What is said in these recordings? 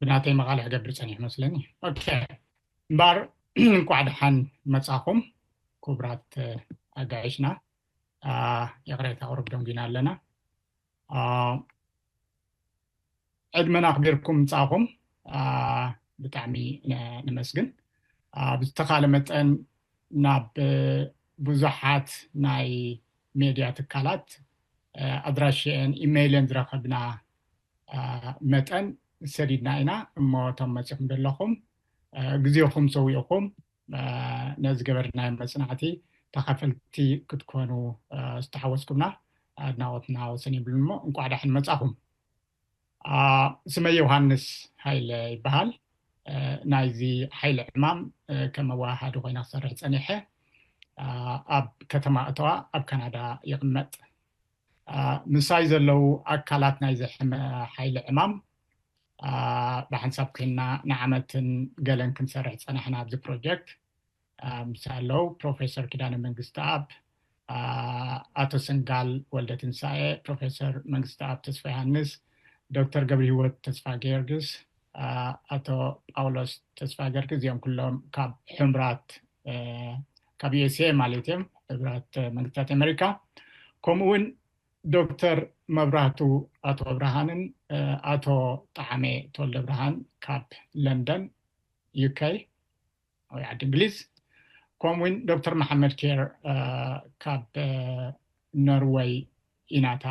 ብናተይ መቓልሕ ገብር ጸኒሕ መስለኒ። ኦኬ፣ እምበር እንኳዕ ደሓን መጻኹም ክቡራት ኣጋይሽና። ይቕሬታ፣ ቁሩብ ደንጊና ኣለና። ዕድመና ኣኽቢርኩም ምጻኹም ብጣዕሚ ነመስግን። ብዝተኻለ መጠን ናብ ብዙሓት ናይ ሜድያ ትካላት ኣድራሽአን ኢሜይልን ዝረኸብና መጠን ሰዲድና ኢና። እሞ እቶም መጺኹም ዘለኹም ግዜኹም ሰዊእኹም ነዚ ገበርናዮ መጽናዕቲ ተኻፈልቲ ክትኮኑ ዝተሓወስኩምና ኣድናቖትና ወሰን ይብሉ። እሞ እንቋዕ ደሓን መጻኹም። ስመይ ዮሃንስ ሃይለ ይበሃል። ናይዚ ሓይሊ ዕማም ከም ኣወሃሃዲ ኮይነ ክሰርሕ ጸኒሐ። ኣብ ከተማ እተዋ ኣብ ካናዳ ይቕመጥ። ምሳይ ዘለዉ ኣካላት ናይዚ ሓይሊ ዕማም ብሓንሳብ ኮይንና ንዓመትን ገለን ክንሰርሕ ጸናሕና ኣብዚ ፕሮጀክት። ምሳይ ኣለዉ ፕሮፌሰር ኪዳነ መንግስትኣብ፣ ኣቶ ሰንጋል ወልደ ትንሳኤ፣ ፕሮፌሰር መንግስትኣብ ተስፋ ዮሃንስ፣ ዶክተር ገብረ ህይወት ተስፋ ጊዮርጊስ፣ ኣቶ ጳውሎስ ተስፋ ጊዮርጊስ፣ እዚኦም ኩሎም ካብ ሕምራት ካብ ዩ ኤስ ኤ ማለት እዮም፣ ሕቡራት መንግስታት ኣሜሪካ፣ ከምኡ እውን ዶክተር መብራህቱ ኣቶ ብርሃንን ኣቶ ጣዕሜ ተወልደ ብርሃን ካብ ለንደን ዩ ኬ ወይ ዓዲ እንግሊዝ፣ ከምኡ እውን ዶክተር መሓመድ ኬር ካብ ኖርወይ ኢናታ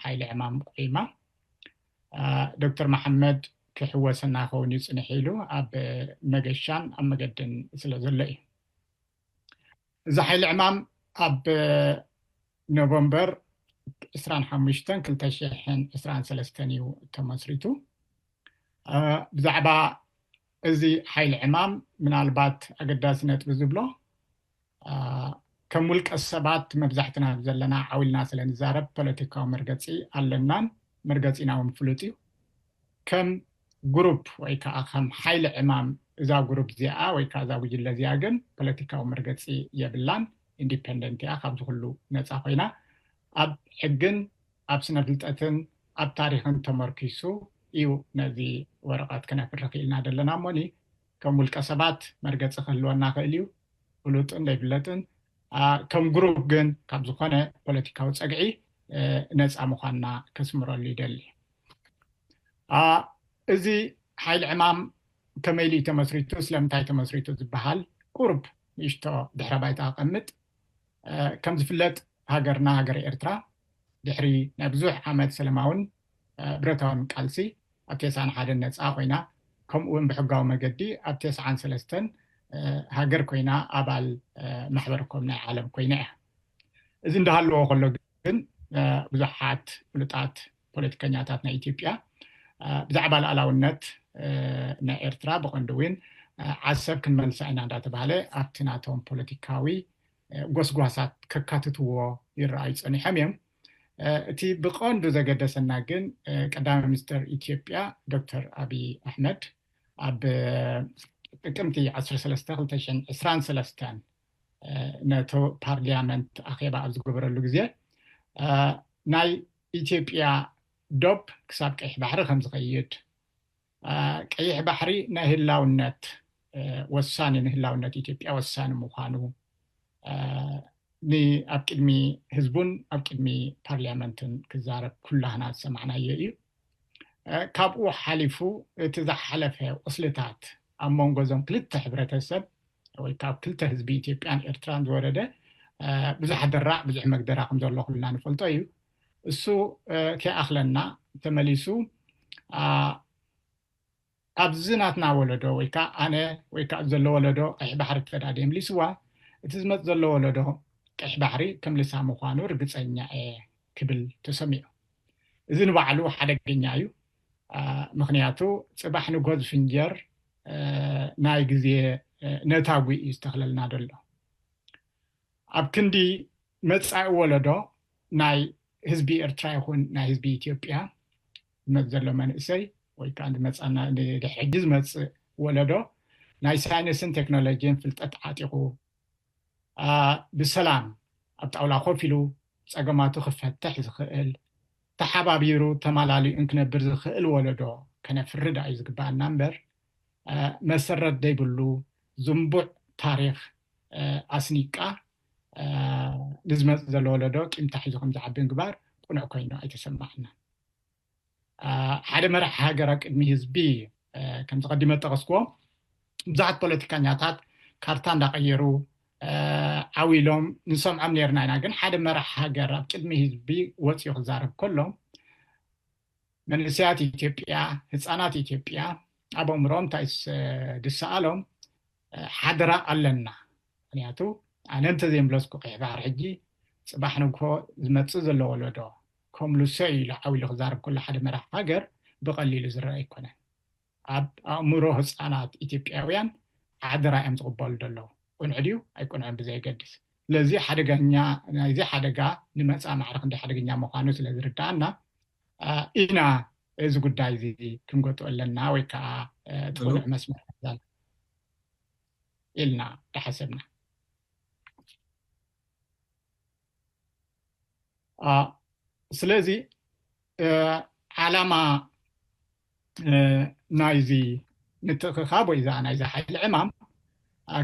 ሓይሊ ዕማም ቆይማ። ዶክተር መሓመድ ክሕወሰና ከውን እዩ ጽንሕ ኢሉ ኣብ መገሻን ኣብ መገድን ስለ ዘሎ እዩ። እዚ ሓይሊ ዕማም ኣብ ኖቨምበር ዕስራን ሓሙሽተን ክልተ ሽሕን ዕስራን ሰለስተን እዩ ተመስሪቱ። ብዛዕባ እዚ ሓይሊ ዕማም ምናልባት ኣገዳሲ ነጥቢ ዝብሎ፣ ከም ውልቀ ሰባት መብዛሕትና ዘለና ዓው ኢልና ስለ ንዛረብ ፖለቲካዊ መርገጺ ኣለናን መርገጺና እውን ፍሉጥ እዩ። ከም ግሩፕ ወይ ከዓ ከም ሓይሊ ዕማም እዛ ግሩፕ እዚኣ ወይ ከዓ እዛ ጉጅለ እዚኣ ግን ፖለቲካዊ መርገጺ የብላን፣ ኢንዲፐንደንት እያ፣ ካብዚ ኩሉ ነፃ ኮይና ኣብ ሕግን ኣብ ስነ ፍልጠትን ኣብ ታሪኽን ተመርኪሱ እዩ ነዚ ወረቐት ክነፍሪ ክኢልና ዘለና። እሞኒ ከም ውልቀ ሰባት መርገፂ ክህልወና ክእል እዩ፣ ፍሉጥን ዘይፍለጥን። ከም ግሩፕ ግን ካብ ዝኾነ ፖለቲካዊ ፀግዒ ነፃ ምዃንና ከስምረሉ ይደሊ። እዚ ሓይሊ ዕማም ከመይ ኢሉ እዩ ተመስሪቱ፣ ስለምንታይ ተመስሪቱ ዝበሃል ቁሩብ ንእሽቶ ድሕረ ባይታ ኣቐምጥ። ከም ዝፍለጥ ሃገርና ሃገረ ኤርትራ ድሕሪ ናይ ብዙሕ ዓመት ሰላማውን ብረታውን ቃልሲ ኣብ ተስዓን ሓደን ነፃ ኮይና፣ ከምኡ እውን ብሕጋዊ መገዲ ኣብ ተስዓን ሰለስተን ሃገር ኮይና ኣባል ማሕበር ኮም ናይ ዓለም ኮይና እያ። እዚ እንዳሃለዎ ከሎ ግን ብዙሓት ፍሉጣት ፖለቲከኛታት ናይ ኢትዮጵያ ብዛዕባ ሉዓላውነት ናይ ኤርትራ ብቐንዱ እውን ዓሰብ ክንመልሳ ኢና እንዳተባሃለ ኣብቲ ናቶም ፖለቲካዊ ጎስጓሳት ከካትትዎ ይረኣዩ ጸኒሖም እዮም። እቲ ብቐንዱ ዘገደሰና ግን ቀዳማይ ሚኒስትር ኢትዮጵያ ዶክተር ኣብይ ኣሕመድ ኣብ ጥቅምቲ ዓሰርተ ሰለስተ ክልተ ሽሕን ዕስራን ሰለስተን ነቲ ፓርሊያመንት ኣኼባ ኣብ ዝገበረሉ ግዜ ናይ ኢትዮጵያ ዶብ ክሳብ ቀይሕ ባሕሪ ከም ዝኸይድ፣ ቀይሕ ባሕሪ ናይ ህላውነት ወሳኒ፣ ንህላውነት ኢትዮጵያ ወሳኒ ምዃኑ ኣብ ቅድሚ ህዝቡን ኣብ ቅድሚ ፓርሊያመንትን ክዛረብ ኩላህና ዝሰማዕናዮ እዩ። ካብኡ ሓሊፉ እቲ ዝሓለፈ ቁስልታት ኣብ መንጎ እዞም ክልተ ሕብረተሰብ ወይ ካብ ክልተ ህዝቢ ኢትዮጵያን ኤርትራን ዝወረደ ብዙሕ ደራዕ ብዙሕ መግደራ ከም ዘሎ ኩልና ንፈልጦ እዩ። እሱ ከይኣኽለና ተመሊሱ ኣብዚ ናትና ወለዶ ወይ ከዓ ኣነ ወይ ከዓ ዘሎ ወለዶ ቀይሕ ባሕሪ ተዳደ የምሊስዋ፣ እቲ ዝመፅ ዘሎ ወለዶ ቀይሕ ባሕሪ ከምልሳ ምዃኑ ርግፀኛ እየ ክብል ተሰሚዑ። እዚ ንባዕሉ ሓደገኛ እዩ። ምክንያቱ ፅባሕ ንጎ ዝፍንጀር ናይ ግዜ ነታጒ እዩ ዝተኽለልና ዘሎ። ኣብ ክንዲ መጻኢ ወለዶ ናይ ህዝቢ ኤርትራ ይኹን ናይ ህዝቢ ኢትዮጵያ ዝመጽእ ዘሎ መንእሰይ ወይ ከዓ ዝመጻና ሕጂ ዝመጽእ ወለዶ ናይ ሳይንስን ቴክኖሎጂን ፍልጠት ዓጢቑ ብሰላም ኣብ ጣውላ ኮፍ ኢሉ ጸገማቱ ክፈትሕ ዝኽእል፣ ተሓባቢሩ ተማላሊኡን ክነብር ዝኽእል ወለዶ ከነፍርድ እዩ ዝግባኣና እምበር፣ መሰረት ዘይብሉ ዝንቡዕ ታሪኽ ኣስኒቃ ንዝመፅእ ዘሎ ወለዶ ቂምታ ሒዙ ከም ዝዓቢ ምግባር ቅኑዕ ኮይኑ ኣይተሰማዕናን። ሓደ መራሒ ሃገር ኣብ ቅድሚ ህዝቢ፣ ከምዚ ቀዲመ ጠቐስክዎ፣ ብዙሓት ፖለቲካኛታት ካርታ እንዳቐየሩ ዓው ኢሎም ንሰምዖም ነርና ኢና። ግን ሓደ መራሒ ሃገር ኣብ ቅድሚ ህዝቢ ወፂኡ ክዛረብ ከሎ መንእሰያት ኢትዮጵያ፣ ህፃናት ኢትዮጵያ ኣብ ኣእምሮኦም እንታይ ዝሰኣሎም ሓደራ ኣለና። ምክንያቱ ኣነ እንተዘይምለስኩ ቀይሕ ባሕሪ ሕጂ ፅባሕ ንግሆ ዝመፅእ ዘሎ ወለዶ ከምልሶ እዩ ኢሉ ዓው ኢሉ ክዛረብ ከሎ ሓደ መራሒ ሃገር ብቐሊሉ ዝረአ ኣይኮነን። ኣብ ኣእምሮ ህፃናት ኢትዮጵያውያን ሓደራ እዮም ዝቕበሉ ዘለዉ። ቅኑዕ ድዩ ኣይቅኑዕን ብዘየገድስ። ስለዚ ሓደገኛ ናይዚ ሓደጋ ንመፃ ማዕረ ክንደይ ሓደገኛ ምዃኑ ስለ ዝርዳኣና ኢና እዚ ጉዳይ እዚ ክንጎጥኦ ኣለና ወይ ከዓ እቲ ቅኑዕ መስመር ኢልና ዝሓሰብና። ስለዚ ዓላማ ናይዚ ምትእኽኻብ ወይ እዛ ናይዚ ሓይሊ ዕማም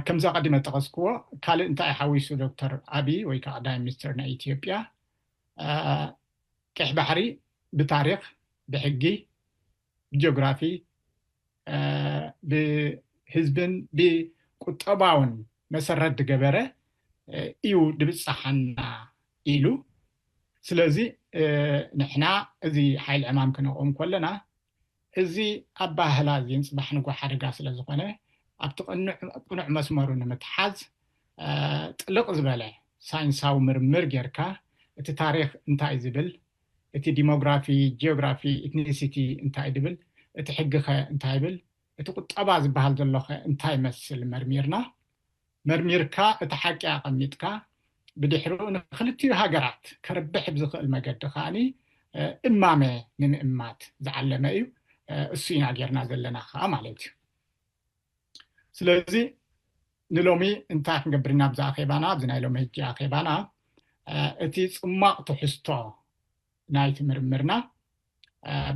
ከምዛ ቀዲመ ጠቐስክዎ ካልእ እንታይ ሓዊሱ ዶክተር ኣብይ ወይ ከዓ ቀዳማይ ሚኒስትር ናይ ኢትዮጵያ ቀይሕ ባሕሪ ብታሪኽ ብሕጊ ብጂኦግራፊ ብህዝብን ብቁጠባውን መሰረት ዝገበረ እዩ ድብፅሓና ኢሉ። ስለዚ ንሕና እዚ ሓይሊ ዕማም ክነቕም ከለና እዚ ኣባህላ እዚ ንፅባሕ ንጎ ሓደጋ ስለ ዝኾነ ኣብቲ ቅኑዕ መስመሩ ንምትሓዝ ጥልቕ ዝበለ ሳይንሳዊ ምርምር ጌርካ እቲ ታሪኽ እንታይ ዝብል፣ እቲ ዲሞግራፊ፣ ጂኦግራፊ፣ ኢትኒሲቲ እንታይ ድብል፣ እቲ ሕጊኸ እንታይ ይብል፣ እቲ ቁጠባ ዝበሃል ዘሎኸ እንታይ ይመስል መርሚርና መርሚርካ እቲ ሓቂ ኣቐሚጥካ ብድሕሪኡ ንክልቲኡ ሃገራት ከርብሕ ብዝኽእል መገዲ ከዓኒ እማመ ንምእማት ዝዓለመ እዩ። እሱ ኢና ጌርና ዘለና ከዓ ማለት እዩ። ስለዚ ንሎሚ እንታይ ክንገብር ኢና ኣብዚ ኣኼባና፣ ኣብዚ ናይ ሎሚ ሕጂ ኣኼባና እቲ ፅማቕ ትሕዝቶ ናይቲ ምርምርና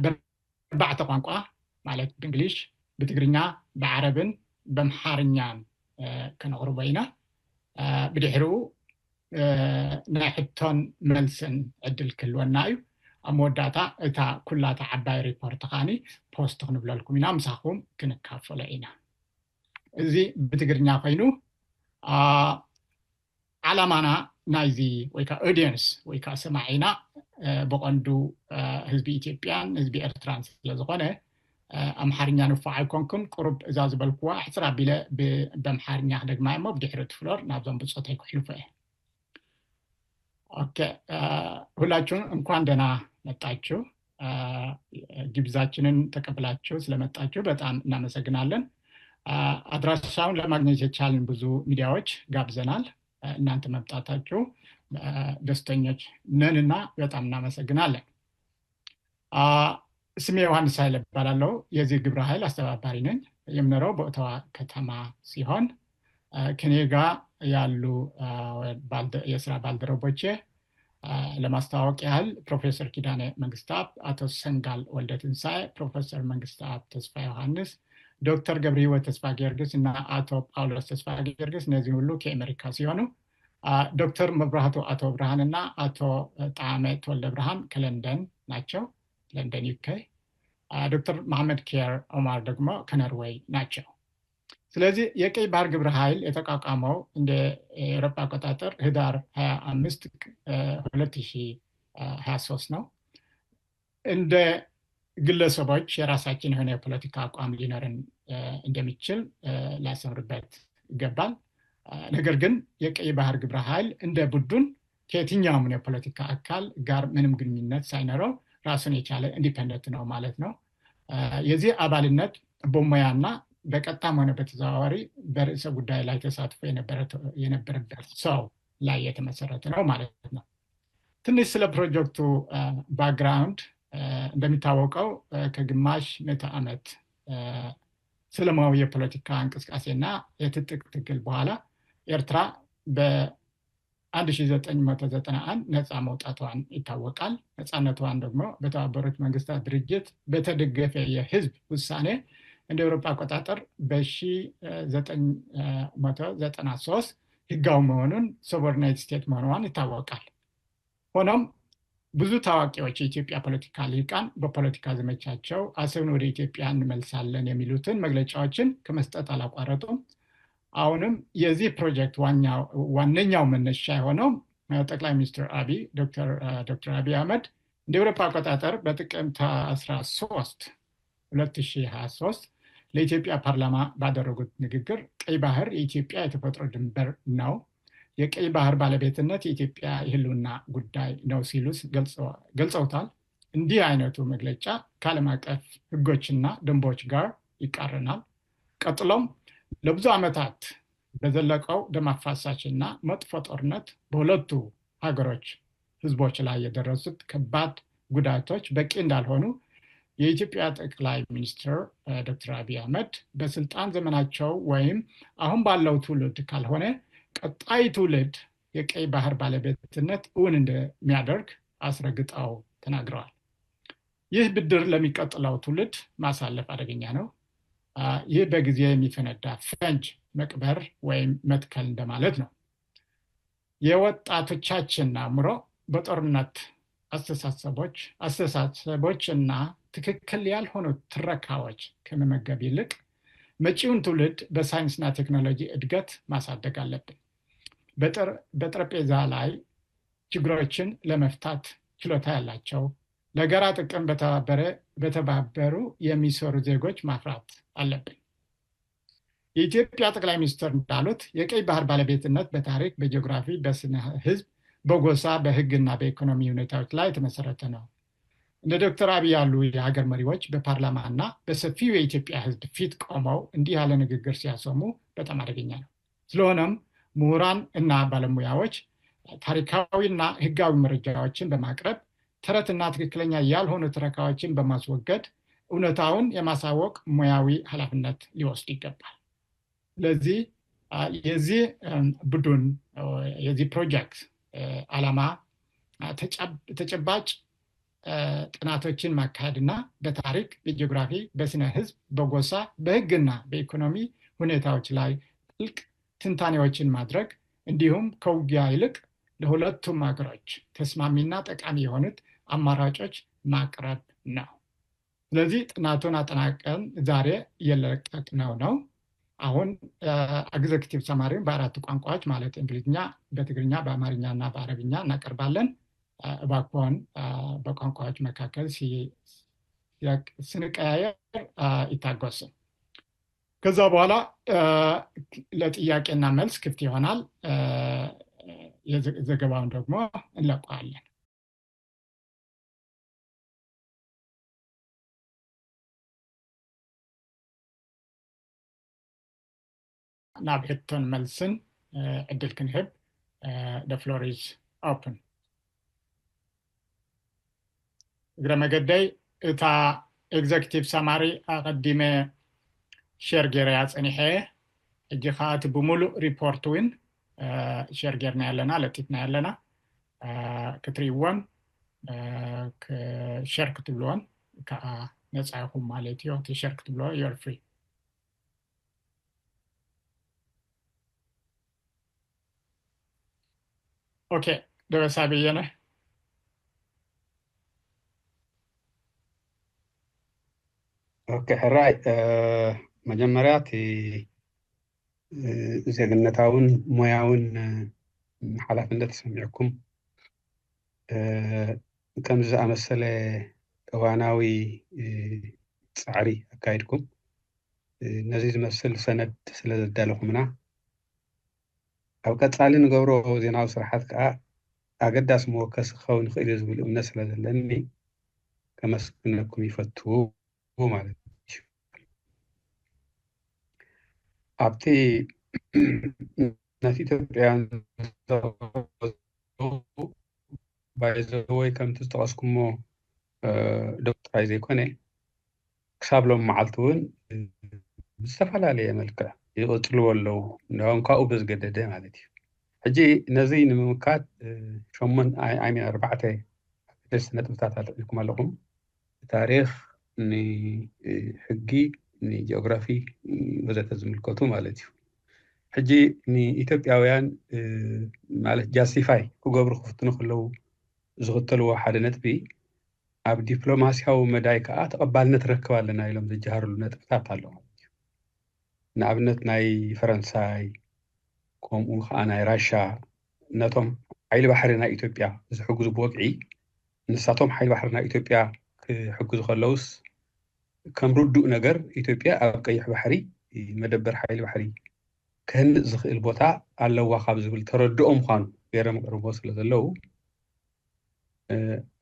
ብኣርባዕተ ቋንቋ ማለት ብእንግሊሽ፣ ብትግርኛ፣ ብዓረብን በምሓርኛን ከነቕርቦ ኢና። ብድሕሪኡ ናይ ሕቶን መልስን ዕድል ክህልወና እዩ። ኣብ መወዳእታ እታ ኩላታ ዓባይ ሪፖርት ከዓኒ ፖስት ክንብለልኩም ኢና፣ ምሳኹም ክንካፈሎ ኢና። እዚ ብትግርኛ ኮይኑ ዓላማና ናይዚ ወይ ከዓ ኦዲየንስ ወይ ከዓ ሰማዒና ብቐንዱ ህዝቢ ኢትዮጵያን ህዝቢ ኤርትራን ስለዝኾነ ኣምሓርኛ ንፉዕ ኣይኮንኩን። ቁሩብ እዛ ዝበልኩዋ ሕፅር ኣቢለ ብኣምሓርኛ ክደግማ እሞ ብድሕሪ እቲ ፍሎር ናብዞም ብፆተይ ክሕልፎ እየ። ኦኬ፣ ሁላችሁም እንኳን ደህና መጣችሁ። ግብዛችንን ተቀብላችሁ ስለመጣችሁ በጣም እናመሰግናለን። አድራሻውን ለማግኘት የቻልን ብዙ ሚዲያዎች ጋብዘናል። እናንተ መምጣታችሁ ደስተኞች ነንና በጣም እናመሰግናለን። ስሜ ዮሐንስ ኃይለ እባላለሁ። የዚህ ግብረ ኃይል አስተባባሪ ነኝ። የምኖረው በኦታዋ ከተማ ሲሆን ከኔ ጋር ያሉ የስራ ባልደረቦቼ ለማስተዋወቅ ያህል ፕሮፌሰር ኪዳነ መንግስተአብ፣ አቶ ሰንጋል ወልደ ትንሳኤ፣ ፕሮፌሰር መንግስተአብ ተስፋ ዮሐንስ፣ ዶክተር ገብረ ሕይወት ተስፋ ጊዮርጊስ እና አቶ ጳውሎስ ተስፋ ጊዮርጊስ እነዚህ ሁሉ ከአሜሪካ ሲሆኑ ዶክተር መብራህቱ አቶ ብርሃን እና አቶ ጣዕመ ተወልደ ብርሃን ከለንደን ናቸው፣ ለንደን ዩኬ። ዶክተር መሐመድ ኪያር ኦማር ደግሞ ከኖርዌይ ናቸው። ስለዚህ የቀይ ባህር ግብረ ኃይል የተቋቋመው እንደ ኤሮፓ አቆጣጠር ህዳር ሃያ አምስት ሁለት ሺህ ሃያ ሶስት ነው። እንደ ግለሰቦች የራሳችን የሆነ የፖለቲካ አቋም ሊኖረን እንደሚችል ላሰምርበት ይገባል። ነገር ግን የቀይ ባህር ግብረ ኃይል እንደ ቡድን ከየትኛውም የፖለቲካ አካል ጋር ምንም ግንኙነት ሳይኖረው ራሱን የቻለ ኢንዲፐንደንት ነው ማለት ነው። የዚህ አባልነት በሙያና በቀጥታም ሆነ በተዘዋዋሪ በርዕሰ ጉዳይ ላይ ተሳትፎ የነበረበት ሰው ላይ የተመሰረተ ነው ማለት ነው። ትንሽ ስለ ፕሮጀክቱ ባክግራውንድ፣ እንደሚታወቀው ከግማሽ ምዕተ ዓመት ሰላማዊ የፖለቲካ እንቅስቃሴና የትጥቅ ትግል በኋላ ኤርትራ በ 1991 ነፃ መውጣቷን ይታወቃል። ነፃነቷን ደግሞ በተባበሩት መንግስታት ድርጅት በተደገፈ የህዝብ ውሳኔ እንደ ኤውሮፓ አቆጣጠር በ1993 ህጋዊ መሆኑን ሶቨርናይት ስቴት መሆኗን ይታወቃል። ሆኖም ብዙ ታዋቂዎች የኢትዮጵያ ፖለቲካ ሊቃን በፖለቲካ ዘመቻቸው አሰብን ወደ ኢትዮጵያ እንመልሳለን የሚሉትን መግለጫዎችን ከመስጠት አላቋረጡም። አሁንም የዚህ ፕሮጀክት ዋነኛው መነሻ የሆነው ጠቅላይ ሚኒስትር አብይ ዶክተር አብይ አህመድ እንደ ኤውሮፓ አቆጣጠር በጥቅምት 13 2023 ለኢትዮጵያ ፓርላማ ባደረጉት ንግግር ቀይ ባህር የኢትዮጵያ የተፈጥሮ ድንበር ነው፣ የቀይ ባህር ባለቤትነት የኢትዮጵያ የህልውና ጉዳይ ነው ሲሉ ገልጸውታል። እንዲህ አይነቱ መግለጫ ከዓለም አቀፍ ህጎችና ደንቦች ጋር ይቃረናል። ቀጥሎም ለብዙ ዓመታት በዘለቀው ደም አፋሳሽና መጥፎ ጦርነት በሁለቱ ሀገሮች ህዝቦች ላይ የደረሱት ከባድ ጉዳቶች በቂ እንዳልሆኑ የኢትዮጵያ ጠቅላይ ሚኒስትር ዶክተር አብይ አህመድ በስልጣን ዘመናቸው ወይም አሁን ባለው ትውልድ ካልሆነ ቀጣይ ትውልድ የቀይ ባህር ባለቤትነት እውን እንደሚያደርግ አስረግጠው ተናግረዋል። ይህ ብድር ለሚቀጥለው ትውልድ ማሳለፍ አደገኛ ነው። ይህ በጊዜ የሚፈነዳ ፈንጅ መቅበር ወይም መትከል እንደማለት ነው። የወጣቶቻችን አእምሮ በጦርነት አስተሳሰቦች አስተሳሰቦች እና ትክክል ያልሆኑ ትረካዎች ከመመገብ ይልቅ መጪውን ትውልድ በሳይንስና ቴክኖሎጂ እድገት ማሳደግ አለብን። በጠረጴዛ ላይ ችግሮችን ለመፍታት ችሎታ ያላቸው፣ ለጋራ ጥቅም በተባበሩ የሚሰሩ ዜጎች ማፍራት አለብን። የኢትዮጵያ ጠቅላይ ሚኒስትር እንዳሉት የቀይ ባህር ባለቤትነት በታሪክ፣ በጂኦግራፊ፣ በስነ ህዝብ፣ በጎሳ፣ በህግና በኢኮኖሚ ሁኔታዎች ላይ የተመሰረተ ነው። እንደ ዶክተር አብይ ያሉ የሀገር መሪዎች በፓርላማ እና በሰፊው የኢትዮጵያ ህዝብ ፊት ቆመው እንዲህ ያለ ንግግር ሲያሰሙ በጣም አደገኛ ነው። ስለሆነም ምሁራን እና ባለሙያዎች ታሪካዊና ህጋዊ መረጃዎችን በማቅረብ ተረትና ትክክለኛ ያልሆኑ ትረካዎችን በማስወገድ እውነታውን የማሳወቅ ሙያዊ ኃላፊነት ሊወስድ ይገባል። ስለዚህ የዚህ ቡድን የዚህ ፕሮጀክት ዓላማ ተጨባጭ ጥናቶችን ማካሄድና በታሪክ፣ በጂኦግራፊ፣ በስነ ህዝብ፣ በጎሳ፣ በህግና በኢኮኖሚ ሁኔታዎች ላይ ጥልቅ ትንታኔዎችን ማድረግ እንዲሁም ከውጊያ ይልቅ ለሁለቱም ሀገሮች ተስማሚና ጠቃሚ የሆኑት አማራጮች ማቅረብ ነው። ስለዚህ ጥናቱን አጠናቀን ዛሬ እየለቀቅነው ነው። አሁን ኤግዘኪቲቭ ሰማሪውን በአራት ቋንቋዎች ማለት እንግሊዝኛ፣ በትግርኛ፣ በአማርኛ እና በአረብኛ እናቀርባለን። እባክዎን በቋንቋዎች መካከል ስንቀያየር ይታገሱ። ከዛ በኋላ ለጥያቄና መልስ ክፍት ይሆናል። ዘገባውን ደግሞ እንለቀዋለን። ናብ ሕቶን መልስን ዕድል ክንህብ። The floor is open. እግረ መገደይ እታ ኤግዘኪቲቭ ሰማሪ ኣቐዲመ ሸር ገይረያ ጸኒሐ። ሕጂ ከዓ እቲ ብምሉእ ሪፖርት እውን ሸር ጌርና ኣለና፣ ለጢፍና ኣለና። ክትርእይዎን ሸር ክትብልዎን ከዓ ነፃ ኢኹም ማለት እዩ። እቲ ሸር ክትብልዎ you're free። ኦኬ፣ ደበሳ በየነ። ኦኬ፣ ሕራይ። መጀመርያ እቲ ዜግነታውን ሞያውን ሓላፍነት ተሰሚዕኩም ከምዚ ዝኣመሰለ እዋናዊ ፃዕሪ ኣካይድኩም ነዚ ዝመስል ሰነድ ስለ ዘዳለኹምና ኣብ ቀፃሊ ንገብሮ ዜናዊ ስራሓት ከዓ ኣገዳሲ መወከሲ ክኸውን ይኽእል እዩ ዝብል እምነት ስለ ዘለኒ ከመስግነኩም ይፈቱ ማለት እዩ። ኣብቲ ነቲ ኢትዮጵያውያን ባይዘወይ ከምቲ ዝጠቐስኩሞ ዶክተር ጥራይ ዘይኮነ ክሳብ ሎም መዓልቲ እውን ብዝተፈላለየ መልክዕ ይቕፅልዎ ኣለዉ። እንዲያውም ካብኡ ብዝገደደ ማለት እዩ። ሕጂ ነዚ ንምምካት ሸሞን ኣርባዕተ ኣገደስቲ ነጥብታት ኣልዒልኩም ኣለኹም። ታሪኽ፣ ንሕጊ፣ ንጂኦግራፊ ወዘተ ዝምልከቱ ማለት እዩ። ሕጂ ንኢትዮጵያውያን ማለት ጃስቲፋይ ክገብሩ ክፍትኑ ከለዉ ዝኽተልዎ ሓደ ነጥቢ፣ ኣብ ዲፕሎማስያዊ መዳይ ከዓ ተቐባልነት ረክብ ኣለና ኢሎም ዝጀሃርሉ ነጥብታት ኣሎ ማለት እዩ። ንኣብነት ናይ ፈረንሳይ፣ ከምኡ ከዓ ናይ ራሻ ነቶም ሓይሊ ባሕሪ ናይ ኢትዮጵያ ዝሕግዙ ብወግዒ ንሳቶም ሓይሊ ባሕሪ ናይ ኢትዮጵያ ክሕግዙ ከለውስ ከም ርዱእ ነገር ኢትዮጵያ ኣብ ቀይሕ ባሕሪ መደበር ሓይሊ ባሕሪ ክህንፅ ዝኽእል ቦታ ኣለዋ ካብ ዝብል ተረድኦ ምዃኑ ገይሮም ቅርቦ ስለ ዘለዉ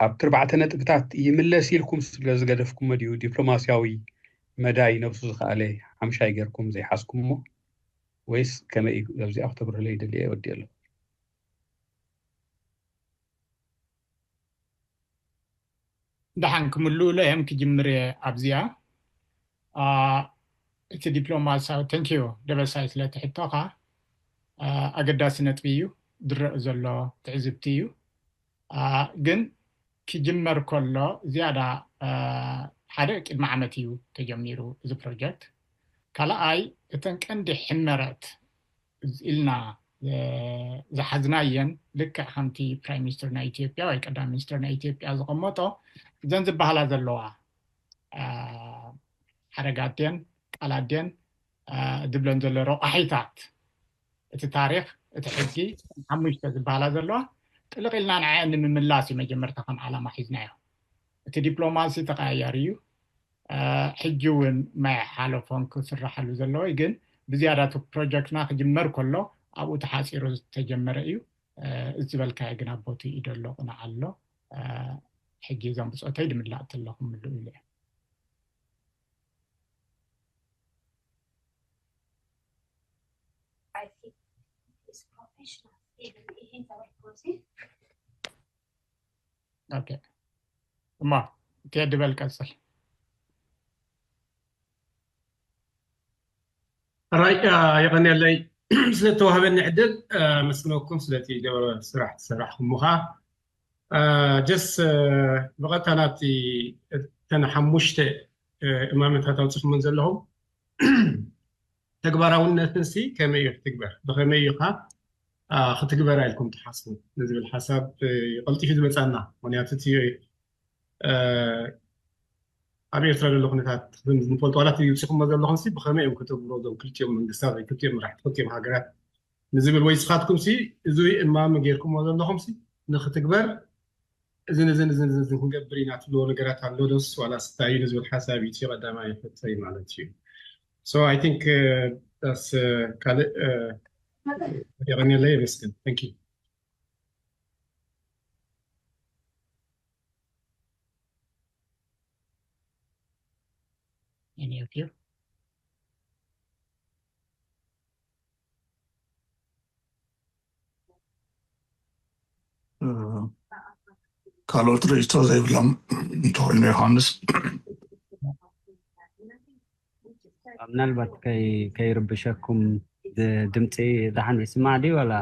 ኣብቲ ኣርባዕተ ነጥብታት ይምለስ ኢልኩም ስለ ዝገደፍኩሞ ድዩ ዲፕሎማስያዊ መዳይ ነብሱ ዝኸኣለ ሓምሻይ ጌርኩም ዘይሓዝኩሞ ወይስ ከመይ እዩ? ኣብዚኣ ክተብርህለይ ይደሊ እየ። ወዲ ኣለኹ። ደሓን ክምልኡሎ እዮም ክጅምር እየ ኣብዚኣ። እቲ ዲፕሎማሲያዊ ተንኪዩ ደበሳይ ስለቲ ሕቶኻ ኣገዳሲ ነጥቢ እዩ ዝረእ ዘሎ ትዕዝብቲ እዩ። ግን ክጅመር ከሎ ዝያዳ ሓደ ቅድሚ ዓመት እዩ ተጀሚሩ እዚ ፕሮጀክት። ካልኣይ እተን ቀንዲ ሕመረት ኢልና ዝሓዝናየን ልክዕ ከምቲ ፕራይም ሚኒስትር ናይ ኢትዮጵያ ወይ ቀዳም ሚኒስትር ናይ ኢትዮጵያ ዝቐመጦ እዘን ዝበሃላ ዘለዋ ሓረጋት ድየን ቃላት ድየን ዝብለን ዘሎ ረቋሒታት እቲ ታሪኽ እቲ ሕጊ ሓሙሽተ ዝበሃላ ዘለዋ ጥልቕ ኢልና ንዓየን ንምምላስ እዩ መጀመርታ ከም ዓላማ ሒዝናዮ። እቲ ዲፕሎማሲ ተቀያያሪ እዩ። ሕጂ እውን ማይ ሓለፎን ክስራሓሉ ዘለዎ እዩ። ግን ብዝያዳ እቲ ፕሮጀክትና ክጅመር ከሎ ኣብኡ ተሓፂሩ ዝተጀመረ እዩ። እዚ ዝበልካዮ ግን ኣብ ቦትኡ እዩ ደሎ ቅኑዕ ኣሎ። ሕጂ እዞም ብፆተይ ድምላእ ተለኹም ምልኡ ኢለ እየ። I think it's professional. Even he has a course. ኦኬ እማ ቴዲ በል ቀፅል። ራይ የቐንየለይ ስለተዋህበኒ ዕድል መስግነኩም ስለቲ ገበረ ስራሕ ትሰራሕኩም ምኻ ጀስ ብቐጥታ ናብቲ እተን ሓሙሽተ እማመታት ኣውፅኹምን ዘለኹም ተግባራውነትን ሲ ከመይ እዩ ክትግበር ብኸመይ እዩ ካ ክትግበራ ኢልኩም ትሓስቡ ንዝብል ሓሳብ ቀልጢፉ ዝመፃና ምክንያቱ እቲ ኣብ ኤርትራ ዘሎ ኩነታት ንፈልጦ ዋላ ትውፅኹሞ ዘለኹም ሲ ብኸመይ እዮም ክትግብሮ እዞም ክልቲኦም መንግስታት ወይ ክልቲኦም መራሕቲ ክልቲኦም ሃገራት ንዝብል ወይ ስኻትኩም ሲ እዚ እማመ ጌርኩሞ ዘለኹም ሲ ንክትግበር እዝን እዝን እዝን እዝን ክንገብር ኢና ትብልዎ ነገራት ኣሎ ዶስ ዋላስ እንታይ እዩ ንዝብል ሓሳብ እዩ እቲ ቀዳማይ ሕቶይ ማለት እዩ። So I think that's ካልእ የቐንየለይ የመስግን። Thank you. Any of you? ካልኦት ርእይቶ ዘይብሎም እንተኮይኑ ዮሃንስ ምናልባት ከይርብሸኩም ድምፂ ደሓን ይስማዕ ድዩ ዋላ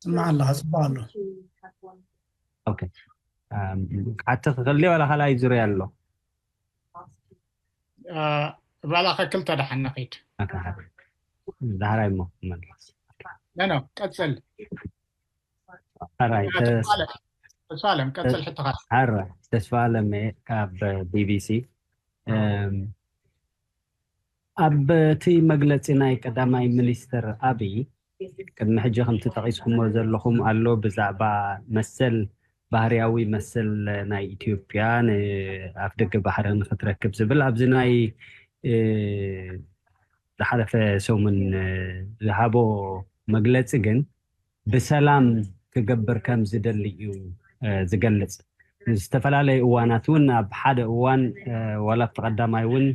ስማዕ ኣለካ ፅቡቅ ኣሎ ሓቲ ክክልኒ ዋላ ካልኣይ ዙርያ ኣሎ ባላ ከክልተ ደሓን ንኺድ ዳሕራይ እሞ ክመልስ ኖ ቀፅል ሓራይ ተስፋለም ቀፅል ሕቶኻ ሓራይ ተስፋለም ካብ ቢቢሲ ኣብ እቲ መግለፂ ናይ ቀዳማይ ሚኒስትር ኣብይ ቅድሚ ሕጂ ከምቲ ጠቒስኩሞ ዘለኹም ኣሎ ብዛዕባ መሰል ባህርያዊ መሰል ናይ ኢትዮጵያ ንኣፍ ደገ ባሕሪ ንክትረክብ ዝብል ኣብዚ ናይ ዝሓለፈ ሰሙን ዝሃቦ መግለፂ ግን ብሰላም ክገብር ከም ዝደሊ እዩ ዝገልፅ። ዝተፈላለዩ እዋናት እውን ኣብ ሓደ እዋን ዋላ ኣብቲ ቀዳማይ እውን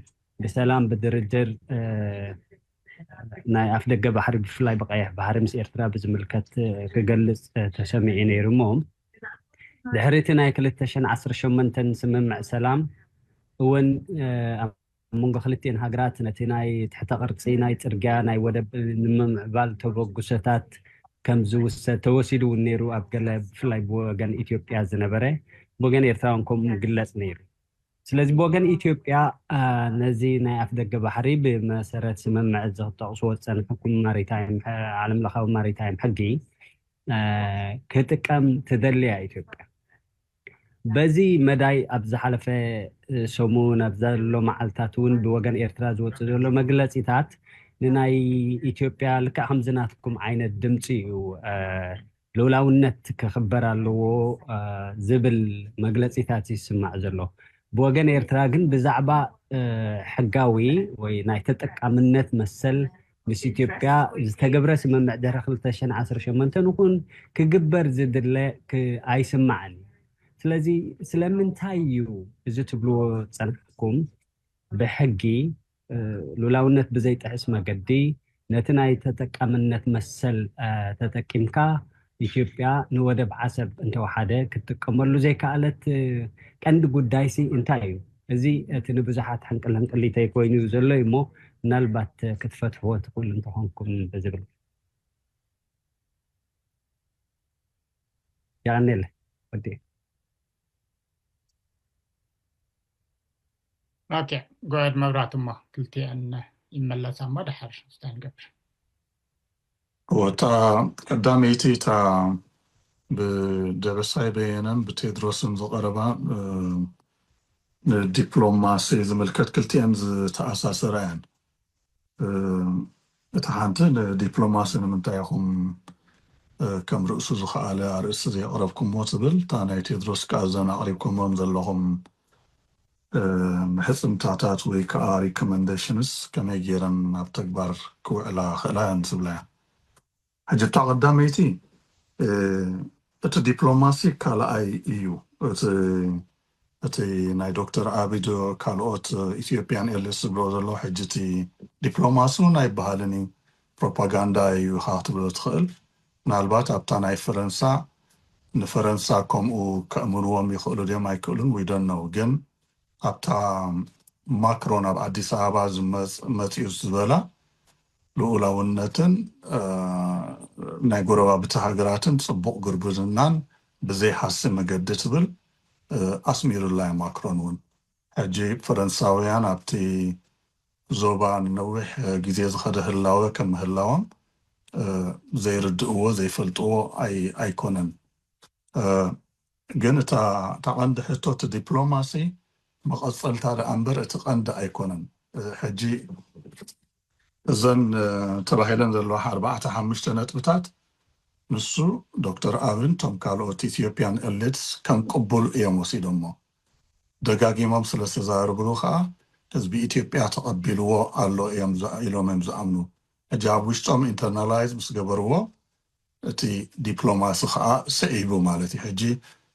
ብሰላም ብድርድር ናይ ኣፍ ደገ ባሕሪ ብፍላይ ብቀይሕ ባሕሪ ምስ ኤርትራ ብዝምልከት ክገልፅ ተሰሚዑ ነይሩ እሞ ድሕሪ እቲ ናይ ክልተ ሽሕን ዓሰርተ ሸሞንተን ስምምዕ ሰላም እውን ኣብ መንጎ ክልቲኤን ሃገራት ነቲ ናይ ትሕተ ቅርጺ ናይ ጽርግያ ናይ ወደብ ንምምዕባል ተበግሶታት ከም ዝውሰድ ተወሲዱ እውን ነይሩ። ኣብ ገለ ብፍላይ ብወገን ኢትዮጵያ ዝነበረ ብወገን ኤርትራ እውን ከምኡ ይግለጽ ነይሩ። ስለዚ ብወገን ኢትዮጵያ ነዚ ናይ ኣፍደገ ባሕሪ ብመሰረት ስምምዕ እዚ ክትጠቕስዎ ዝጸንሕኩም ማሪታይም ዓለም ለኻዊ ማሪታይም ሕጊ ክጥቀም ትደልያ ኢትዮጵያ። በዚ መዳይ ኣብ ዝሓለፈ ሰሙን ኣብ ዘሎ መዓልታት እውን ብወገን ኤርትራ ዝወፅእ ዘሎ መግለፂታት ንናይ ኢትዮጵያ ልክዕ ከምዚ ናትኩም ዓይነት ድምፂ እዩ። ልኡላውነት ክኽበር ኣለዎ ዝብል መግለፂታት ይስማዕ ዘሎ። ብወገን ኤርትራ ግን ብዛዕባ ሕጋዊ ወይ ናይ ተጠቃምነት መሰል ምስ ኢትዮጵያ ዝተገብረ ስምምዕ ድሕሪ ክልተ ሽሕን ዓሰርተ ሸሞንተን ይኹን ክግበር ዝድለ ኣይስማዕን እዩ። ስለዚ ስለምንታይ እዩ እዚ ትብልዎ ዝጸናሕኩም ብሕጊ ልኡላውነት ብዘይጥሕስ መገዲ ነቲ ናይ ተጠቃምነት መሰል ተጠቂምካ ኢትዮጵያ ንወደብ ዓሰብ እንተወሓደ ክትጥቀመሉ ዘይከኣለት ቀንዲ ጉዳይሲ እንታይ እዩ? እዚ እቲ ንብዙሓት ሕንቅል ሕንቅሊተይ ኮይኑ እዩ ዘሎ እሞ ምናልባት ክትፈትሕዎ ትኽእሉ እንተኾንኩም ብዝብል የቐኔለ ወዲ ኦኬ ጎየድ መብራት እሞ ክልቲአን ይመለሳ እሞ ድሓር ስታይ ንገብር ወታ ቀዳመይቲ እታ ብደበሳይ በየነን ብቴድሮስን ዝቐረባ ንዲፕሎማሲ ዝምልከት ክልቲአን ዝተኣሳሰራ እየን። እታ ሓንቲ ንዲፕሎማሲ ንምንታይ ኢኹም ከም ርእሱ ዝኸኣለ ኣርእስቲ ዘየቕረብኩሞ ትብል እታ ናይ ቴድሮስ ከኣ እዘን ኣቕሪብኩሞም ዘለኹም ምሕጽንታታት ወይ ከዓ ሪኮመንዴሽንስ ከመይ ገይረን ኣብ ተግባር ክውዕላ ክእላ እየን ትብላ እያ። ሕጂ እታ ቀዳመይቲ እቲ ዲፕሎማሲ ካልኣይ እዩ። እቲ ናይ ዶክተር ኣቢዶ ካልኦት ኢትዮጵያን ኤልስ ዝብሎ ዘሎ ሕጂ እቲ ዲፕሎማሲ እውን ኣይበሃልን እዩ፣ ፕሮፓጋንዳ እዩ ኢኻ ክትብሎ ትኽእል። ምናልባት ኣብታ ናይ ፈረንሳ ንፈረንሳ ከምኡ ከእምንዎም ይኽእሉ ድዮም ኣይክእሉን ዊደን ነው። ግን ኣብታ ማክሮን ኣብ ኣዲስ ኣበባ መፂኡ ዝበላ ልኡላውነትን ናይ ጎረባብቲ ሃገራትን ፅቡቕ ጉርብትናን ብዘይሃሲ መገዲ ትብል ኣስሚሩላ እዩ ማክሮን እውን። ሕጂ ፈረንሳውያን ኣብቲ ዞባ ንነዊሕ ግዜ ዝኸደ ህላወ ከም ምህላዎም ዘይርድእዎ ዘይፈልጥዎ ኣይኮነን። ግን እታ ቀንዲ ሕቶ እቲ ዲፕሎማሲ መቐፀልታ ደኣ እምበር እቲ ቀንዲ ኣይኮነን። ሕጂ እዘን ተባሂለን ዘለዋ ኣርባዕተ ሓሙሽተ ነጥብታት ንሱ ዶክተር ኣብን እቶም ካልኦት ኢትዮጵያን ኤሊትስ ከም ቅቡል እዮም ወሲዶሞ። ደጋጊሞም ስለ ዝተዛረብሉ ከዓ ህዝቢ ኢትዮጵያ ተቐቢልዎ ኣሎ እዮም ኢሎም እዮም ዝኣምኑ። ሕጂ ኣብ ውሽጦም ኢንተርናላይዝ ምስ ገበርዎ እቲ ዲፕሎማሲ ከዓ ስዒቡ ማለት እዩ። ሕጂ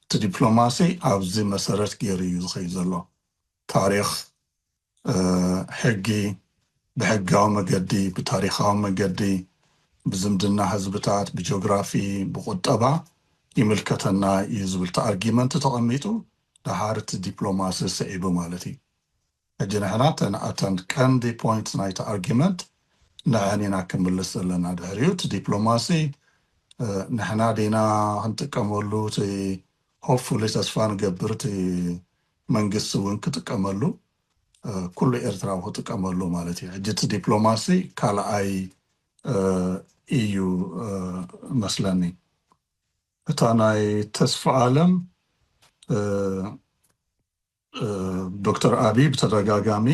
እቲ ዲፕሎማሲ ኣብዚ መሰረት ገይሩ እዩ ዝኸይድ ዘሎ። ታሪኽ፣ ሕጊ፣ ብሕጋዊ መገዲ፣ ብታሪኻዊ መገዲ፣ ብዝምድና ህዝብታት፣ ብጂኦግራፊ፣ ብቁጠባ ይምልከተና እዩ ዝብል እቲ ኣርጊመንት ተቐሚጡ ደሓር እቲ ዲፕሎማሲ ስዒቡ ማለት እዩ። ሕጂ ንሕና እተን ቀንዲ ፖይንት ናይቲ ኣርጊመንት ንዐን ኢና ክምልስ ዘለና። ድሕሪኡ እቲ ዲፕሎማሲ ንሕና ዲና ክንጥቀመሉ እቲ ሆፕፉሊ ተስፋ ንገብር እቲ መንግስቲ እውን ክጥቀመሉ ኩሉ ኤርትራዊ ክጥቀመሉ ማለት እዩ። ሕጂ እቲ ዲፕሎማሲ ካልኣይ እዩ መስለኒ። እታ ናይ ተስፋ ኣለም ዶክተር ኣብይ ብተደጋጋሚ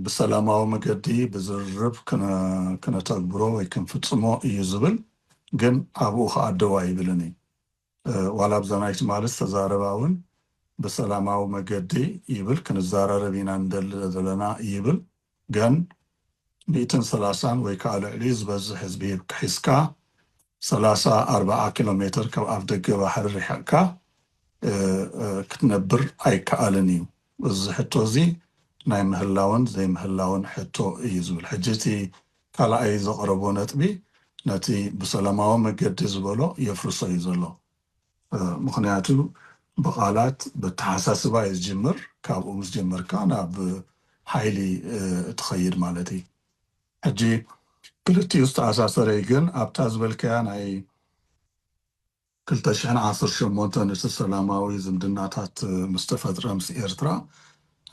ብሰላማዊ መገዲ ብዝርርብ ክነተግብሮ ወይ ክንፍፅሞ እዩ ዝብል፣ ግን ኣብኡ ከዓ ደው ኣይብልን እዩ። ዋላ ኣብዛ ናይ ትማሊ ዝተዛረባ እውን ብሰላማዊ መገዲ ይብል፣ ክንዘራረብ ኢና ንደሊ ዘለና ይብል፣ ግን ሚእትን ሰላሳን ወይ ከዓ ልዕሊኡ ዝበዝሕ ህዝቢ ሒዝካ ሰላሳ ኣርባዓ ኪሎ ሜትር ካብ ኣፍ ደገ ባሕሪ ርሒቕካ ክትነብር ኣይከኣልን እዩ። እዚ ሕቶ እዚ ናይ ምህላውን ዘይምህላውን ሕቶ እዩ ዝብል። ሕጂ እቲ ካልኣይ ዘቕረቦ ነጥቢ ነቲ ብሰላማዊ መገዲ ዝበሎ የፍርሶ እዩ ዘሎ። ምኽንያቱ ብቓላት ብተሓሳስባ እዩ ዝጅምር። ካብኡ ምስ ጀመርካ ናብ ሓይሊ ትኸይድ ማለት እዩ። ሕጂ ክልቲኡ ዝተኣሳሰረ እዩ፣ ግን ኣብታ ዝበልካያ ናይ ክልተ ሽሕን ዓሰርተ ሸሞንተን እቲ ሰላማዊ ዝምድናታት ምስ ተፈጥረ ምስ ኤርትራ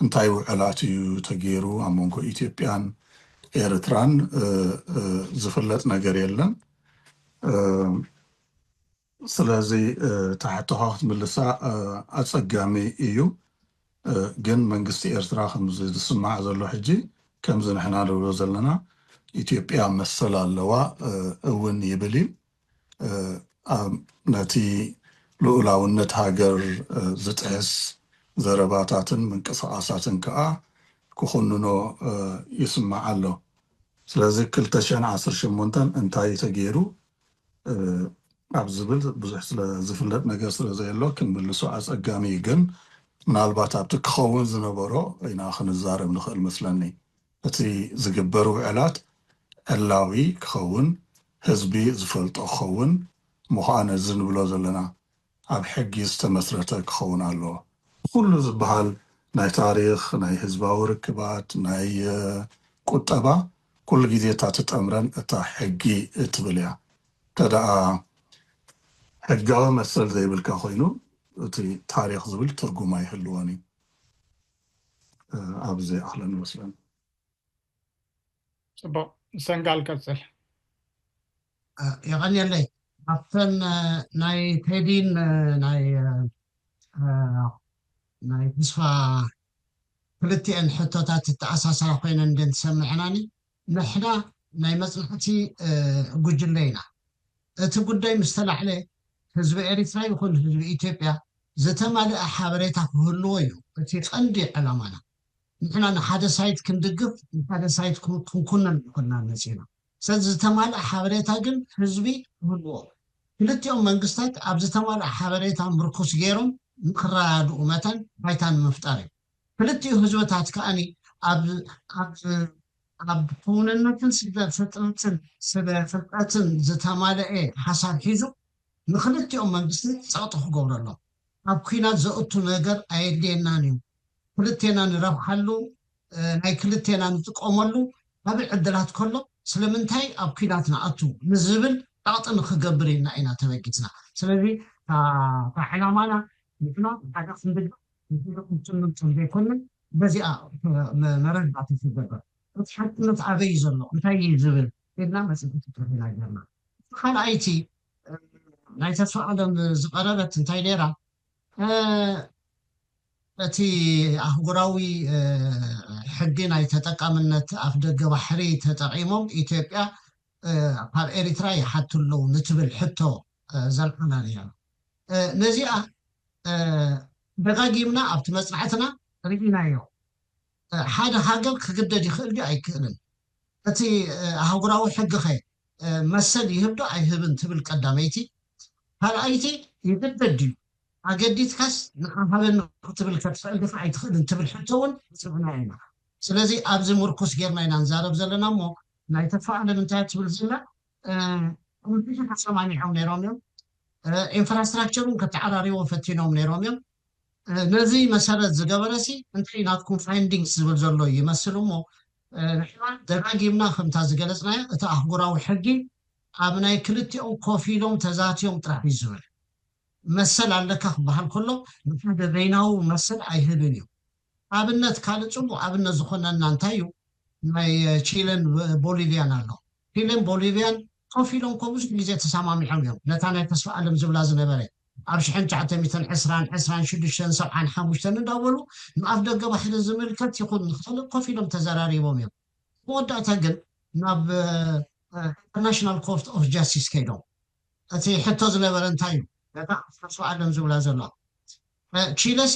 እንታይ ውዕላት እዩ ተገይሩ ኣብ መንጎ ኢትዮጵያን ኤርትራን ዝፍለጥ ነገር የለን። ስለዚ ታሕቶኻ ክትምልሳ ኣጸጋሚ እዩ። ግን መንግስቲ ኤርትራ ከምዚ ዝስማዕ ዘሎ ሕጂ ከምዚ ንሕና ንብሎ ዘለና ኢትዮጵያ መሰል ኣለዋ እውን ይብል እዩ። ነቲ ልኡላውነት ሃገር ዝጥሕስ ዘረባታትን ምንቅስቃሳትን ከዓ ክኹንኖ ይስማዕ ኣሎ። ስለዚ ክልተ ሽሕን ዓሰርተ ሸሞንተን እንታይ ተገይሩ ኣብ ዝብል ብዙሕ ስለ ዝፍለጥ ነገር ስለ ዘየሎ ክንምልሶ ኣጸጋሚ እዩ። ግን ምናልባት ኣብቲ ክኸውን ዝነበሮ ኢና ክንዛረብ ንኽእል መስለኒ። እቲ ዝግበር ውዕላት ዕላዊ ክኸውን፣ ህዝቢ ዝፈልጦ ክኸውን ምዃነ እዚ ንብሎ ዘለና ኣብ ሕጊ ዝተመስረተ ክኸውን ኣለዎ። ኩሉ ዝበሃል ናይ ታሪኽ፣ ናይ ህዝባዊ ርክባት፣ ናይ ቁጠባ ኩሉ ግዜ እታ ትጠምረን እታ ሕጊ እትብል እያ። እንተ ደኣ ሕጋዊ መሰል ዘይብልካ ኮይኑ እቲ ታሪኽ ዝብል ትርጉም ኣይህልዎን እዩ። ኣብዚ ይኣኽለኒ መስለኒ። ፅቡቅ፣ ሰንጋል ቀፅል። የቐንየለይ። ኣብተን ናይ ቴዲን ናይ ናይ ተስፋ ክልቲኤን ሕቶታት እተኣሳሰራ ኮይነን እንደን ትሰምዐናኒ። ንሕና ናይ መፅናዕቲ ጉጅለ ኢና። እቲ ጉዳይ ምስ ተላዕለ ህዝቢ ኤሪትራ ይኹን ህዝቢ ኢትዮጵያ ዝተማልአ ሓበሬታ ክህልዎ እዩ እቲ ቀንዲ ዕላማና። ንሕና ንሓደ ሳይት ክንድግፍ ንሓደ ሳይት ክንኩነን ይኮና መፂና። ስለዚ ዝተማልአ ሓበሬታ ግን ህዝቢ ክህልዎ፣ ክልቲኦም መንግስታት ኣብ ዝተማልአ ሓበሬታ ምርኩስ ገይሮም ንክረዳድኡ መታን ባይታ ንምፍጣር እዩ። ክልቲኡ ህዝብታት ከኣኒ ኣብ ኣብ ክውንነትን ስለ ፍጥረትን ስለ ፍልጠትን ዝተማልአ ሓሳብ ሒዙ ንክልቲኦም መንግስቲ ፀቕጢ ክገብረሎም። ኣብ ኩናት ዘእቱ ነገር ኣየድልየናን እዩ። ክልቴና ንረብሓሉ ናይ ክልቴና ንጥቀመሉ ዓብይ ዕድላት ከሎ ስለምንታይ ኣብ ኩናት ንኣቱ ንዝብል ጣቕጢ ንክገብር ኢልና ኢና ተበጊስና። ስለዚ እታ ዕላማና ንሕና ሓደ ክንድግፍ ንሕና ክንትምም ከም ዘይኮነ በዚኣ መረዳእቲ ክገብር። እቲ ሓቅነት ኣበይ እዩ ዘሎ እንታይ እዩ ዝብል ኢልና መፅናዕቲ ጥርሕና ጌርና። ካልኣይቲ ናይ ተስፋ ኣለም ዝቐረበት እንታይ ነይራ? እቲ ኣህጉራዊ ሕጊ ናይ ተጠቃምነት ኣፍ ደገ ባሕሪ ተጠቒሞም ኢትዮጵያ ካብ ኤሪትራ ይሓቱ ኣለዉ ንትብል ሕቶ ዘልዓላ ነይራ። ነዚኣ ደጋጊምና ኣብቲ መፅናዕትና ርኢናዮ። ሓደ ሃገር ክግደድ ይኽእል ድዩ ኣይክእልን? እቲ ኣህጉራዊ ሕጊ ኸ መሰል ይህብ ዶ ኣይህብን ትብል ቀዳመይቲ። ካልኣይቲ ይግደድ ድዩ ኣገዲድካስ ንዓሃበኒ ክትብል ከትኽእል ዲኻ ኣይትኽእልን ትብል ሕቶ እውን ኣፅንዕና ኢና። ስለዚ ኣብዚ ምርኩስ ጌርና ኢና ንዛረብ ዘለና እሞ ናይ ተስፋ ኣለም እንታይ ትብል ዘላ ብዙሕ ተሰማሚዖም ነይሮም እዮም። ኢንፍራስትራክቸሩን ከተዓራሪዎ ፈቲኖም ነይሮም እዮም። ነዚ መሰረት ዝገበረ ሲ እንታይ ናትኩም ፋይንዲንግስ ዝብል ዘሎ ይመስል እሞ ንሕና ደጋጊምና ከምታ ዝገለፅናዮ እቲ ኣህጉራዊ ሕጊ ኣብ ናይ ክልቲኦም ኮፍ ኢሎም ተዛትዮም ጥራሕ እዩ ዝብል። መሰል ኣለካ ክበሃል ከሎ ንሓደ በይናዊ መሰል ኣይህብን እዩ። ኣብነት ካልእ ፅቡቅ ኣብነት ዝኾነና እንታይ እዩ? ናይ ቺለን ቦሊቪያን ኣሎ። ቺለን ቦሊቪያን ኮፍ ኢሎም እኮ ብዙሕ ግዜ ተሰማሚዖም እዮም። ነታ ናይ ተስፋ ኣለም ዝብላ ዝነበረ ኣብ ሽሕን ትሽዓተ ሚእትን ዕስራን ዕስራን ሽዱሽተን ሰብዓን ሓሙሽተን እንዳበሉ ንኣፍ ደገ ባሕሪ ዝምልከት ይኹን ንካልእ ኮፍ ኢሎም ተዘራሪቦም እዮም። መወዳእታ ግን ናብ ኢንተርናሽናል ኮርት ኦፍ ጃስቲስ ከይዶም እቲ ሕቶ ዝነበረ እንታይ እዩ? ነታ ተስፋ ኣለም ዝብላ ዘሎ ቺለሲ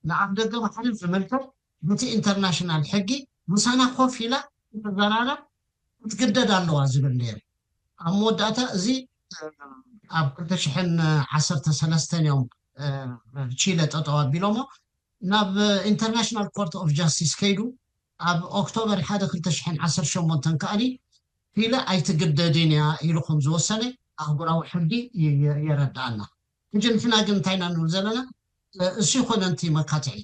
ንኣፍ ደገ ባሕሪ ዝምልከት በቲ ኢንተርናሽናል ሕጊ ምሳና ኮፍ ኢላ ክትዘራረብ ክትግደድ ኣለዋ ዝብል ነይሩ። ኣብ መወዳእታ እዚ ኣብ ክልተ ሽሕን ዓሰርተ ሰለስተን እዮም ቺለ ጠጠው ኣቢሎሞ ናብ ኢንተርናሽናል ኮርት ኦፍ ጃስቲስ ከይዱ ኣብ ኦክቶበር ሓደ ክልተ ሽሕን ዓሰርተ ሸሞንተን ከኣኒ ቺለ ኣይትግደድን እያ ኢሉ ከም ዝወሰነ ኣህጉራዊ ሕጊ የረድኣና። ሕጂ ንሕና ግን እንታይ ኢና ንብል ዘለና? እሱ ይኮነ ንቲ መካትዒ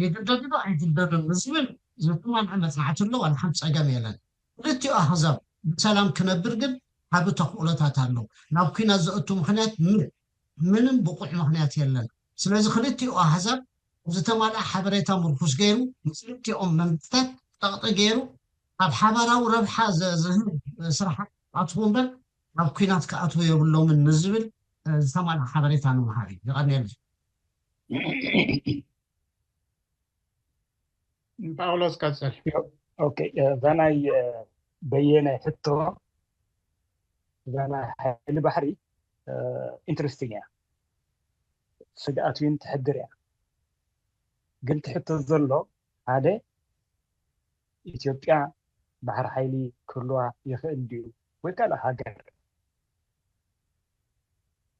ይግደድ ዶ ኣይግደድን ዝብል ዝተማልዐ መጽናዕቲ ኣሎ፣ ዋላ ሓንቲ ጸገም የለን። ክልቲኡ ኣህዛብ ብሰላም ክነብር ግን ዓቢ ተኽእሎታት ኣሎ። ናብ ኲናት ዘእቱ ምኽንያት ምን-፣ ምንም ብቑዕ ምኽንያት የለን። ስለዚ ክልቲኡ ኣህዛብ ዝተማልአ ሓበሬታ ምርኩስ ገይሩ፣ ንክልቲኦም መንግስታት ጸቕጢ ገይሩ፣ ኣብ ሓባራዊ ረብሓ ዘ-፣ ዝህብ ስራሕ ኣትኹ እምበር፣ ናብ ኲናት ክኣትዉ የብሎምን ንዝብል፣ እ፣ ዝተማልአ ሓበሬታ ንምሃብ እዩ። ይቐንየልና። ጳውሎስ ቀጽል። ኦኬ፣ እዛ ናይ፣ እ፣ በየነ ሕቶ፣ እዛ ናይ ሓይሊ ባሕሪ፣ እ፣ ኢንትረስቲንግ እያ። ስግኣት እውን ትሕድር እያ። ግን ትሕቶ ዘሎ ሓደ፣ ኢትዮጵያ ባሕሪ ሓይሊ ክህልዋ ይኽእል ድዩ? ወይ ካልእ ሃገር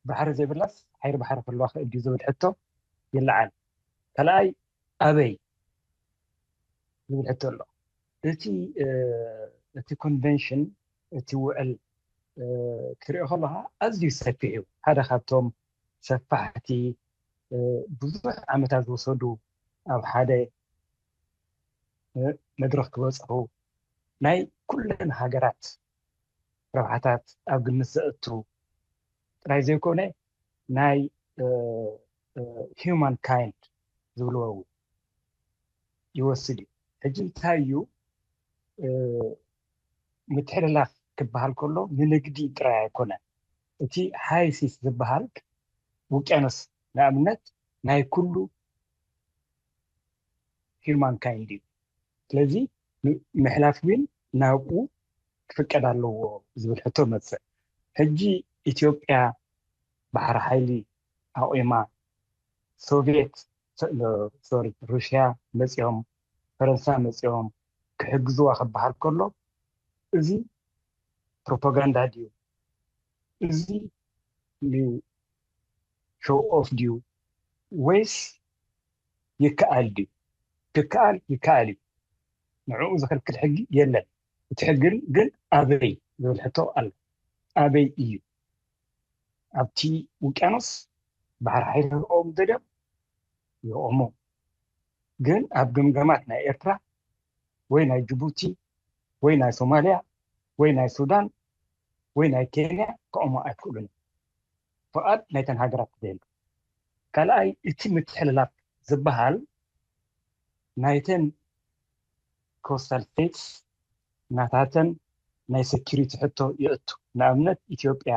ባሕሪ ዘይብላስ ሓይሊ ባሕሪ ክህልዋ ክእል ድዩ ዝብል ሕቶ ይለዓል። ካልኣይ፣ ኣበይ ዝብል ሕቶ ኣሎ። እቲ፣ እ፣ እቲ ኮንቨንሽን፣ እቲ ውዕል፣ እ፣ ክትሪኦ ከለኻ ኣዝዩ ሰፊሕ እዩ። ሓደ ካብቶም ሰፋሕቲ፣ እ፣ ብዙሕ ዓመታት ዝወሰዱ ኣብ ሓደ፣ እ፣ መድረኽ ክበጽሑ ናይ ኩለን ሃገራት ረብሓታት ኣብ ግምት ዘእቱ ጥራይ ዘይኮነ ናይ፣ እ፣ እ፣ ሂውማን ካይንድ ዝብልዎ እውን ይወስድ እዩ። ሕጂ እንታይ እዩ፣ እ፣ ምትሕልላፍ ክበሃል ከሎ ንንግዲ ጥራይ ኣይኮነን። እቲ ሃይ ሲስ ዝበሃል ውቅያኖስ ንኣብነት ናይ ኩሉ ሂውማን ካይንድ እዩ። ስለዚ ም-፣ ምሕላፍ እውን ናብኡ ክፍቀድ ኣለዎ ዝብል ሕቶ መጽእ። ሕጂ ኢትዮጵያ ባሕሪ ሓይሊ ኣቑማ፣ ሶቪየት፣ ሶሪ፣ ሩሽያ መጺኦም፣ ፈረንሳ መጺኦም ክሕግዝዋ ክበሃል ከሎ፣ እዚ ፕሮፓጋንዳ ድዩ? እዚ ሾው ኦፍ ድዩ? ወይስ ይከኣል ድዩ? ክከኣል ይከኣል እዩ። ንዕኡ ዝኽልክል ሕጊ የለን። እቲ ሕጊ ግን ኣበይ ዝብል ሕቶ ኣሎ። ኣበይ እዩ? ኣብቲ ውቅያኖስ ባሕሪ ሓይሊ ክቆም ደልዮም ይቆሙ። ግን ኣብ ገምገማት ናይ ኤርትራ ወይ ናይ ጅቡቲ ወይ ናይ ሶማልያ ወይ ናይ ሱዳን ወይ ናይ ኬንያ ክቆሙ ኣይክእሉን። ፍቓድ ናይተን ሃገራት ክዘየሉ። ካልኣይ፣ እቲ ምትሕልላፍ ዝበሃል ናይተን ኮስታል ስቴትስ ናታተን ናይ ሴኪሪቲ ሕቶ ይእቱ። ንኣብነት ኢትዮጵያ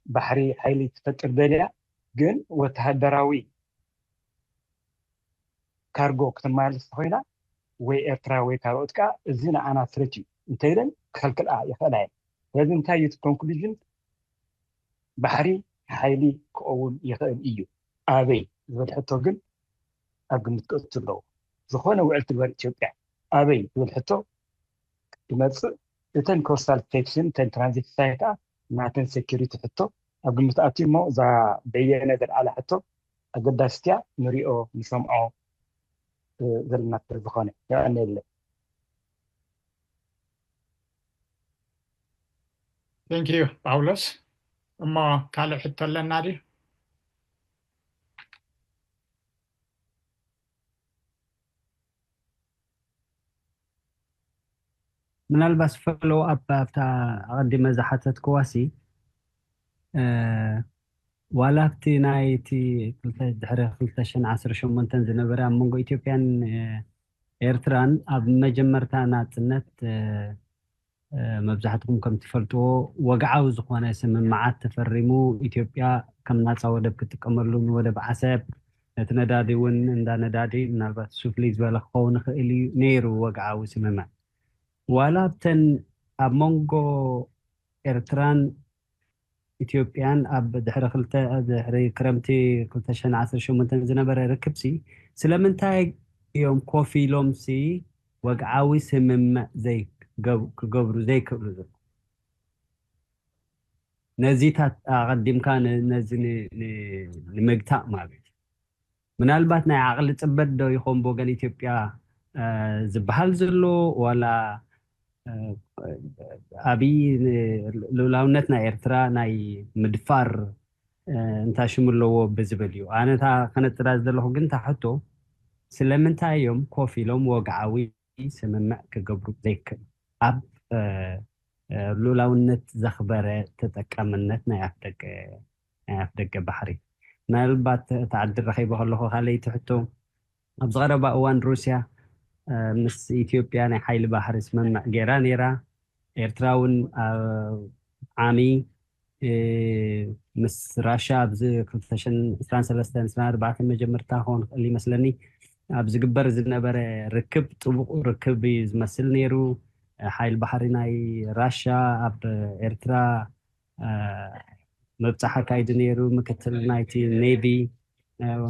ባሕሪ ሓይሊ ትፈጥር ደልያ፣ ግን ወተሃደራዊ ካርጎ ክትመላለስ ተኾይና ወይ ኤርትራ ወይ ካልኦት ከኣ እዚ ንዓና ትረት እዩ እንተኢለን ክኸልክልኣ ይኽእላ እየን። ስለዚ እንታይ እዩ እቲ ኮንክሉዥን? ባሕሪ ሓይሊ ክኸውን ይኽእል እዩ። ኣበይ ዝብል ሕቶ ግን ኣብ ግምት ክእቱ ኣለዎ። ዝኾነ ውዕል ትግበር ኢትዮጵያ ኣበይ ዝብል ሕቶ ይመጽእ። እተን ኮስታል ስቴትስን እተን ትራንዚት ስቴትስ ከኣ ናተን ሴኪሪቲ ሕቶ ኣብ ግምት ኣትዩ እሞ እዛ በየነ ዘልዓላ ሕቶ ኣገዳሲት እያ። ንሪኦ ንሰምዖ ዘለና ስለ ዝኾነ የቐንየለይ። Thank you ጳውሎስ። እሞ ካልእ ሕቶ ኣለና ድዩ? ምናልባት ፎሎ ኣፕ ኣብታ ኣቐዲመ ዝሓተትክዋሲ፣ እ፣ ዋላ ኣብቲ ናይ እቲ ክልተ፣ ድሕሪ ክልተ ሽሕን ዓሰርተ ሸሞንተን ዝነበረ ኣብ መንጎ ኢትዮጵያን፣ እ፣ ኤርትራን ኣብ መጀመርታ ናጽነት፣ እ፣ እ፣ መብዛሕትኹም ከም ትፈልጥዎ ወግዓዊ ዝኾነ ስምምዓት ተፈሪሙ፣ ኢትዮጵያ ከም ናጻ ወደብ ክትጥቀመሉ ንወደብ ዓሰብ፣ ነቲ ነዳዲ እውን እንዳ ነዳዲ ምናልባት ሱፍሊ ዝበለ ክኸውን ይኽእል እዩ ነይሩ ወግዓዊ ስምምዕ። ዋላ ኣብተን ኣብ መንጎ ኤርትራን ኢትዮጵያን ኣብ ድሕሪ ክልተ፣ ድሕሪ ክረምቲ ክልተ ሽሕን ዓሰርተ ሸሞንተን ዝነበረ ርክብሲ ስለምንታይ እዮም ኮፍ ኢሎምሲ ወግዓዊ ስምምዕ ዘይገብ-፣ ክገብሩ ዘይክእሉ ዘሎ? ነዚታት ኣቐዲምካ ን-፣ ነዚ ን-፣ ን-፣ ንምግታእ ማለት እዩ። ምናልባት ናይ ዓቕሊ ጽበት ዶ ይኾን ብወገን ኢትዮጵያ፣ እ፣ ዝበሃል ዘሎ ዋላ፣ እ፣ ኣብይ ን-፣ ልኡላውነት ናይ ኤርትራ ናይ ምድፋር፣ እ፣ እንታይ ሽሙ ኣለዎ ብዝብል እዩ። ኣነ እታ ከነጥራ ዝደለኹ ግን እታ ሕቶ ስለምንታይ እዮም ኮፍ ኢሎም ወግዓዊ ስምምዕ ክገብሩ ዘይክእል? ኣብ ልኡላውነት ዘኽበረ ተጠቃምነት ናይ ኣፍደገ ናይ ኣፍደገ ባሕሪ። ምናልባት እቲ ዓዲ ረኺበ ከለኹ ካልኣይቲ ሕቶ፣ ኣብዚ ቀረባ እዋን ሩስያ ምስ ኢትዮጵያ ናይ ሓይሊ ባሕሪ ስምምዕ ገይራ ነይራ። ኤርትራ እውን ዓሚ ምስ ራሻ ኣብዚ ክልተ ሽሕን ዕስራን ሰለስተን ዕስራን ኣርባዕተን መጀመርታ ክኸውን ክእል ይመስለኒ፣ ኣብ ዝግበር ዝነበረ ርክብ ጥቡቕ ርክብ እዩ ዝመስል ነይሩ። ሓይሊ ባሕሪ ናይ ራሻ ኣብ ኤርትራ ምብጻሕ ኣካይዱ ነይሩ። ምክትል ናይቲ ኔቪ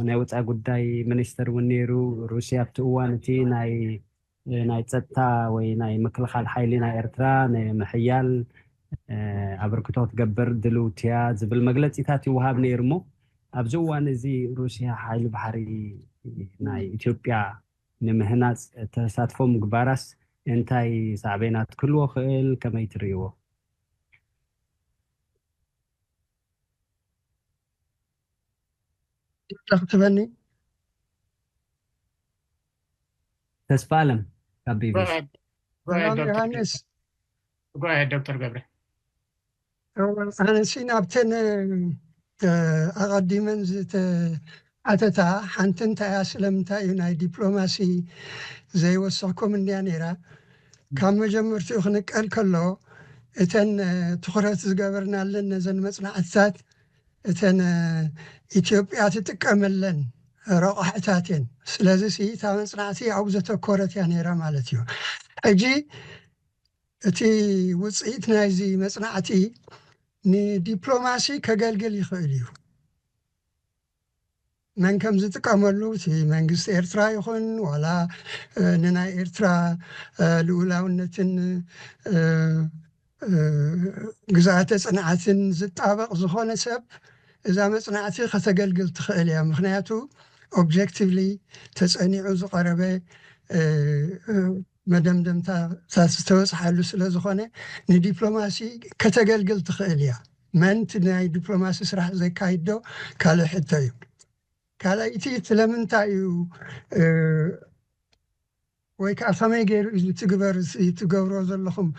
ናይ ወፃኢ ጉዳይ ሚኒስተር እውን ነይሩ። ሩስያ ኣብቲ እዋን እቲ ናይ ናይ ፀጥታ ወይ ናይ ምክልኻል ሓይሊ ናይ ኤርትራ ንምሕያል ኣበርክቶ ክትገብር ድልውቲ እያ ዝብል መግለፂታት ይወሃብ ነይሩ። እሞ ኣብዚ እዋን እዚ ሩስያ ሓይሊ ባሕሪ ናይ ኢትዮጵያ ንምህናፅ ተሳትፎ ምግባራስ እንታይ ሳዕቤናት ክህልዎ ክእል? ከመይ ትርእይዎ? ክትበኒ ተስፋ ኣለም ካብ ቢቢሲ። ዮሃንስ ዶክተር ገብረ ኣነሲ ናብተን ኣቐዲመን ዝተሓተታ ሓንቲ እንታይ እያ፣ ስለምንታይ እዩ ናይ ዲፕሎማሲ ዘይወሰኽኩም እንድያ ነይራ። ካብ መጀመርትኡ ክንቀል ከሎ እተን ትኹረት ዝገበርናለን ነዘን መፅናዕትታት እተን ኢትዮጵያ ትጥቀመለን ረቋሕታት እየን። ስለዚ እታ መፅናዕቲ ኣብኡ ዘተኮረት እያ ነይራ ማለት እዩ። ሕጂ እቲ ውፅኢት ናይዚ መፅናዕቲ ንዲፕሎማሲ ከገልግል ይኽእል እዩ። መን ከም ዝጥቀመሉ እቲ መንግስቲ ኤርትራ ይኹን ዋላ ንናይ ኤርትራ ልኡላውነትን ግዝኣተ ፅንዓትን ዝጣበቕ ዝኾነ ሰብ እዛ መፅናዕቲ ከተገልግል ትኽእል እያ። ምክንያቱ ኦብጀክቲቭሊ ተፀኒዑ ዝቐረበ መደምደምታታት ዝተበፅሓሉ ስለ ዝኾነ ንዲፕሎማሲ ከተገልግል ትኽእል እያ። መን እቲ ናይ ዲፕሎማሲ ስራሕ ዘካይድ ዶ ካልእ ሕቶ እዩ። ካልኣይቲ ስለምንታይ እዩ ወይ ከዓ ከመይ ገይሩ እዩ ዝትግበር ትገብሮ ዘለኹም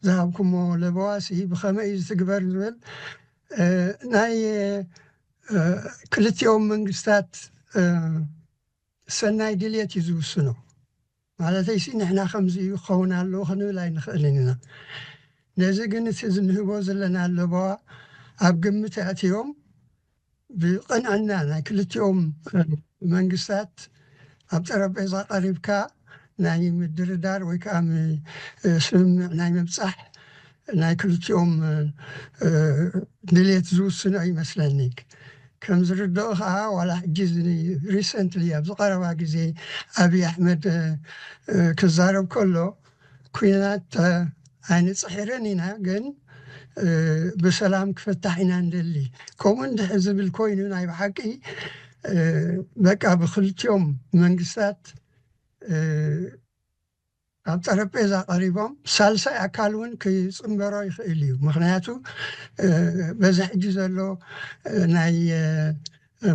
ዝሃብኩሞ ለበዋሲ ብኸመይ እዩ ዝትግበር ዝብል ናይ ክልቲኦም መንግስታት ሰናይ ድልየት እዩ ዝውስኖ። ማለተይሲ ንሕና ከምዚ እዩ ክኸውን ኣለዎ ክንብል ኣይንኽእልን ኢና። ነዚ ግን እቲ ዝንህቦ ዘለና ኣለበዋ ኣብ ግምት ኣእትዮም ብቕንዕና ናይ ክልቲኦም መንግስታት ኣብ ጠረጴዛ ቀሪብካ ናይ ምድርዳር ወይ ከዓ ስምምዕ ናይ ምብፃሕ ናይ ክልቲኦም ድልየት ዝውስኖ ይመስለኒ። ከም ዝርድኦ ከዓ ዋላ ሕጂ ሪሰንትሊ ኣብዚ ቀረባ ግዜ ኣብይ ኣሕመድ ክዛረብ ከሎ ኩናት ኣይንፅሕርን ኢና ግን ብሰላም ክፍታሕ ኢና ንደሊ። ከምኡ እንድሕር ዝብል ኮይኑ ናይ ብሓቂ በቃ ብክልቲኦም መንግስታት ኣብ ጠረጴዛ ቀሪቦም ሳልሳይ ኣካል እውን ክፅንበሮ ይኽእል እዩ። ምክንያቱ በዚ ሕጂ ዘሎ ናይ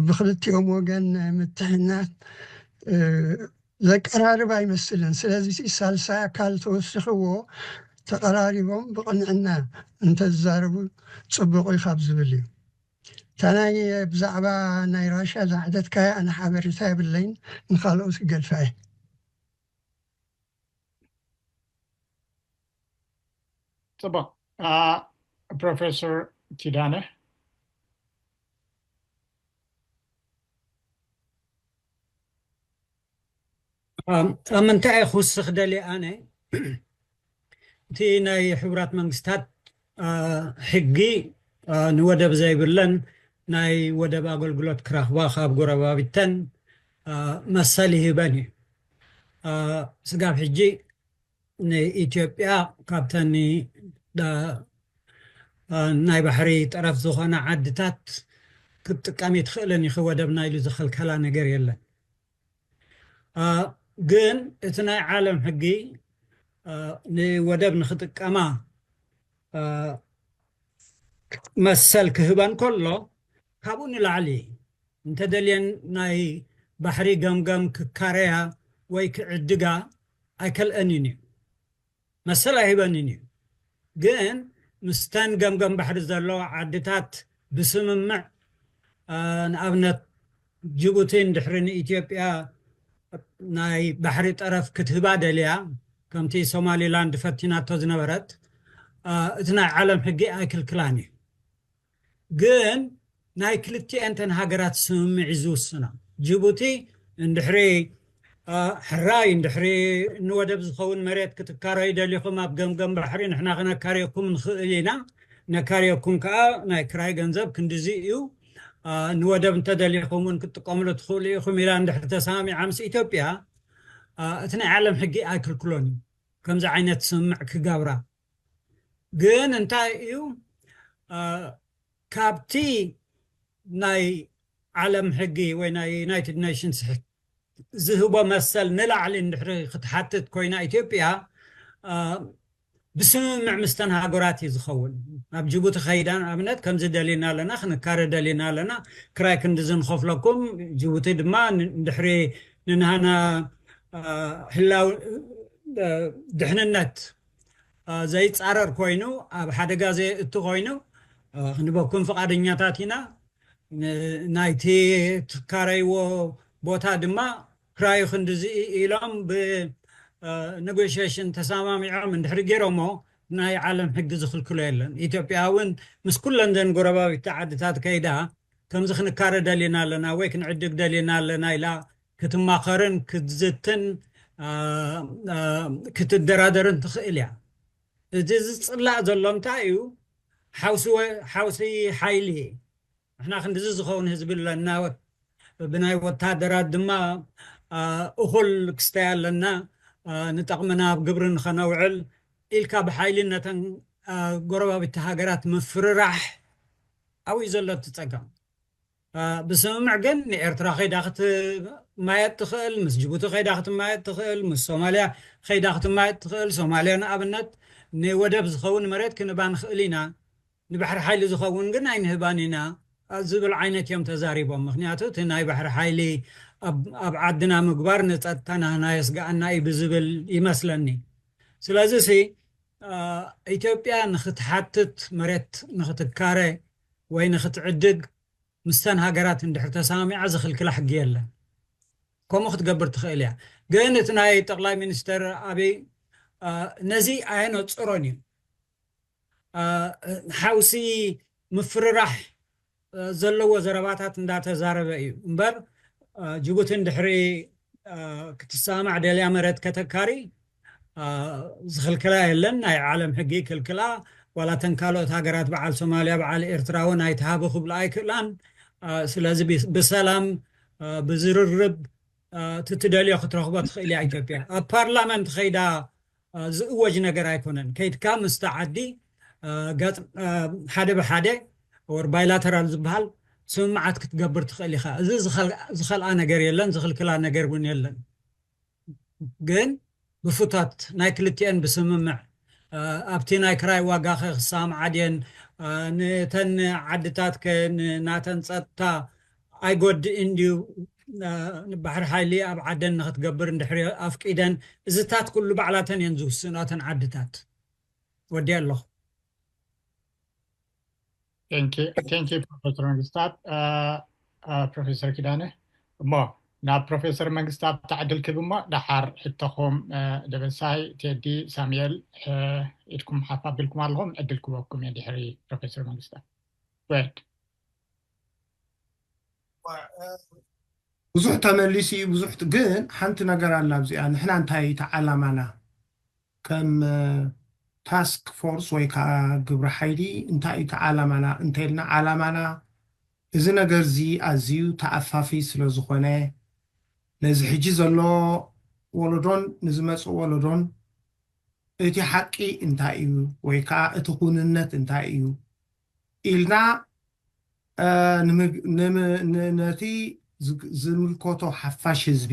ብክልቲኦም ወገን ምትሕናት ዘቀራርብ ኣይመስልን። ስለዚ ሳልሳይ ኣካል ተወሲኽዎ ተቐራሪቦም ብቕንዕና እንተዝዛረቡ ፅቡቕ እዩ ካብ ዝብል እዩ። እታ ናይ ብዛዕባ ናይ ራሻ ዝሓተትካያ ኣነ ሓበሬታ የብለይን፣ ንኻልኦት ክገልፋ እየ። ፅቡቕ። ፕሮፌሰር ኪዳነ ኣብ ምንታይ ክውስኽ ደልየ ኣነ እቲ ናይ ሕቡራት መንግስታት ሕጊ ንወደብ ዘይብለን ናይ ወደብ ኣገልግሎት ክረኽባ ካብ ጎረባብተን መሰል ይህበን እዩ። ስጋብ ሕጂ ንኢትዮጵያ ካብተን ናይ ባሕሪ ጠረፍ ዝኾና ዓድታት ክትጥቀም ይትኽእልን ኢኺ ወደብና ኢሉ ዝኸልከላ ነገር የለን። ግን እቲ ናይ ዓለም ሕጊ ንወደብ ንክጥቀማ መሰል ክህበን ከሎ ካብኡ ንላዕሊ እንተደልየን ናይ ባሕሪ ገምገም ክካረያ ወይ ክዕድጋ ኣይከልአንን እዩ። መሰል ኣይህበንን እዩ። ግን ምስተን ገምገም ባሕሪ ዘለዋ ዓድታት ብስምምዕ፣ ንኣብነት ጅቡቲ እንድሕሪ ንኢትዮጵያ ናይ ባሕሪ ጠረፍ ክትህባ ደልያ፣ ከምቲ ሶማሊላንድ ፈቲናቶ ዝነበረት፣ እቲ ናይ ዓለም ሕጊ ኣይክልክላን እዩ። ግን ናይ ክልቲኤን እተን ሃገራት ስምምዕ እዩ ዝውስኖ። ጅቡቲ እንድሕሪ ሕራይ እንድሕሪ ንወደብ ዝኸውን መሬት ክትካረዩ ደሊኹም፣ ኣብ ገምገም ባሕሪ ንሕና ክነካርየኩም ንኽእል ኢና። ነካርየኩም ከዓ ናይ ክራይ ገንዘብ ክንድዚ እዩ፣ ንወደብ እንተደሊኹም እውን ክትጥቀምሉ ትኽእሉ ኢኹም ኢላ እንድሕሪ ተሰማሚዓ ምስ ኢትዮጵያ፣ እቲ ናይ ዓለም ሕጊ ኣይክልክሎን እዩ ከምዚ ዓይነት ስምምዕ ክገብራ። ግን እንታይ እዩ፣ ካብቲ ናይ ዓለም ሕጊ ወይ ናይ ዩናይትድ ኔሽንስ ዝህቦ መሰል ንላዕሊ እንድሕሪ ክትሓትት ኮይና ኢትዮጵያ፣ ብስምምዕ ምስተን ሃገራት እዩ ዝኸውን። ኣብ ጅቡቲ ከይዳ ንኣብነት ከምዚ ደሊና ኣለና፣ ክንካረ ደሊና ኣለና፣ ክራይ ክንድዚ ንኸፍለኩም። ጅቡቲ ድማ እንድሕሪ ንናህና ህላው ድሕንነት ዘይፃረር ኮይኑ፣ ኣብ ሓደጋ ዘየእቱ ኮይኑ፣ ክንበኩም ፍቓደኛታት ኢና። ናይቲ ትካረይዎ ቦታ ድማ ክራዩ ክንድዚ ኢሎም ብኔጎሽሽን ተሰማሚዖም እንድሕሪ ገይሮሞ፣ ናይ ዓለም ሕጊ ዝኽልክሎ የለን። ኢትዮጵያ እውን ምስ ኩለን ዘን ጎረባብቲ ዓድታት ከይዳ ከምዚ ክንካረ ደሊና ኣለና ወይ ክንዕድግ ደሊና ኣለና ኢላ ክትማኸርን ክትዝትን ክትደራደርን ትኽእል እያ። እቲ ዝፅላእ ዘሎ እንታይ እዩ? ሓውሲ ሓይሊ። ንሕና ክንድዚ ዝኸውን ህዝቢ ኣለና፣ ብናይ ወታደራት ድማ እኹል ክስተይ ኣለና፣ ንጠቕምና ኣብ ግብሪ ንኸነውዕል ኢልካ ብሓይሊ ነተን ጎረባብቲ ሃገራት ምፍርራሕ ኣብኡ እዩ ዘሎ እቲ ፀገም። ብስምምዕ ግን ንኤርትራ ከይዳ ክትማየጥ ትኽእል፣ ምስ ጅቡቲ ከይዳ ክትማየጥ ትኽእል፣ ምስ ሶማልያ ከይዳ ክትማየጥ ትኽእል። ሶማልያ ንኣብነት ንወደብ ዝኸውን መሬት ክንህባ ንኽእል ኢና፣ ንባሕሪ ሓይሊ ዝኸውን ግን ኣይንህባን ኢና ዝብል ዓይነት እዮም ተዛሪቦም። ምክንያቱ እቲ ናይ ባሕሪ ሓይሊ ኣብ ዓድና ምግባር ንፀጥታና ናይ የስግኣና እዩ ብዝብል ይመስለኒ። ስለዚ ሲ ኢትዮጵያ ንክትሓትት መሬት ንክትካረ ወይ ንክትዕድግ ምስተን ሃገራት እንድሕር ተሰማሚዓ ዝኽልክላ ሕጊ የለን። ከምኡ ክትገብር ትኽእል እያ። ግን እቲ ናይ ጠቕላይ ሚኒስተር ኣብይ ነዚ ኣየነፅሮን እዩ። ሓውሲ ምፍርራሕ ዘለዎ ዘረባታት እንዳተዛረበ እዩ እምበር፣ ጅቡቲ እንድሕሪ ክትሰማማዕ ደልያ መሬት ከተካሪ ዝኽልክላ የለን። ናይ ዓለም ሕጊ ይክልክላ። ዋላ ተን ካልኦት ሃገራት በዓል ሶማልያ በዓል ኤርትራ እውን ኣይትሃቡ ክብላ ኣይክእላን። ስለዚ ብሰላም ብዝርርብ ትትደልዮ ክትረኽቦ ትኽእል እያ ኢትዮጵያ። ኣብ ፓርላመንት ከይዳ ዝእወጅ ነገር ኣይኮነን። ከይድካ ምስቲ ዓዲ ገፅ ሓደ ብሓደ ወር ባይላተራል ዝበሃል ስምምዓት ክትገብር ትኽእል ኢኻ። እዚ ዝኸልኣ ነገር የለን፣ ዝኽልክላ ነገር እውን የለን። ግን ብፍቶት ናይ ክልቲኤን ብስምምዕ ኣብቲ ናይ ክራይ ዋጋ ክሰማምዓ ድየን፣ ንተን ዓድታት ናተን ፀጥታ ኣይጎድእን ድዩ፣ ንባሕሪ ሓይሊ ኣብ ዓደን ንክትገብር እንድሕሪ ኣፍቂደን፣ እዚታት ኩሉ ባዕላተን እየን ዝውስኖ እተን ዓድታት። ወዲያ ኣለኹ። ቴንኪ ፕሮፌሰር መንግስታት። ፕሮፌሰር ኪዳነ፣ እሞ ናብ ፕሮፌሰር መንግስታት ተዕድል ክብ እሞ ደሓር ሕቶኹም ደበሳይ፣ ቴዲ፣ ሳሙኤል ኢድኩም ሓፍ ኣቢልኩም ኣለኹም። ዕድል ክበኩም እየ ድሕሪ ፕሮፌሰር መንግስታት። ወድ ብዙሕ ተመሊሱ እዩ። ብዙሕ ግን ሓንቲ ነገር ኣላ ኣብዚኣ። ንሕና እንታይ እዩ ዓላማና? ከም ታስክ ፎርስ ወይ ከዓ ግብረ ሓይሊ እንታይ እዩ ዓላማና እንተልና፣ ዓላማና እዚ ነገር እዚ ኣዝዩ ተኣፋፊ ስለ ዝኾነ፣ ነዚ ሕጂ ዘሎ ወለዶን ንዝመፅእ ወለዶን እቲ ሓቂ እንታይ እዩ ወይ ከዓ እቲ ኩንነት እንታይ እዩ ኢልና ነቲ ዝምልከቶ ሓፋሽ ህዝቢ፣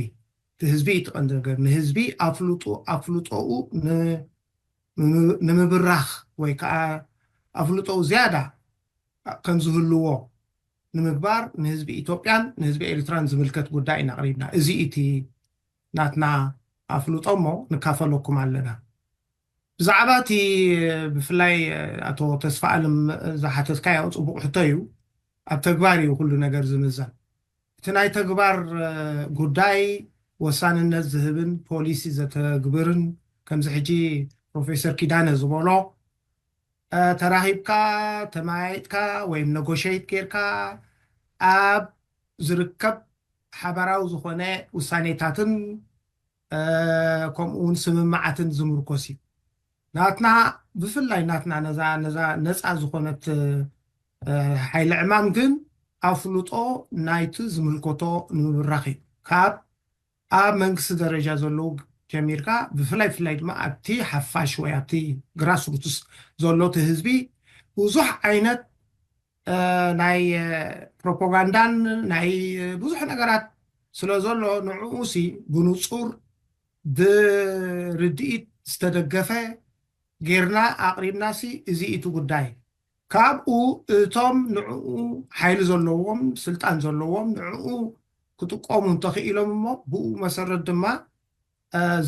እቲ ህዝቢ እዩ እቲ ቀንዲ ነገር፣ ንህዝቢ ኣፍልጦ ኣፍልጦኡ ንምብራኽ ወይ ከዓ ኣፍልጦኡ ዝያዳ ከም ዝህልዎ ንምግባር ንህዝቢ ኢትዮጵያን ንህዝቢ ኤርትራን ዝምልከት ጉዳይ ኢና ኣቕሪብና። እዚ እቲ ናትና ኣፍልጦ እሞ ንካፈለኩም ኣለና። ብዛዕባ እቲ ብፍላይ ኣቶ ተስፋ ኣለም ዝሓተትካዮ ጽቡቕ ሕቶ እዩ። ኣብ ተግባር እዩ ኩሉ ነገር ዝምዘን። እቲ ናይ ተግባር ጉዳይ ወሳንነት ዝህብን ፖሊሲ ዘተግብርን ከምዚ ሕጂ ፕሮፌሰር ኪዳነ ዝበሎ ተራኺብካ ተመያይጥካ ወይም ነጎሸይት ጌርካ ኣብ ዝርከብ ሓባራዊ ዝኾነ ውሳኔታትን ከምኡ እውን ስምምዓትን ዝምርኮስ እዩ። ናትና ብፍላይ ናትና ነዛ ነፃ ዝኾነት ሓይሊ ዕማም ግን ኣፍልጦ ናይቲ ዝምልከቶ ንምብራኽ እዩ። ካብ ኣብ መንግስቲ ደረጃ ዘለዉ ጀሚርካ ብፍላይ ብፍላይ ድማ ኣብቲ ሓፋሽ ወይ ኣብቲ ግራስ ሩትስ ዘሎ እቲ ህዝቢ ብዙሕ ዓይነት ናይ ፕሮፓጋንዳን ናይ ብዙሕ ነገራት ስለ ዘሎ ንዕኡ ሲ ብንፁር ብርድኢት ዝተደገፈ ጌርና ኣቕሪብና ሲ እዚ እቲ ጉዳይ ካብኡ እቶም ንዕኡ ሓይሊ ዘለዎም ስልጣን ዘለዎም ንዕኡ ክጥቀሙ እንተኽኢሎም እሞ ብኡ መሰረት ድማ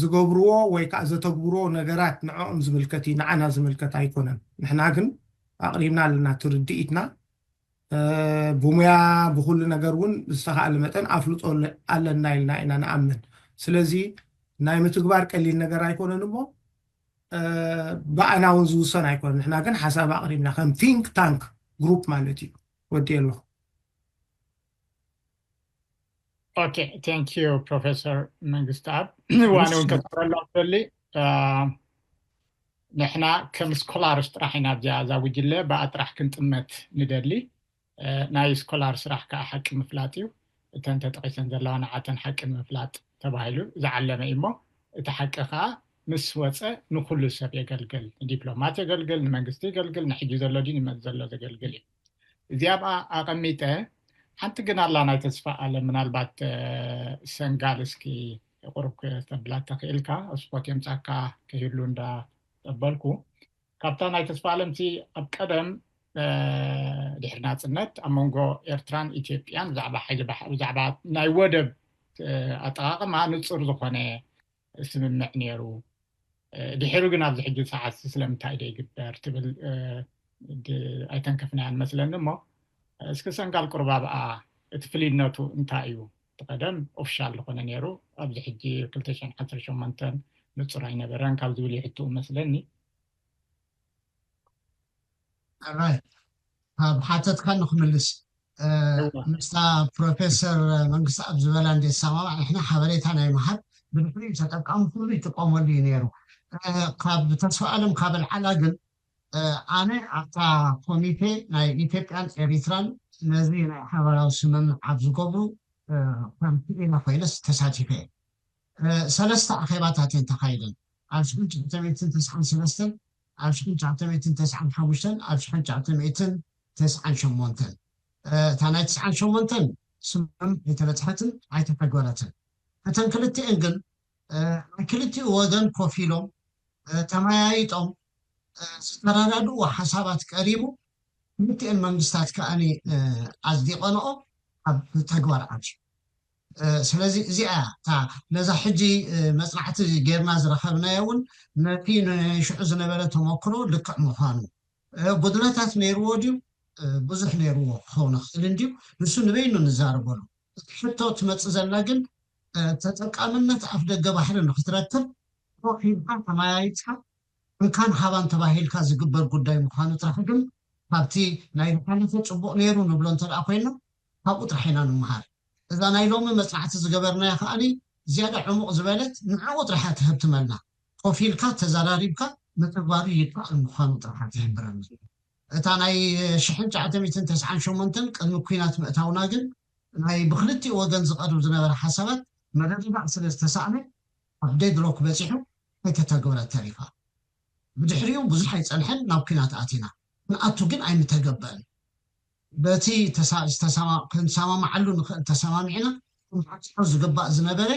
ዝገብርዎ ወይ ከዓ ዘተግብርዎ ነገራት ንዕኦም ዝምልከት እዩ፣ ንዓና ዝምልከት ኣይኮነን። ንሕና ግን ኣቕሪብና ኣለና ትርድኢትና ብሙያ ብኩሉ ነገር እውን ዝተኻእለ መጠን ኣፍልጦ ኣለና ኢልና ኢና ንኣምን። ስለዚ ናይ ምትግባር ቀሊል ነገር ኣይኮነን እሞ ብኣና እውን ዝውሰን ኣይኮነን። ንሕና ግን ሓሳብ ኣቕሪብና ከም ቲንክ ታንክ ግሩፕ ማለት እዩ። ወዲ ኣለኹ። ኦኬ፣ ቴንክ ዩ ፕሮፌሰር መንግስት ኣብ ዋን እውን ከስረላ ደሊ ንሕና ከም ስኮላርስ ጥራሕ ኢና ኣብዚኣ እዛ ጉጅለ ብኣ ጥራሕ ክንጥመት ንደሊ። ናይ ስኮላር ስራሕ ከዓ ሓቂ ምፍላጥ እዩ። እተን ተጠቂሰን ዘለዋ ንዓተን ሓቂ ንምፍላጥ ተባሂሉ ዝዓለመ እዩ እሞ እቲ ሓቂ ከዓ ምስ ወፀ ንኩሉ ሰብ የገልግል፣ ንዲፕሎማት የገልግል፣ ንመንግስቲ የገልግል፣ ንሕጂ ዘሎ ድዩ ንመ ዘሎ ዘገልግል እዩ። እዚኣ ብኣ ኣቐሚጠ ሓንቲ ግን ኣላ ናይ ተስፋ ኣለ ምናልባት ሰንጋል እስኪ ቁሩብ ክተብላ ተኽእልካ ስፖት የምፃካ ክህሉ እንዳጠበልኩ ካብታ ናይ ተስፋ ኣለምሲ ኣብ ቀደም ድሕሪ ናፅነት ኣብ መንጎ ኤርትራን ኢትዮጵያን ብዛዕባ ሓይሊ ባሕሪ ብዛዕባ ናይ ወደብ ኣጠቃቅማ ንፁር ዝኾነ ስምምዕ ነይሩ። ድሕሪ ግን ኣብዚ ሕጂ ሰዓት ስለምንታይ ዶ ይግበር ትብል ኣይተንከፍናያን መስለኒ እሞ እስኪ ሰንጋል ቁርባብኣ እቲ ፍልይነቱ እንታይ እዩ? እቲ ቀደም ኦፊሻል ዝኾነ ነይሩ፣ ኣብዚ ሕጂ ክልተ ሽሕን ዓሰርተ ሸሞንተን ንፁር ኣይነበረን ካብ ዝብል ይሕትኡ መስለኒ። ራይት፣ ካብ ሓተትካ ንክምልስ ምስታ ፕሮፌሰር መንግስቲ ኣብ ዝበላ እንደ ዝሰማማዕ ንሕና ሓበሬታ ናይ ምሃብ ብድሕሪኡ ተጠቃሚ ኩሉ ይጥቀመሉ እዩ ነይሩ። ካብ ተስፋ ኣለም ካብ ኣልዓላ ግን ኣነ ኣብታ ኮሚቴ ናይ ኢትዮጵያን ኤሪትራን ነዚ ናይ ሓበራዊ ስምምዕ ኣብ ዝገብሩ ከም ክኢላ ኮይነስ ተሳቲፈ እየ። ሰለስተ ኣኼባታት እየን ተኻይደን፣ ኣብ ሽሕን ትሽዓተ ሚእትን ተስዓን ሰለስተን፣ ኣብ ሽሕን ትሽዓተ ሚእትን ተስዓን ሓሙሽተን፣ ኣብ ሽሕን ትሽዓተ ሚእትን ተስዓን ሸሞንተን። እታ ናይ ትስዓን ሸሞንተን ስምምዕ ኣይተበፅሐትን ኣይተተግበረትን። እተን ክልቲኤን ግን ናይ ክልቲኡ ወገን ኮፍ ኢሎም ተመያይጦም ዝተረዳድእዎ ሓሳባት ቀሪቡ ክልቲኤን መንግስታት ከኣኒ ኣፅዲቐንኦ ኣብ ተግባር ኣትዩ። ስለዚ እዚኣ እያ እታ ነዛ ሕጂ መፅናዕቲ ጌርና ዝረኸብናዮ እውን ነቲ ንሽዑ ዝነበረ ተመክሮ ልክዕ ምዃኑ ጉድለታት ነይርዎ ድዩ? ብዙሕ ነይርዎ ክኸውን ይኽእል እንድዩ። ንሱ ንበይኑ ንዛረበሉ። እቲ ሕቶ ትመፅእ ዘላ ግን ተጠቃምነት ኣፍ ደገ ባሕሪ ንክትረክብ ኮፍ ኢልካ ተመያይጥካ እንካን ሃባን ተባሂልካ ዝግበር ጉዳይ ምዃኑ ጥራሕ ግን ካብቲ ናይ ዝሓለፈ ፅቡቕ ነይሩ ንብሎ እንተደኣ ኮይና ካብኡ ጥራሕ ኢና ንምሃር። እዛ ናይ ሎሚ መፅናዕቲ ዝገበርናያ ከኣኒ ዝያዳ ዕሙቕ ዝበለት ንዕኡ ጥራሕ እያ ትህብትመልና። ኮፍ ኢልካ ተዘራሪብካ ምትግባሩ ይከኣል ምዃኑ ጥራሕ ትሕብረና። እታ ናይ ሽሕን ትሽዓተ ሚእትን ተስዓን ሸሞንተን ቅድሚ ኲናት ምእታውና ግን ናይ ብክልቲኡ ወገን ዝቐርብ ዝነበረ ሓሳባት ምርድዳእ ስለ ዝተሳእነ ኣብ ዴድሎክ በፂሑ ኣይተተግበረት ተሪፋ። ብድሕሪኡ ብዙሕ ኣይፀንሐን ናብ ኲናት ኣቲና። ክንኣቱ ግን ኣይምተገበእን። በቲ ተሳ- ዝተሰማ- ክንሰማማዓሉ ንኽእል ተሰማሚዕና ክንሓፅሖ ዝግባእ ዝነበረ